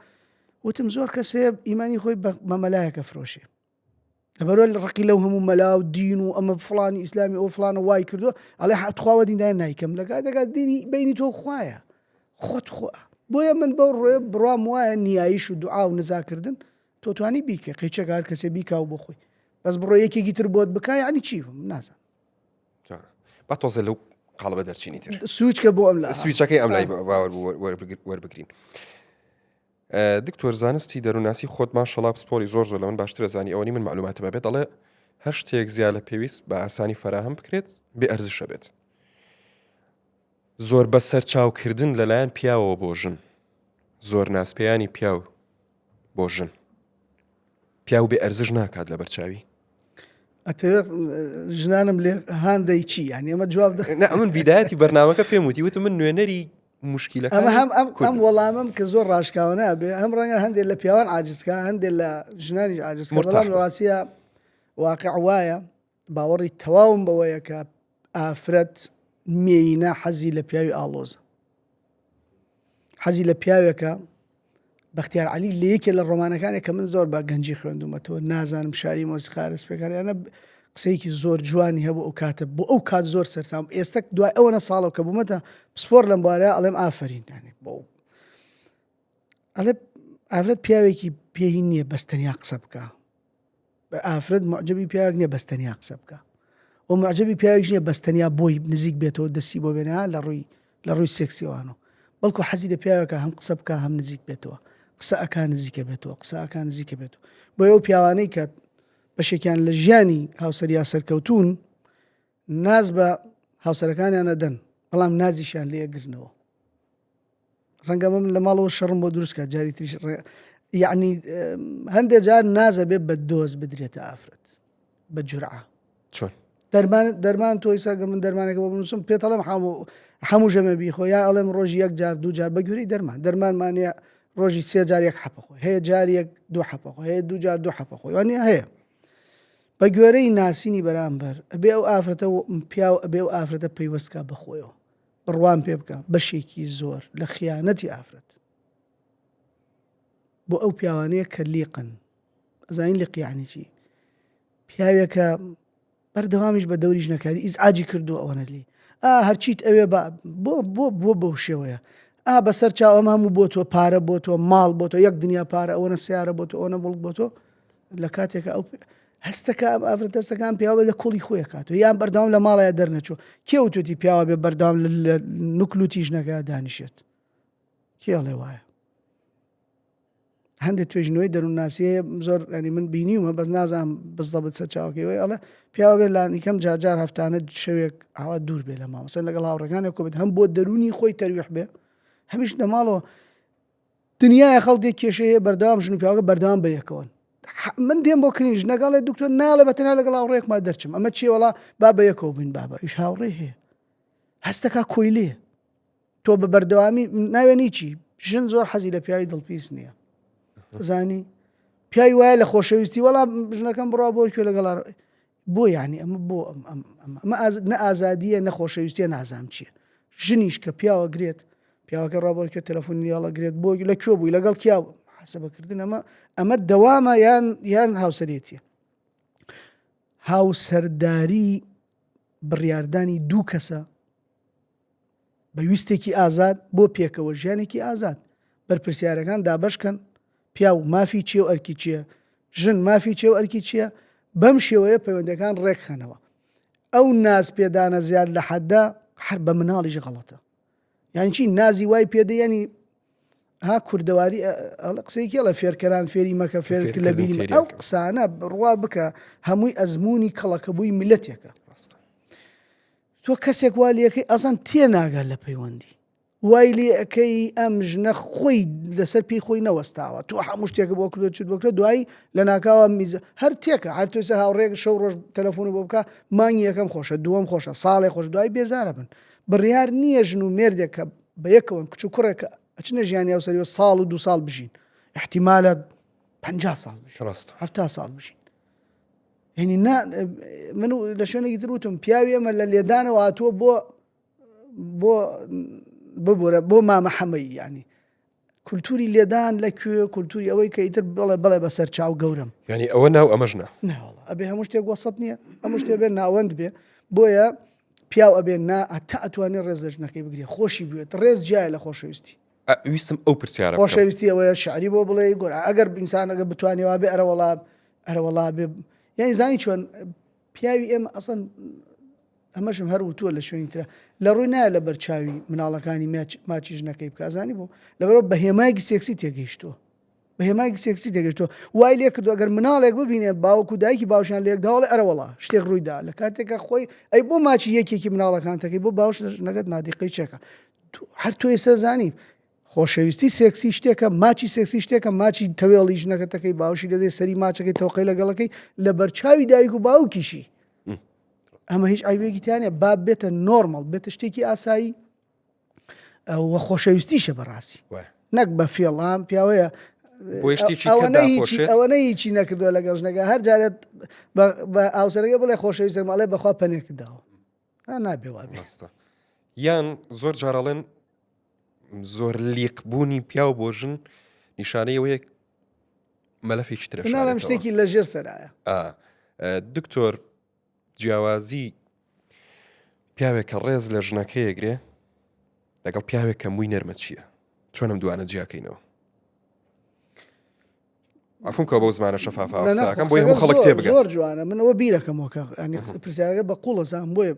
وتم زۆر کەس هەیە ئیمانی خۆی بە مەلایەکە فرۆشێ. لەبەرەوە لە ڕقی لەو هەموو مەلا و دین و ئەمە فڵانی ئیسلامی ئەو فڵانە وای کردووە ئەڵێ تخواوە دیندار نایکەم لە کاتێکا دینی بینی تۆ خوایە خۆت خۆ بۆیە من بەو ڕێ بڕوام وایە نیایش و دوعا و نزاکردن تۆ توانی بیکە قیچەکە هەر کەسێ بیکا و بۆ خۆی بەس بڕۆ یەکێکی تر بۆت بکە یعنی چی نازانم با تۆزە لەو قاڵبە دەرچینی تر سوچکە بۆ ئەم سویچەکەی ئەم لای باوەڕ وەربگرین دکتۆر زانستی دەروونناسی خۆت ماشەڵا پسپۆری زۆر زۆر لە من باشترە زانی ئەوەنی من معلوماتم هەبێت دەڵێ هەر شتێک زیا لە پێویست بە ئاسانی فەراهەم بکرێت بێ ئەرزشە بێت زۆر بە سەرچاوکردن لەلایەن پیاوەوە بۆ ژن زۆر ناسپیانی پیاو بۆ ژن پیاو بێ ئەرزش ناکات لە بەرچاوی ئەتەوێت ژنانم لێ هاندەی چی یانی ئەمە جواب نە من بیدایەتی بەرنامەکە پێم وتی وتم من نوێنەری موشکیلەکانی ئەمە هەم ئەم کوردم. ئەم وەڵامم کە زۆر ڕاشکاوانە بێ هەم ڕەنگە هەندێک لە پیاوان عاجزکا هەندێک لە ژنانیش عاجزکا مرتاح بەڵام لە بن. ڕاستیە واقع وایە باوەڕی تەواوم بەوەیە کە ئافرەت مێینە حەزی لە پیاوی ئاڵۆزە حەزی لە پیاوێکە بەختیار عەلی لە یەکێ لە ڕۆمانەکانی کە من زۆر بە گەنجی خوێندومەتەوە نازانم شاری مۆسیقارە سپیەکان یانە قسەیەکی زۆر جوانی هەبوو ئەو کاتە بۆ ئەو کات زۆر سەرسام ئێستا دوای ئەوەنە ساڵەوە کە بوومەتە پسپۆر لەم بوارە ئەڵێم ئافرین یانێ بۆ ئەڵێ ئافرەت پیاوێکی پێی نییە بەس تەنیا قسە بکە ئافرەت موعجەبی پیاوێک نیە بەس تەنیا قسە بکا و موعجەبی پیاوێکش نیە بەس تەنیا بۆی نزیک بێتەوە دەستی بۆ بێنێ ها لە ڕووی لە ڕووی سێکسیەوانەوە بەڵکو حەزی لە پیاوێکە هەم قسە بکا هەم نزیک بێتەوە قسە ئەکا نزیکە بێتەوە قسە ئەکا نزیکە بێتەوە بۆ ئەو پیاوانەی کە بەشێکیان لە ژیانی هاوسەریا سەرکەوتون ناز بە هاوسەرەکانیان ئەدەن بەڵام نازیشیان لێ ئەگرنەوە ڕەنگە من لە ماڵەوە شەڕم بۆ دروست کات جاری تریش یعنی هەندێک جار نازە بێ بە دۆز بدرێتە ئافرەت بە جورعە چۆن دەرمان دەرمان تۆ ئیسا گەر من دەرمانێکە بۆ بنووسم پێت ئەڵێم هەموو هەموو ژەمە بیخۆ یا ئەڵێم ڕۆژی یەک جار دوو جار بە گوێرەی دەرمان دەرمانمانە ڕۆژی سێ جار یەک حەپە خۆی هەیە جار یەک دوو حەپە خۆی هەیە دوو جار دوو حەپە خۆی وانە هەیە بە گوێرەی ناسینی بەرامبەر ئەبێ ئەو ئافرەتە پیاو ئەبێ ئەو ئافرەتە پەیوەست کا بە خۆیەوە بڕوام پێ بکە بەشێکی زۆر لە خیانەتی ئافرەت بۆ ئەو پیاوانەیە کە لیقن ئەزانین لیق یعنی چی پیاوێکە بەردەوامیش بە دەوری ژنەکانی ئیزعاجی کردو ئەوەنە لی ئا هەرچیت ئەوێ بە بۆ بۆ بۆ بەو شێوەیە ئا بەسەر چاو ئەم هەموو بۆ تۆ پارە بۆ تۆ ماڵ بۆ تۆ یەک دنیا پارە ئەوەنە سیارە بۆ تۆ ئەوەنە مڵک بۆ تۆ لە کاتێکە ئەو هەستەکە ئەم ئافرەت دەستەکان پیاوە لە کوڵی خۆی کاتەوە یان بەردەوام لە ماڵەیە دەرنەچوو کێ وتوتی پیاوە بێ بەردەوام لە نوکل و تیژنەکە دانیشێت کێ ئەڵێ وایە هەندێک توێژینەوەی دەروونناسی هەیە زۆر ینی من بینیومە بەس نازانم بزدەبت سەرچاوەکەی وی ئەڵێ پیاوە بێ لانی کەم جارجار هەفتانە شەوێک ئاوا دوور بێ لە مامۆستا لەگەڵ هاوڕەکانێک کۆبێت هەم بۆ دەروونی خۆی تەرویح بێ هەمیش لە ماڵەوە دنیای خەڵکێک کێشەی هەیە بەردەوام ژن و پیاوەکە بەردەوام بە یەکەوەن من دێم بۆ کرین ژنەگەڵێ دکتۆر ناڵێ بە تەنها لەگەڵ هاوڕێکما دەرچم ئەمە چیە وڵا با بە یەکەوە بین بابە ئیش هاوڕێ هەیە هەستەکە کۆیلەیە تۆ بە بەردەوامی ناوێنی چی ژن زۆر حەزی لە پیاوی دڵپیس نییە زانی پیاوی وایە لە خۆشەویستی وەڵام ژنەکەم بڕوا بۆ کوێ لەگەڵ بۆ یانی ئەمە بۆ ئەم ئەم ئەم ئەمە ئاز نە ئازادییە نە خۆشەویستیە نازانم چییە ژنیش کە پیاوە گرێت پیاوەکە ڕابۆرکە تەلەفۆنی لێڵە گرێت بۆ لە کوێ بووی لەگەڵ کیا حەسەبەکردن ئەمە ئەمە دەوامە یان یان هاوسەرێتیە هاوسەرداری بڕیاردانی دوو کەسە بە ویستێکی ئازاد بۆ پێکەوە ژیانێکی ئازاد بەرپرسیارەکان دابەشکەن پیاو مافی چیە و ئەرکی چیە ژن مافی چیە و ئەرکی چیە بەم شێوەیە پەیوەندەکان ڕێکخەنەوە ئەو ناز پێدانە زیاد لە حەدە هەر بە مناڵیش غەڵەتە یانی چی نازی وای پێدە ینی ها کوردەواری قسەیەکی ئەڵێ فێرکەران فێری مەکە فێرت کرد لە بیری ئەو قسانە بڕوا بکە هەمووی ئەزمموی کەڵەکەبووی میلەتێکە تۆ کەسێک وا لەکەی ئەزان تێناگات لە پەیوەندی وای لێ ئەکەی ئەم ژنە خۆی لەسەر پێی خۆی نەوەستاوە تۆ هەموو شتێکە بۆ کردو چوت بۆ کرد دوایی لە ناکاوە میزە هەر تێکە هەر تۆ هاوڕێک شەو ڕۆژ تەلەفۆن بۆ بکە مانگی یەکەم خۆشە دووەم خۆشە ساڵێ خۆش دوای بێزارە بن بڕیار نییە ژن و مێردێک کە بە یەکەوەن کچ و کوڕێک ئەچنە ژیانی هاوسەریەوە ساڵ و دو ساڵ بژین احتیمالە 50 ساڵ بژین ڕاستە 70 ساڵ بژین یعنی نا من لە شوێنێکی تر وتم پیاوی ئەمە لە لێدانەوە هاتووە بۆ بۆ ببورە بۆ مامە حەمەی ینی. کولتوری لێدان لە کوێ کولتوری ئەوەی کە ئیتر بڵێ بڵێ بەسەر چاو گەورەم. یانی ئەوە ناو ئەمەش نا. ناوەڵا ئەبێ هەموو شتێک وەسەت نییە هەموو شتێ بێ ناوەند بێ بۆیە پیاو ئەبێ نا هەتا ئەتوانێ ڕێز لە ژنەکەی بگرێ خۆشی بوێت ڕێز جیایە لە خۆشەویستی. ئە ویستم ئەو پرسیارە بکەم. خۆشەویستی ئەوەیە شعری بۆ بڵێی گۆرا ئەگەر ئینسان ئەگەر بتوانێ وابێ ئەرەوەڵا ئەرەوەڵا بێ یانی زانی چۆن پیاوی ئێمە ئەسڵەن ئەمەشم هەر وتووە لە شوێنی ترە لە ڕووی نایە لە بەرچاوی مناڵەکانی ماچی ژنەکەی بکە ئەزانی بۆ لەبەرەوە بە هێمایەکی سێکسی تێگەیشتووە بە هێمایەکی سێکسی تێگەیشتووە وای لێ کردو ئەگەر مناڵێک ببینێ باوک و دایکی باوشیان لێک داوڵێ ئەرەوەڵا شتێک ڕوویدا لە کاتێکە خۆی ئەی بۆ ماچی یەکێکی مناڵەکانتەکەی بۆ باوش ژنەکەت نادیقەی چێکە هەر تۆ ئێستا زانی خۆشەویستی سێکسی شتێکە، ماچی سێکسی شتێکە، ماچی تەوێڵی ژنەکەتەکەی باوشی دەدەی سەری ماچەکەی تەوقەی لەگەڵەکەی لە بەرچاوی دایک و باوکیشی ئەمە هیچ عیبێکی تیانە با بێتە نۆرمەڵ بێتە شتێکی ئاسایی وە خۆشەویستیشە بەڕاستی نەک بە فێڵام پیاوەیە ئەوەنە هیچی نەکردووە لەگەڵ ژنەکە هەر جارێت بە ئاوسەرەکە بڵێ خۆشەویستم ئەڵێ بەخوا پەنێکداوە نابێ وابێ یان زۆر جارەڵێن زۆر لیق بوونی پیاو بۆ ژن نیشانەی ئەوەیە مەلەفێکی ترە ناڵێم شتێکی لە ژێر سەرایە دکتۆر جیاوازی پیاوێک کە ڕێز لە ژنەکەیەگرێ لەگەڵ پیاوێک کە مووی نەرمە چییە چۆنم دوانە جیاکەینەوە عەفوم کە بەو زمانە شەفافە قسەکەم بۆی هەموو خەڵک تێ بگات زۆر جوانە من ئەوە بیرەکەمەوە کە ئەنی پرسیارەکە بە قوڵە زان بۆیە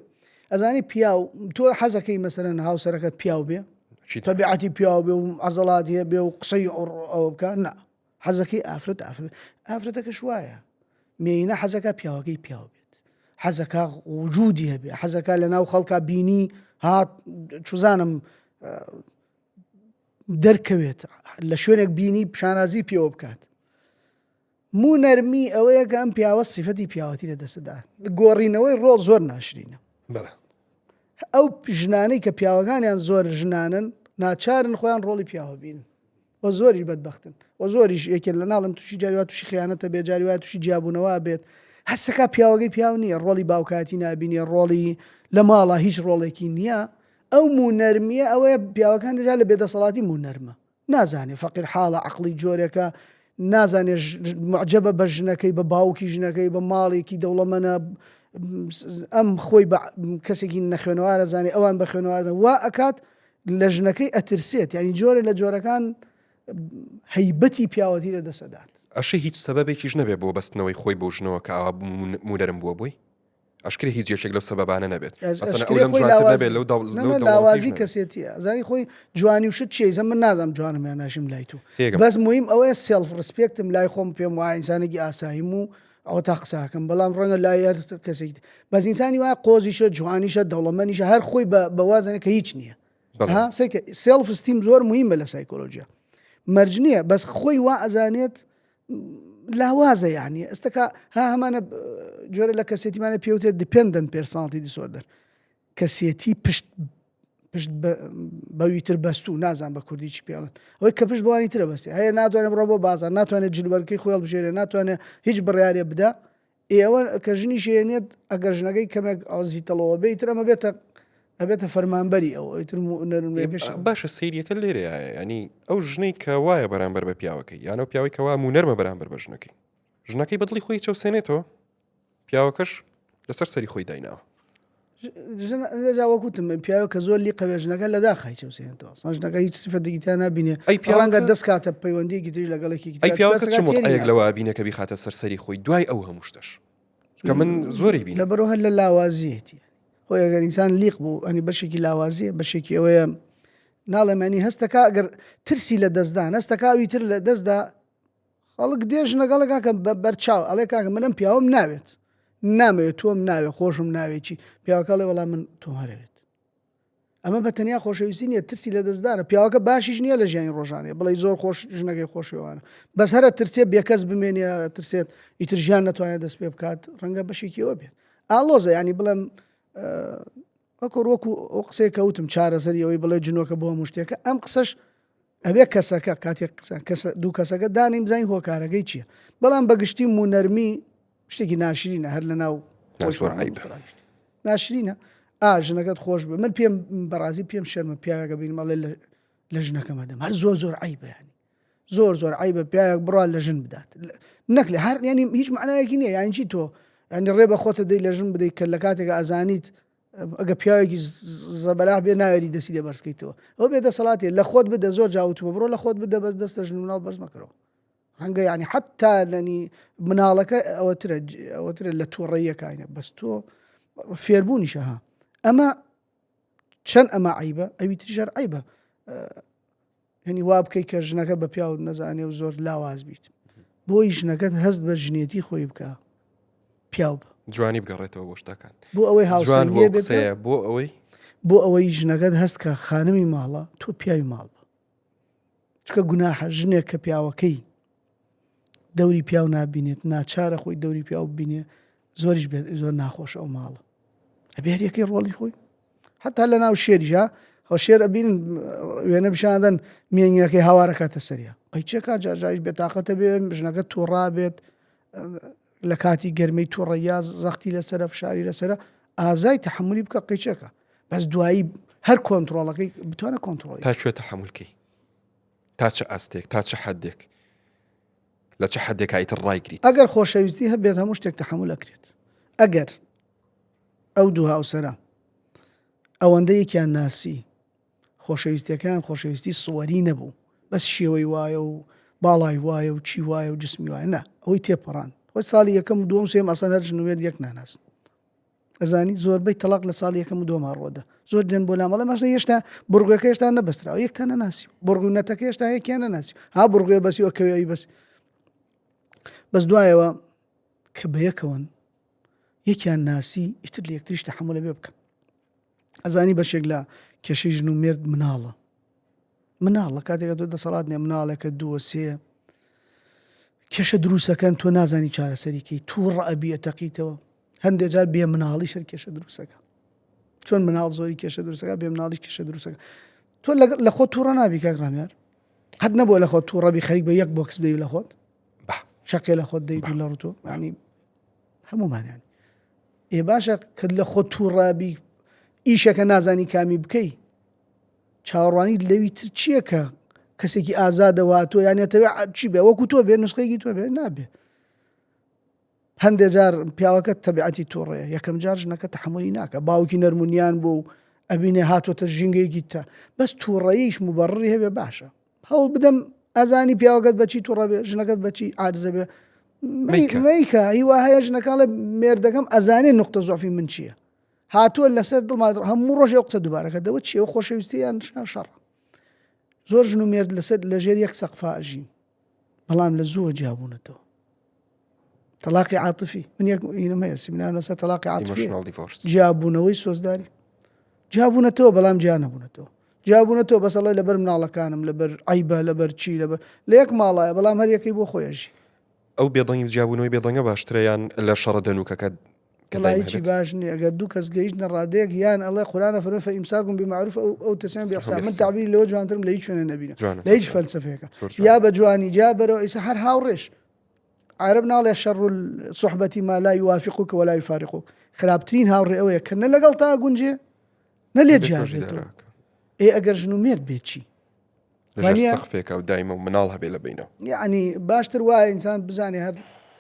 ئەزانی پیاو تۆ حەزەکەی مەسەرەن هاوسەرەکەت پیاو بێ تەبیعەتی پیاو بێ و عەزەڵات هەیە بێ و قسەی ئەوە بکە نا حەزەکەی ئافرەت ئافرەت ئافرەتەکەش وایە مێینە حەزەکە پیاوەکەی پیاو بێت حەزەکە وجودی هەبێ حەزەکە لە ناو خەڵکا بینی هات چزانم دەرکەوێت لە شوێنێک بینی شانازی پێوە بکات مو نەرمی ئەوەیە کە ئەم پیاوە سیفەتی پیاوەتی لە دەستدا گۆڕینەوەی ڕۆڵ زۆر ناشرینە ئەو ژنانەی کە پیاوەکانیان زۆر ژنانن ناچارن خۆیان ڕۆڵی پیاوە بین و زۆریش بەدبختن و زۆریش یەکێک لە ناڵم تووشی جاری تووشی خیانەتە بێ جاری وایە تووشی جیابوونەوە بێت هەستەکە پیاوەکەی پیاو نییە ڕۆڵی باوکاتی نبینێ ڕۆڵی لە ماڵە هیچ ڕۆڵێکی نییە ئەو موو نەرمیە ئەوەیە پیاوەکان دەجا لە بێدەسەڵاتی موو نەرمە نازانێ فەقیر حاڵە عەقڵی جۆرێکە نازانێ معجبە بە ژنەکەی بە باوکی ژنەکەی بە ماڵێکی دەوڵەمەنە ئەم خۆی بە کەسێکی نەخوێنەوارە زانێ ئەوان بە خوێنەوارە وا ئەکات لە ژنەکەی ئەترسێت یعنی جۆرە لە جۆرەکان هەیبەتی پیاوەتی لە دەسەدات. ئەشێ هیچ سەبەبێکیش نەبێ بۆ بەستنەوەی خۆی بەو ژنەوە کە ئاوا موونەرم بووە بۆی؟ ئەشکرێ هیچ یەکێک لەو سەبەبانە نەبێت مەسەلەن ئەو لەم جوانتر نەبێت لەو دەوڵ لەو دەوڵەمەندیش لاوازی کەسێتیە زانی خۆی جوانی و شت چیە ئیسە من نازانم جوانم یان ناشیم لای تو تێگەم بەس موهیم ئەوەیە self respect م لای خۆم پێم وایە ئینسانێکی ئاساییم و ئەوە تا قساکەم بەڵام ڕەنگە لای هەر کەسێکی بەس ئینسانی وایە قۆزیشە جوانیشە دەوڵەمەنیشە هەر خۆی بە بە وازانێ کە هیچ نییە ها سەیکە self esteem زۆر موهیمە لە سایکۆلۆژیا مەرج نییە بەس خۆی وا ئەزانێت لاوازە یعنی ئێستەکە ها هەمانە جۆرە لە کەسێتیمانە پێوتێت dependent personality disorder کەسێتی پشت پشت بەوی تر بەستوو نازان بە کوردی چی پێڵن ئەوەی کە پشت بەوانی ترە بەستی هەیە ناتوانێت بڕۆ بۆ بازار ناتوانێت جلوبەرگەکەی خۆی هەڵبژێرێ ناتوانێت هیچ بڕیارێ بدا ئێوە کە ژنیش هێنێت ئەگەر ژنەکەی کەمێک ئەو زیتەڵەوە بێ ئیتر ئەمە بێتە ئەبێتە فەرمانبەری ئەو ئیتر نەرمەکەش باشە سەیریەکە لێرەیە ینی ئەو ژنەی کە وایە بەرامبەر بە پیاوەکەی یانە پیاوەی کەوا مونەرمە بەرامبەر بە ژنەکەی ژنەکەی بەدڵی خۆی چەوسێنێتەوە پیاوەکەش لەسەر سەری خۆی دایناوە جا وەک وتم پیاوە کە زۆر لی قەوێ ژنەکە لە داخای چەوسێنێتەوە سان ژنەکە هیچ سفەتێکی تیا نابینێ ئەی پیاوەکە دەست کاتە پەیوەندیەکی تریش لەگەڵێکی ئەی پیاوەکە چ متعەیەک لەوە ئەبینێ کە بیخاتە سەر سەری خۆی دوای ئەو هەموو شتەش کە من زۆری بینی لەبەرەوە هەر لە لاوازیەتی خۆی ئەگەر ئینسان لیق بوو ئەنی بەشێکی لاوازیە بەشێکی ئەوەیە ناڵێمانی هەستەکە ئەگەر ترسی لە دەستدان هەستەکە ئەوی تر لە دەستدا خەڵک دێ ژنەگەڵە کاکە بەرچاو ئەڵێ کاکە من ئەم پیاوم ناوێت نامەوێت تۆم ناوێت خۆشم ناوێت چی پیاوەکە ئەڵێ وەڵا من تۆم هەرەوێت ئەمە بە تەنیا خۆشەویستی نییە ترسی لە دەستدانە پیاوەکە باشیش نییە لە ژیانی ڕۆژانەیە بڵێ زۆر خۆش ژنەکەی خۆشەوانە بەس هەرە ترسێ بێکەس بمێنێ ترسێت ئیتر ژیان نەتوانێت دەست پێ بکات ڕەنگە بەشێکیەوە بێت ئالۆزە ینی بڵێم وەکو وەکو ئەو قسەیە کەوتم چارەسەری ئەوەی بڵێ جنۆکە بۆ هەموو شتێکە ئەم قسەش ئەبێ کەسەکە کاتێک قسە کەسە دوو کەسەکە دانین بزانین هۆکارەکەی چییە بەڵام بەگشتی مونەرمی شتێکی ناشرینە هەر لە ناو ناشرینە ئا ژنەکەت خۆش بێ من پێم بەڕازی پێم شەرمە پیاوێکە بینم ئەڵێ لە. لە ژنەکەم ئەدەم هەر زۆر زۆر عیبە ینی زۆر زۆر عیبە پیاوێک بڕوا لە ژن بدات نەک لە هەر ینی هیچ معنایەکی نییە یان چی تۆ ینی ڕێ بە خۆتە دەی لە ژن بدەیت کە لە کاتێک ئازانیت ئەگە پیاوێکی زەبەلاح بێ ناوێری دەستی لێ بەرزکەیتەوە ئەو بێ دەسەڵاتێ لە خۆت بدە زۆر جاوتمە بڕۆ لە خۆت بدە بەس دەست لە ژن مناڵ بەرز مەکەرەوە ڕەنگە ینی حتا لەنی مناڵەکە ئەوەترە ئەوەترە لە تووڕەیەکانە بەس تۆ فێربوونیشە ها ئەمە چەند ئەمە عیبە ئەوی تریشەر عیبە یعنی وا بکەی کە ژنەکە بە پیاوت نەزانێ و زۆر لاواز بیت بۆی ژنەکەت هەست بە ژنێتی خۆی بکە پیاو بە جوانی بگەڕێتەوە بۆ شتەکان بۆ ئەوەی هاوسەنگیە بێت بۆ ئەوەی بۆ ئەوەی ژنەکەت هەست کە خانمی ماڵە تۆ پیاوی ماڵ بە چکە گوناحە ژنێک کە پیاوەکەی دەوری پیاو نابینێت ناچارە خۆی دەوری پیاو ببینێ زۆریش بێت زۆر ناخۆش ئەو ماڵە ئەبێ هەریەکەی ڕۆڵی خۆی حتا لە ناو شێریشا خۆ شێر ئەبین وێنە پیشاندەن مێنگەکەی هاوارەکاتە سەریا قەیچێکا جارجاریش بێتاقەتە بێ ژنەکە تووڕا بێت لە کاتی گەرمەی تووڕەیا زەختی لەسرە فشاری لەسرە ئازای تحملی بکە قیچەکە بەس دوایی هەر کۆنتترۆڵەکەی بتوانە کۆنتترۆڵ تا کوێ تحملکەی تا چ ئاستێک تا چ حدێک لە چ حدێکا ئیتر ڕایگریت ئەگەر خۆشەویستی هەبێت هەموو شتێک تحمل ئەکرێت ئەگەر ئەو دوو هاوسەرە ئەوەندە یەکیان ناسی خۆشەویستیەکەیان خۆشەویستی سوەری نەبوو بەس شێوەی وایە و باڵای وایە و چی وایە و جسمی وایە نا ئەوەی تێپەڕان خۆی ساڵی یەکەم و دووەم سێم ئەسان هەر ژن و مێرد یەک ناناسن ئەزانی زۆربەی تەلاق لە ساڵی یەکەم و دووەم ڕۆدە زۆر دێن بۆ لامەڵێ ماشە هێشتا بڕگەکە هێشتا نەبەستراوە یەکتان نەناسی بڕگونەتەکە هێشتا یەکیان نەناسی ها بڕگوێ بەسی ئەکەوێ بەس بەس دوایەوە کە بەیەکەوەن یەکیان ناسی ئیتر لە یەکتریش تەحەمولە بێ بکەن ئەزانی بەشێک لە کێشەی ژن و مێرد مناڵە مناڵە کاتێکە تۆ دەسەڵات نیە مناڵێکە دووە سێ کێشە دروستەکەن تۆ نازانی چارەسەریکەی تووڕە ئەبی ئەتەقیتەوە هەندێک جار بێ مناڵی شەر کێشە دروستەکە چۆن مناڵ زۆری کێشە دروستەکە بێ مناڵی کێشە دروستەکە تۆ لە خۆ تووڕە نابی کاک ڕامیار قەت نەبووە لە خۆت تووڕەبی خەریک بە یەک بۆکس بدەی لە خۆت شەقێ لە خۆت دەیت لە ڕوتۆ ینی هەمومانیان ئێ باشە کە لە خۆت تووڕابی ئیشەکە نازانی کامی بکەی چاوەڕوانی لەوی تر چییە کە کەسێکی ئازادەوە تۆ یانەتەوێ چی بێ وەکو تۆ بێ نسخێکی تۆ بێ نابێ هەندێ جار پیاوەکە تەبیعەتی توڕەیە یەکەم جار ژنەکە تەحەمولی ناکە باوکی نەرمونیان بوو و ئەبینێ هاتۆتە ژینگەیەکی تە بەس توڕەییش مبەڕری هەبێ باشە هەوڵ بدەم ئەزانی پیاوەکەت بەچی توڕە بێ ژنەکەت بەچی عاجزە بێ مەیکە هیوا هەیە ژنەکەڵێ مێردەکەم ئەزانێ نقطە زۆفی من چییە هاتووە لەسەر دڵما هەموو ڕۆژێ قسە دووبارەکە دەوە چیەوە خۆشەویستی یان شەڕ زۆر ژن و مێرد لەسەر لەژێر یەک سەقفا ئەژین بەڵام لە زووە جیابوونەتەوە تەلاقی عاتفی من یەک ئینم هەیە سیمینار لەسەر تەلاقی عاتفی جیابوونەوەی سۆزداری جیابوونەتەوە بەڵام جیا نەبوونەتەوە جیابوونەتەوە بەسەڵی لەبەر مناڵەکانم لەبەر عیبە لەبەر چی لەبەر لە یەک ماڵایە بەڵام هەر یەکەی بۆ خۆیەژی ئەو بێدەنگی و جیابوونەوەی بێدەنگە باشترە یان لە شەڕە دەنووکەکە کە دایم هیچی باش نییە ئەگەر دوو کەس گەیشتنە ڕادەیەک یان ئەڵێ قورئان ئەفەرموێ فإمساک بمعروف أو أو تسريح بإحسان من تعبیری لەوە جوانترم لە هیچ شوێنێ نەبینم لە هیچ فەلسەفەیەکە یا بە جوانی جیا بەرەوە ئیسا هەر هاوڕێش عەرەب ناڵێ شر الصحبة ما لا يوافقك ولا يفارقك خراپترین هاوڕێ ئەوەیە کە نە لەگەڵ تا گونجێ نە لێ جیا بێتەوە ئێ ئەگەر ژن و مێرد بێت چی سەقفێکە و دایمە و مناڵ هەبێ لە بینەوە یعنی باشتر وایە ئینسان بزانێ هەر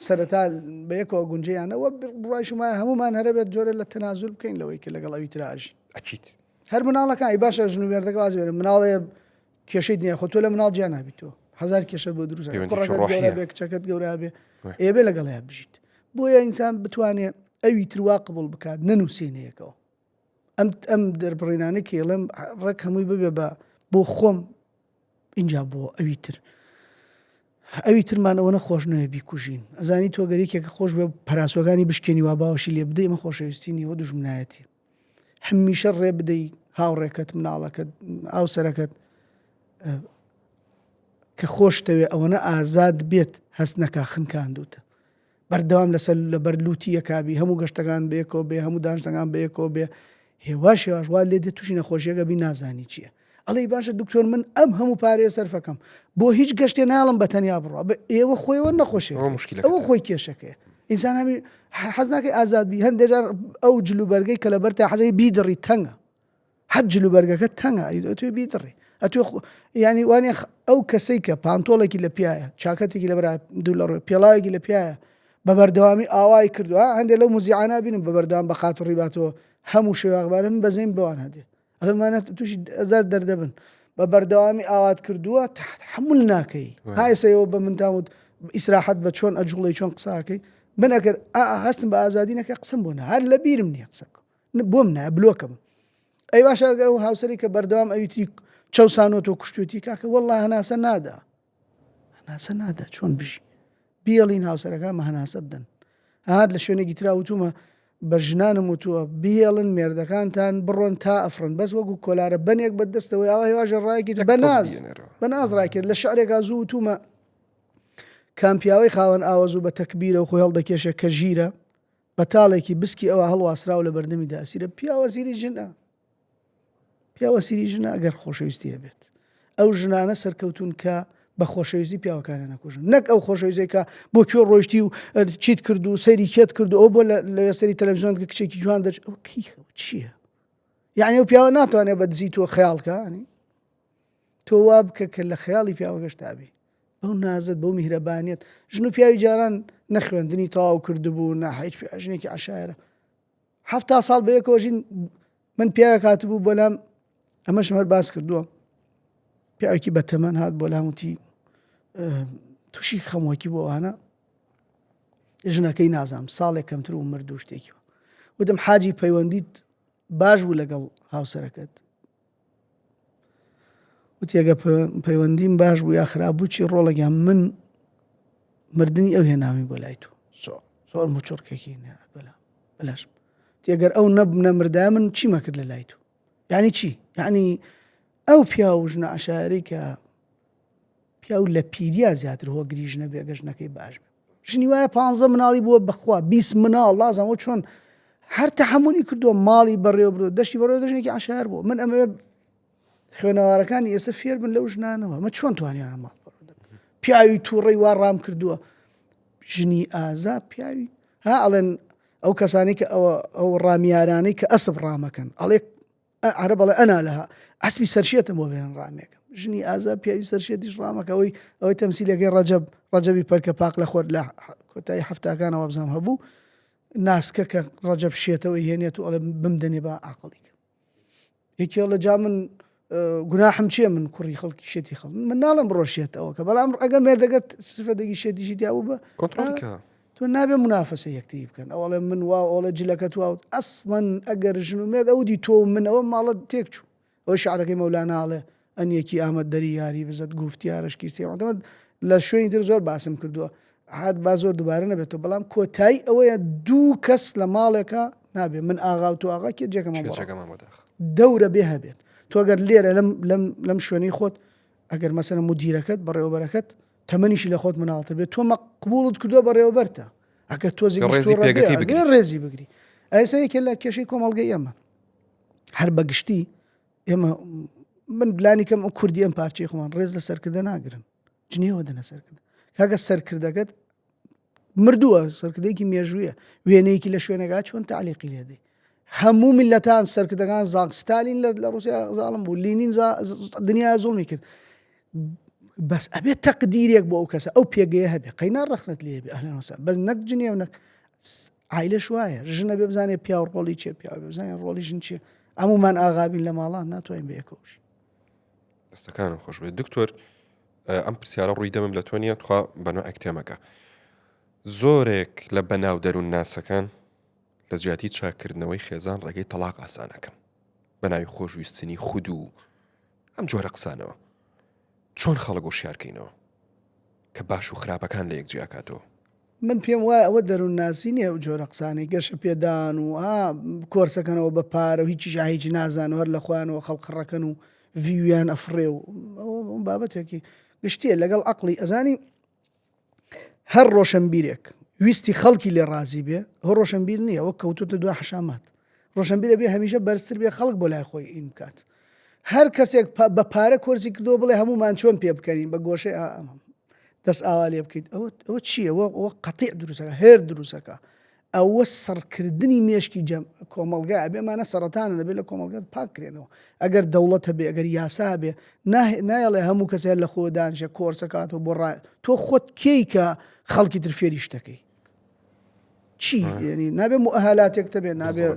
سەرەتا بە یەکەوە گونجیانەوە بڕایشم وایە هەمومان هەرەبێت جۆرە لە تەنازول بکەین لەوەی کە لەگەڵ ئەوی تراژی ئەکیت هەر مناڵەکان ئی باشە ژن و مێردەکە واز بێنە مناڵێ کێشەی دنیا خۆ تۆ لە مناڵ جیا نابیتەوە هەزار کێشە بۆ دروست کوڕەکەت گەورە بێ کچەکەت گەورە بێ ئێبێ لەگەڵیا بژیت بۆیە ئینسان بتوانێ ئەوی تروا قبول بکات نەنووسێنەیەکەوە ئەم ئەم دەربڕینانەی کە ئەڵێم ڕێک هەمووی ببێ بە بۆ خۆم اینجا بۆ ئەوی تر ئەوی ترمان ئەوە نەخۆش نوێ بیکوژین ئەزانی تۆ گەر یەکێکە خۆش بێ پەراسوەکانی بشکێنی وا باوەشی لێ بدەی ئەمە خۆشەویستی نیوە دوژمنایەتی هەمیشە ڕێ بدەی هاوڕێکەت مناڵەکەت ئاوسەرەکەت کە خۆشتەوێ ئەوەنە ئازاد بێت هەست نەکا خنکاندوتە بەردەوام لەسەر لەبەر لوتی یەکابی هەموو گەشتەکان بەیەکەوە بێ هەموو دانیشتنەکان بەیەکەوە بێ هێواش هێواش وا لێ دێت تووشی نەخۆشیەکە بی نازانی چییە ئەڵێی باشە دکتۆر من ئەم هەموو پارەیە سەرفەکەم بۆ هیچ گەشتێ ناڵم بە تەنیا بڕوا بە ئێوە خۆیەوە نەخۆشی ئەوە خۆی کێشەکەیە ئینسان هەمی حەز ناکەی ئازاد بی هەندێک جار ئەو جلوبەرگەی کە لەبەر تا حەزەی بیدڕی تەنگە هەر جلوبەرگەکە تەنگە ئەی دەتوێ بیدڕی. ئەتۆ ینی وانە ئەو کەسەی کە پانتۆڵێکی لە پیایە چاکەتێکی لە برا دوو لە ڕوێ پێڵاوێکی لە پیایە بە بەردەوامی ئاوای کردووە هەندێک لەو موزیعانە بینم بە بەردەوام بە قات و ڕیباتەوە هەموو شێواخبارە من بەزەیم بەوان هەدێ ئەمانە تووشی ئەزار دەردەبن بە بەردەوامی ئاوات کردووە تحمل ناکەی هایسەوە بە منتان وت ئیسراحەت بە چۆن ئەجوڵی چۆن قساکەی من ئەگەر هەستم بە ئازادی نەکە قسم بۆ هەر لە بیرم نییە قسە بۆم نایە بلۆکەم ئەی باشە ئەگەر ئەو هاوسەری کە بەردەوام ئەوی تری چەوسانۆتەوە کوشتوێتی کاکە والله هەناسە نادا هەناسە نادا چۆن بژی بیڵین هاوسەرەکانمە هەناسە بدەن هات لە شوێنێکی ترا وتومە بە ژنانم وتووە بهێڵن مێردەکانتان بڕۆن تا ئەفرن بەس وەکو کۆلارە بەنێک بە دەستەوەی ئاوا هێواژە ڕایکرد بەناز بەناز ڕایکرد لە شعرێکا زوو وتومە کام پیاوەی خاوەن ئاوەز و بە تەکبیرە و خۆی هەڵدەکێشێ کە ژیرە بەتاڵێکی بسکی ئەوە هەڵواسراو لە بەردەمیدا ئەسیرە پیاوە زیری ژنە پیاوە سیری ژنە ئەگەر خۆشەویستی هەبێت ئەو ژنانە سەرکەوتون کە بە خۆشەویستی پیاوەکانیان نەکوژن نەک ئەو خۆشەویستەی کە بۆ کوێ ڕۆیشتی و چیت کرد و سەیری کێت کرد و ئەو بۆ لەوێ سەری تەلەڤزیۆن کە کچێکی جوان دەچ ئەو چییە یعنی ئەو پیاوە ناتوانێت بە دزی تۆ خەیاڵکانی تۆ وا بکە کە لە خەیاڵی پیاوەکەش تابی بەو نازت بەو میهرەبانیت ژن و پیاوی جاران نەخوێندنی تەواو کردبوو نە هیچ ژنێکی عشاعرە هەفتا ساڵ بەیەکەوە ژین من پیاوێک هاتبوو بۆ لام ئەمەشم هەر باس کردووە پیاوێکی بەتەمەن هات بۆ لام وتی تووشی خەمۆکی بۆ ئەوانە ژنەکەی نازانم ساڵێک کەمتر و مرد و شتێکی وتم حاجی پەیوەندیت باش بوو لەگەڵ هاوسەرەکەت وتی ئەگە پەیوەندیم باش بوو یا خراپ بوو چی ڕۆڵەگیان من مردنی ئەو هێناوی بۆ لای تۆ زۆر زۆر موچڕکێکی نهات بەلا بەلاش تێگەر ئەو نەب نەمردا من چیمە کرد لە لای تۆ یعنی چی یعنی ئەو پیا و ژنە عشاری کە پیاو لە پیریا زیاتر هۆگری ژنە بێ گەژنەکەی باش بێ ژنی وایە پ مناڵی بووە بەخوا 20 مناڵ لازم چۆن هەر تەحملی کردووە ماڵی بەڕێوە بردووە دەشتی بەڕێوە دەژنێکی عشار بوو من ئەمەوێ خوێنەوارەکانی ئێستا فێر بن لەو ژنانەوە مە چۆن توانیانە ماڵ پیاوی تووڕی وا ڕام کردووە ژنی ئازا پیاوی ها ئەڵێن ئەو کەسانی کە ئەوە ئەو ڕامیارانەی کە ئەسب ڕامەکەن ئەڵێ عەرەب ئەڵێ ئەنا لەها ئەسپی سەرشێتم بۆ بێنن ڕامێکم ژنی ئازا پیاوی سەرشێتیش ڕامەکە ئەوەی ئەوەی تەمسیلەکەی ڕەجەب ڕەجەبی پەرکە پاق لە خۆر لە کۆتایی هەفتاکانەوە بزانام هەبوو ناسکە کە ڕەجەب شێتەوەی هێنێت و ئەڵێ بمدەنێ بە عاقڵیک یەکێ لە جا من گوناحم چییە من کوڕی خەڵکی شێتی خەڵ من ناڵم بڕۆ شێتەوە کە بەڵام ئەگە مێردەگەت سفەتێکی شێتیشی تیا بوو بە کۆنترۆڵکە تۆ نابێ منافەسە یەکتری بکەن ئەوڵێ من وا ئۆڵێ جلەکە تو ئەسڵەن ئەگەر ژن و مێرد ئەو دی تۆ و من ئەوە ماڵە تێک چوو ئەو شعرەکەی مەولانا ئەڵێ ئەن یەکی ئامەد دەری یاری بزەت گوفتیارەشکی سێ لە شوێنی تر زۆر باسم کردووە هات با زۆر دووبارە نەبێتەوە بەڵام کۆتایی ئەوەیە دوو کەس لە ماڵێکە نابێ من ئاغا و تۆ ئاغا کێ جێگەمان جێگەمان بۆ داخ دەورە بێ هەبێت تۆ گەر لێرە لەم لەم لەم شوێنەی خۆت ئەگەر مەسەلەن مدیرەکەت بەڕێوەبەرەکەت تەمەنیشی لە خۆت مناڵتر بێت تۆ مەقبوڵت کردووە بەڕێوەبەرتە ئەگەر تۆزێک ڕێزی پێگەکەی بگری ڕێزی بگری ئەیسا یەکێ لە کێشەی کۆمەڵگەی ئێمە هەر بەگشتی ئێمە من بلانی کەم ئەو کوردی ئەم پارچەی خۆمان ڕێز لە سەرکردە ناگرن جنێوە دەنە سەرکردە کاکە سەرکردەکەت مردووە سەرکردێکی مێژوویە وێنەیەکی لە شوێنەکە چۆن تعلیقی لێدەی هەموو میلەتان سەرکردەکان زاڵ ستالین لە ڕوسیا زاڵم بوو لینین دنیا زوڵمی کرد بەس ئەبێت تەقدیرێک بۆ ئەو کەسە ئەو پێگەیە هەبێ قەینا ڕەخنەت لێ بێ ئەهلەن وسهلا بەس نەک جنێو نەک عایلەش وایە ژنە بێ بزانێ پیاو ڕۆڵی چیە پیاو بێ بزانێ ڕۆڵی ژن چیە هەموومان ئاغابین لە ماڵان ناتوانین بەیەکەوە بژین. دەستەکانم خۆش بێت دکتۆر ئەم پرسیارە ڕووی دەمم لە تۆ نییە تخوا بە نوعێک تێمەکە زۆرێک لە بەناو دەروون ناسەکان لە جیاتی چاککردنەوەی خێزان ڕێگەی تەلاق ئاسانەکەن بە ناوی خۆشویستنی خود و ئەم جۆرە قسانەوە چۆن خەڵک وشیارکەینەوە کە باش و خراپەکان لە یەک جیاکاتەوە من پێم وایە ئەوە دەروونناسی نییە ئەو جۆرە قسانەی گەشە پێدان و ها کۆرسەکەنەوە بە پارە و هیچیش هیچ نازان و هەر لە خۆیانەوە خەڵک خڕەکەن و ڤیویان ئەفڕێ و ئەوە بابەتێکی گشتیە لەگەڵ عەقڵی ئەزانی هەر ڕۆشنبیرێک ویستی خەڵکی لێ ڕازی بێ هۆ ڕۆشنبیر نییە وەک کەوتوتە دو حەشامات ڕۆشنبیرە بێ هەمیشە بەرزتر بێ خەڵک بۆ لای خۆی ئین بکات هەر کەسێک بە پارە کۆرسی کردەوە بڵێ هەمومان چۆن پێ بکەین بە گۆشەی دەست ئاوا لێ بکەیت ئەوە ئەوە چییە ئەوە قەتیع دروستەکە هێر دروستەکە. ئەوە سڕکردنی مێشکی جەم کۆمەڵگا ئەبێ ئەمانە سەرەتانن ئەبێ لە کۆمەڵگا پاک کرێنەوە ئەگەر دەوڵەت هەبێ ئەگەر یاسا هەبێ نایەڵێ هەموو کەس هەر لە خۆ دانیشێ کۆرسەکاتەوە بۆ ڕا تۆ خۆت کێی کە خەڵکی تر فێری شتەکەی چی یعنی نابێ مؤهلاتێک تەبێ نابێ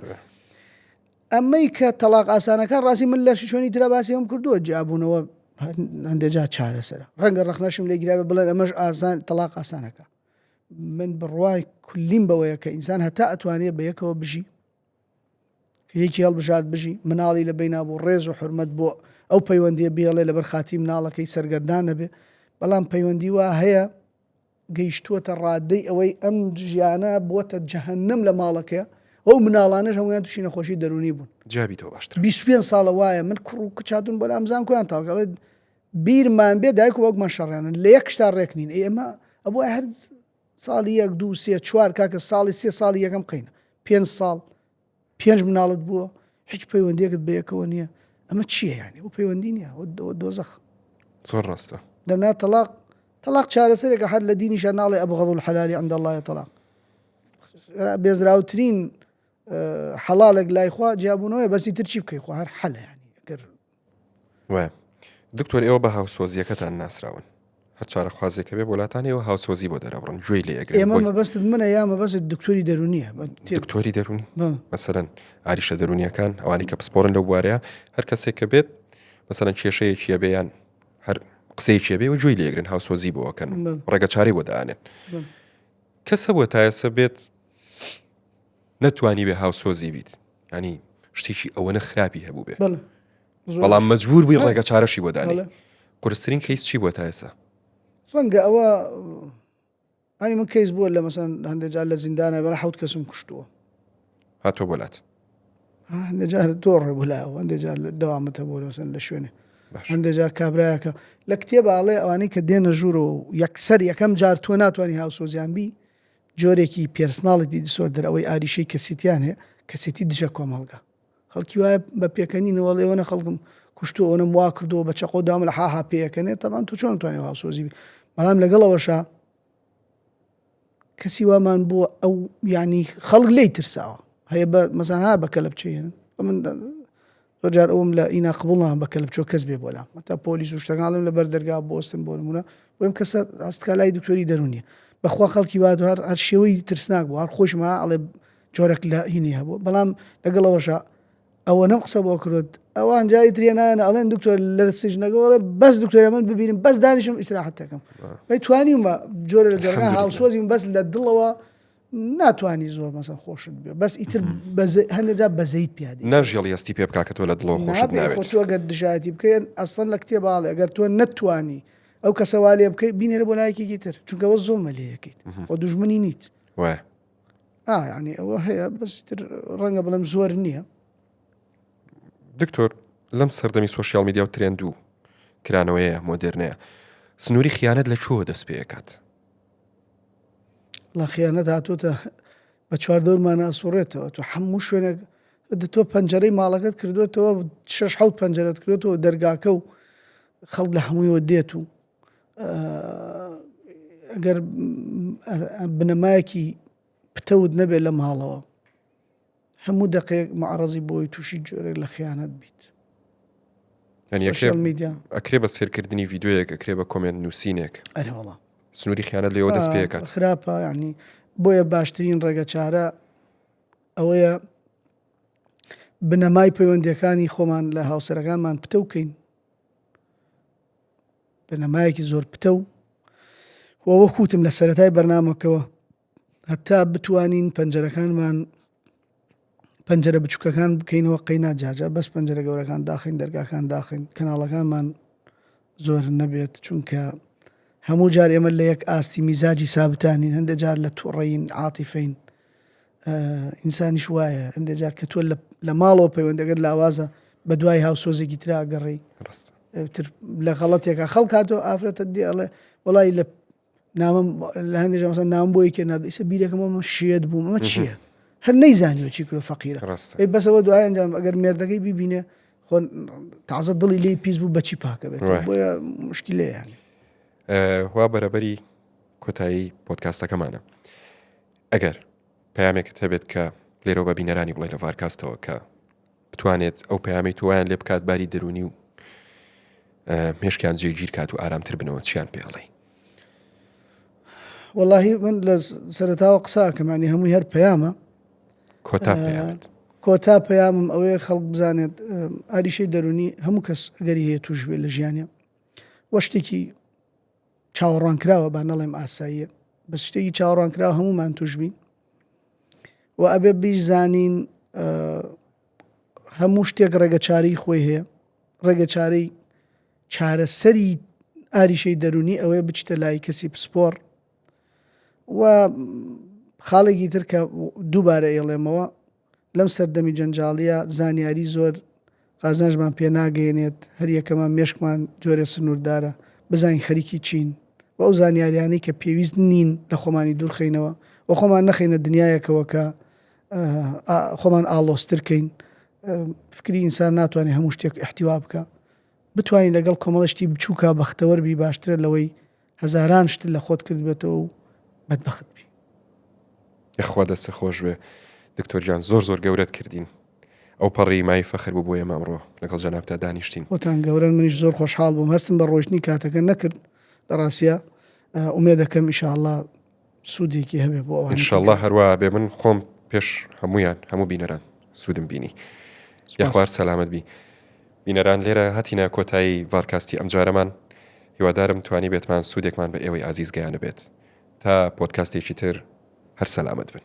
ئەمەی کە تەلاق ئاسانەکان ڕاستی من لە شوێنی ترا باسی ئەم کردووە جیابوونەوە هەندێک جار چارەسەرە ڕەنگە ڕەخنەشم لێگیرابێ بڵێن ئەمەش ئاسان تەلاق ئاسانەکە من بڕوای کولیم بەوەیە کە ئینسان هەتا ئەتوانێت بە یەکەوە بژی کە یەکی هەڵبژارد بژی مناڵی لە بەینا بوو ڕێز و حرمەت بۆ ئەو پەیوەندیە بێڵێ لەبەر خاتری مناڵەکەی سەرگەردان نەبێ بەڵام پەیوەندی وا هەیە گەیشتووەتە ڕادەی ئەوەی ئەم ژیانە بووەتە جەهەنەم لە ماڵەکەی ئەو مناڵانەش هەمویان تووشی نەخۆشی دەرونی بوون جیابیتەوە باشتر 25 ساڵە وایە من کوڕ و کچ هاتوون بۆ لام زانکۆیان تاوکەڵێت بیرمان بێ دایک و باوکمان شەڕیانن لە یەک شتا ڕێک نین ئێ ئێمە ئەبوایە هەر ساڵی یەک دوو سێ چوار کاکە ساڵی سێ ساڵی یەکەم قەینە پێنج ساڵ پێنج مناڵت بووە هیچ پەیوەندیەکت بە یەکەوە نییە ئەمە چییە یعنی ئەو پەیوەندی نییە ئەوە دۆزەخ زۆر ڕاستە دەنا تەلاق تەلاق چارەسەرێکە هەر لە دینیشە ناڵێ أبغض الحلال عند الله طلاق بێزراوترین حەڵالێک لای خوا جیابوونەوەی بەسی تر چی بکەی خوا هەر حەلە ینی ئەگەر وایە دکتۆر ئێوە بە هاوسۆزیەکەتان ناسراون هەر چارەخوازێکە بێ بۆلاتان ئێوە هاوسۆزی بۆ دەرەبڕن گوێی لێ ئەگرن ئێمە مەبەستت منە یا مەبەست دکتۆری دەرونیە دکتۆری دەرونی مەسەرەن ئاریشە دەرونیەکان ئەوانی کە پسپۆرن لەو بوارەیە هەر کەسێک کە بێت مەسەرەن کێشەیەکی بێ یان هەر قسەیەکی بێ و گوێی لێگرن هاوسۆزی بۆکەن ڕێگە چارەی بۆ دانێن کەس هەبووە تا ئێستا بێت نەتوانی بێ هاوسۆزی بیت ینی شتێکی ئەوەنە خراپی هەبوو بێ بەڵام مەجبور بووی ڕێگە چارەشی بۆ دانی قورسترین کەیس چی بۆ تا ئێستا ڕەنگە ئەوە ئەنی من کەیس بووە لە مەسەن هەندێک جار لە زیندانە بەڵێ حوت کەسم کوشتووە هاتۆ بۆلات هەندێک جار تۆ ڕێ بۆ لایەوە هەندێک جار دەوامەتە بۆ لەسەن لە شوێنێ هەندێک جار کابراایەکە لە کتێب ئاڵێ ئەوانەی کە دێنە ژوورەوە و یەکسەر یەکەم جار تۆ ناتوانانی هاوسۆزیان بی جۆرێکی personality disorder ئەوەی ئاریشەی کەسێتیان هەیە کەسێتی دژە کۆمەڵگا خەڵکی وایە بە پێکەنینەوە ئەڵێ ئەوەنە خەڵکم کوشتووە ئەوەنەم وا کردووە بە چەقۆ دام لە حاها پێەکەنێ تەبان تۆ چۆن توانێ هاوسۆزی بی بەڵام لەگەڵ ئەوەشا کەسی وامان بووە ئەو ینی خەڵک لی ترساوە هەیە بە مەزان ها بە کەلەپچەیەن من زۆر جار ئەوم لە ئینا قبول ناکەم بە کەلەپچۆ کەس بێ بۆ لام هەتا پۆلیس و شتەکان ئەڵێم لە بەر دەرگا بۆستن بۆ نمونە بۆیم کەسە هەستکا لای دکتۆری دەرونیە بەخوا خەڵکی وا هەر هەر شێوەی ترسناک بوو هەر خۆشم ها ئەڵێ جۆرەك لە هینی هەبوو بەڵام لەگەڵەوەشە ئەوە نەم قسە بۆ کرد ئەوان جاری ترێنایەن ئەڵێن دکتۆر لە سجنەکە ئەڵێ بەس دکتۆرە من ببینم بەس دانیشم ئیسراحەت دەکەم ئەی توانیومە جۆرە لە جۆرەکان هاوسۆزیم بەس لە دڵەوە ناتوانی زۆر مەسەن خۆشت بێ بەس ئیتر هەندێک جار بەزەیت پیا دێ ناژێڵی هەستی پێ بکا کە تۆ لە دڵەوە خۆشت ناوێت خۆ تۆ ئەگەر دژایەتی بکەی ئەسڵەن لە کتێب ئاڵێ ئەگەر تۆ نەتوانی ئەو کەسە وا لێ بکەی بینێرە بۆ لایەکێکی تر چونکە ئەوە زوڵمە لێ یەکەیت و دوژمنی نیت وایە ئا یعنی ئەوە هەیە بەس ئیتر ڕەنگە بڵێم زۆر نییە دکتۆر لەم سەردەمی سۆشیال میدیا و ترێند و کرانەوەیە مۆدێرنەیە سنووری خیانەت لە کوێوە دەست پێ ئەکات؟ لە خیانەت هاتووتە بە چواردەورمان ئەسوڕێتەوە تۆ هەموو شوێنێک تۆ پەنجەرەی ماڵەکەت کردوێتەوە شش حوت پەنجەرەت کردوێتەوە دەرگاکە و خەڵک لە هەموویەوە دێت و ئەگەر بنەمایەکی پتەوت نەبێت لە ماڵەوە هەموو دەقەیەک معرەزی بۆی تووشی جۆرێک لە خیانەت بیت. یانی ئەکرێ میدیا ئەکرێ بە سێرکردنی ڤیدیۆیەک ئەکرێ بە comment نووسینێک ئەرێ وەڵا سنووری خیانەت لێوە دەست پێکات خراپە ینی بۆیە باشترین ڕێگە چارە ئەوەیە بنەمای پەیوەندیەکانی خۆمان لە هاوسەرەکانمان پتە بکەین بنەمایەکی زۆر پتە و وەکوتم لە سەرەتای بەرنمەکەوە هەتا بتوانین پەنجەرەکانمان پەنجەرە بچووکەکان بکەینەوە قەینا جاجا بەس پەنجەرە گەورەکان داخین دەرگاکان داخین کەناڵەکانمان زۆر نەبێت چونکە هەموو جار ئێمە لە یەک ئاستی میزاجی سابتانین هەندێک جار لە تووڕین عاتیفین ئینسانیش وایە هەندێک جار کە تۆ لە ماڵەوە پەیوەندەکەت لاوازە بە دوای هاوسۆزێکی ترا گەڕی تر لە غەڵەتێکە خەڵکاتەوە ئافرەتە دێ ئەڵێ وڵی لە نامەم لە هەندێک جار مەسەلەن ناوم بۆ یەکێ نارد ئیسە بیرەکەم ئەمە شێت بووم ئەمە چییە هەر نەیزانیوە چی کردوە فەقیرە ڕاستە. ئەی بەسەوە دوای ئەنجام ئەگەر مێردەکەی بیبینێ خۆ تازە دڵی لێی پیس بوو بەچی پاکە بێت وای. بۆیە مشکلەیە یانی. وا بەرەبەری کۆتایی پۆدکاستەکەمانە ئەگەر. پەیامێکت هەبێت کە لێرەوە بە بینەرانی بڵێ لە ڤارکاستەوە کە بتوانێت ئەو پەیامەی تۆ وایان لێ بکات باری دەروونی و مێشکیان جێگیر کات و ئارامتر بنەوە چیان پێ ئەڵێی؟ وەڵاهی من لە سەرەتاوە قسە ئەکەم ینی هەمووی هەر پەیامە کۆتا پەیامت کۆتا پەیامم ئەوەیە خەڵک بزانێت ئاریشەی دەرونی هەموو کەس ئەگەری هەیە توش بێت لە ژیانە وە شتێکی چاوەڕوانکراوە با نەڵێم ئاساییە بەس شتێکی چاوەڕوانکراوە هەموومان توش بین و ئەبێ بیزانین هەموو شتێک ڕێگەچارەی خۆی هەیە ڕێگەچارەی چارەسەری ئاریشەی دەرونی ئەوەیە بچیتە لای کەسی پسپۆڕ و خاڵێکی تر کە دووبارە ئێڵێمەوە لەم سەردەمی جەنجاڵیە زانیاری زۆر قازانجمان پێ ناگەیەنێت، هەر یەکەمان مێشکمان جۆرێ سنووردارە، بزانین خەریکی چین و ئەو زانیاریانەی کە پێویست نین لە خۆمانی دوورخەینەوە و خۆمان نەخەینە دنیایەکەوە کە خۆمان ئاڵۆزتر کەین. فکری ئینسان ناتوانێت هەموو شتێک ئیحتیوا بکا. بتوانین لەگەڵ کۆمەڵە شتی بچووکا بەختەوەر بی باشترە لەوەی هەزاران شتت لە خۆت کردبێتەوە و بەدبەخت بی. یەخوا دەستت خۆش بێ دکتۆر گیان زۆر زۆر گەورەت کردین ئەو پەڕی مای فەخر بوو بۆ ئێمە ئەمڕۆ لەگەڵ جەنابتا دانیشتین. خۆتان گەورەن منیش زۆر خۆشحاڵ بووم هەستم بە ڕۆیشتنی کاتەکە نەکرد لە ڕاستیا ئومێدەکەم ئیشاڵڵا سوودێکی هەبێ بۆ ئەوانەی ان شاء اللە هەروا بێ من خۆم پێش هەموویان هەموو بینەران سوودم بینی یاخوار سەلامەت بی بینەران لێرە هاتینە کۆتایی ڤارکاستی ئەمجارەمان هیوادارم توانی بێتمان سوودێکمان بە ئێوەی ئازیز گەیانبێت تا پۆدکاستێکی تر هەر سەلامەت بن.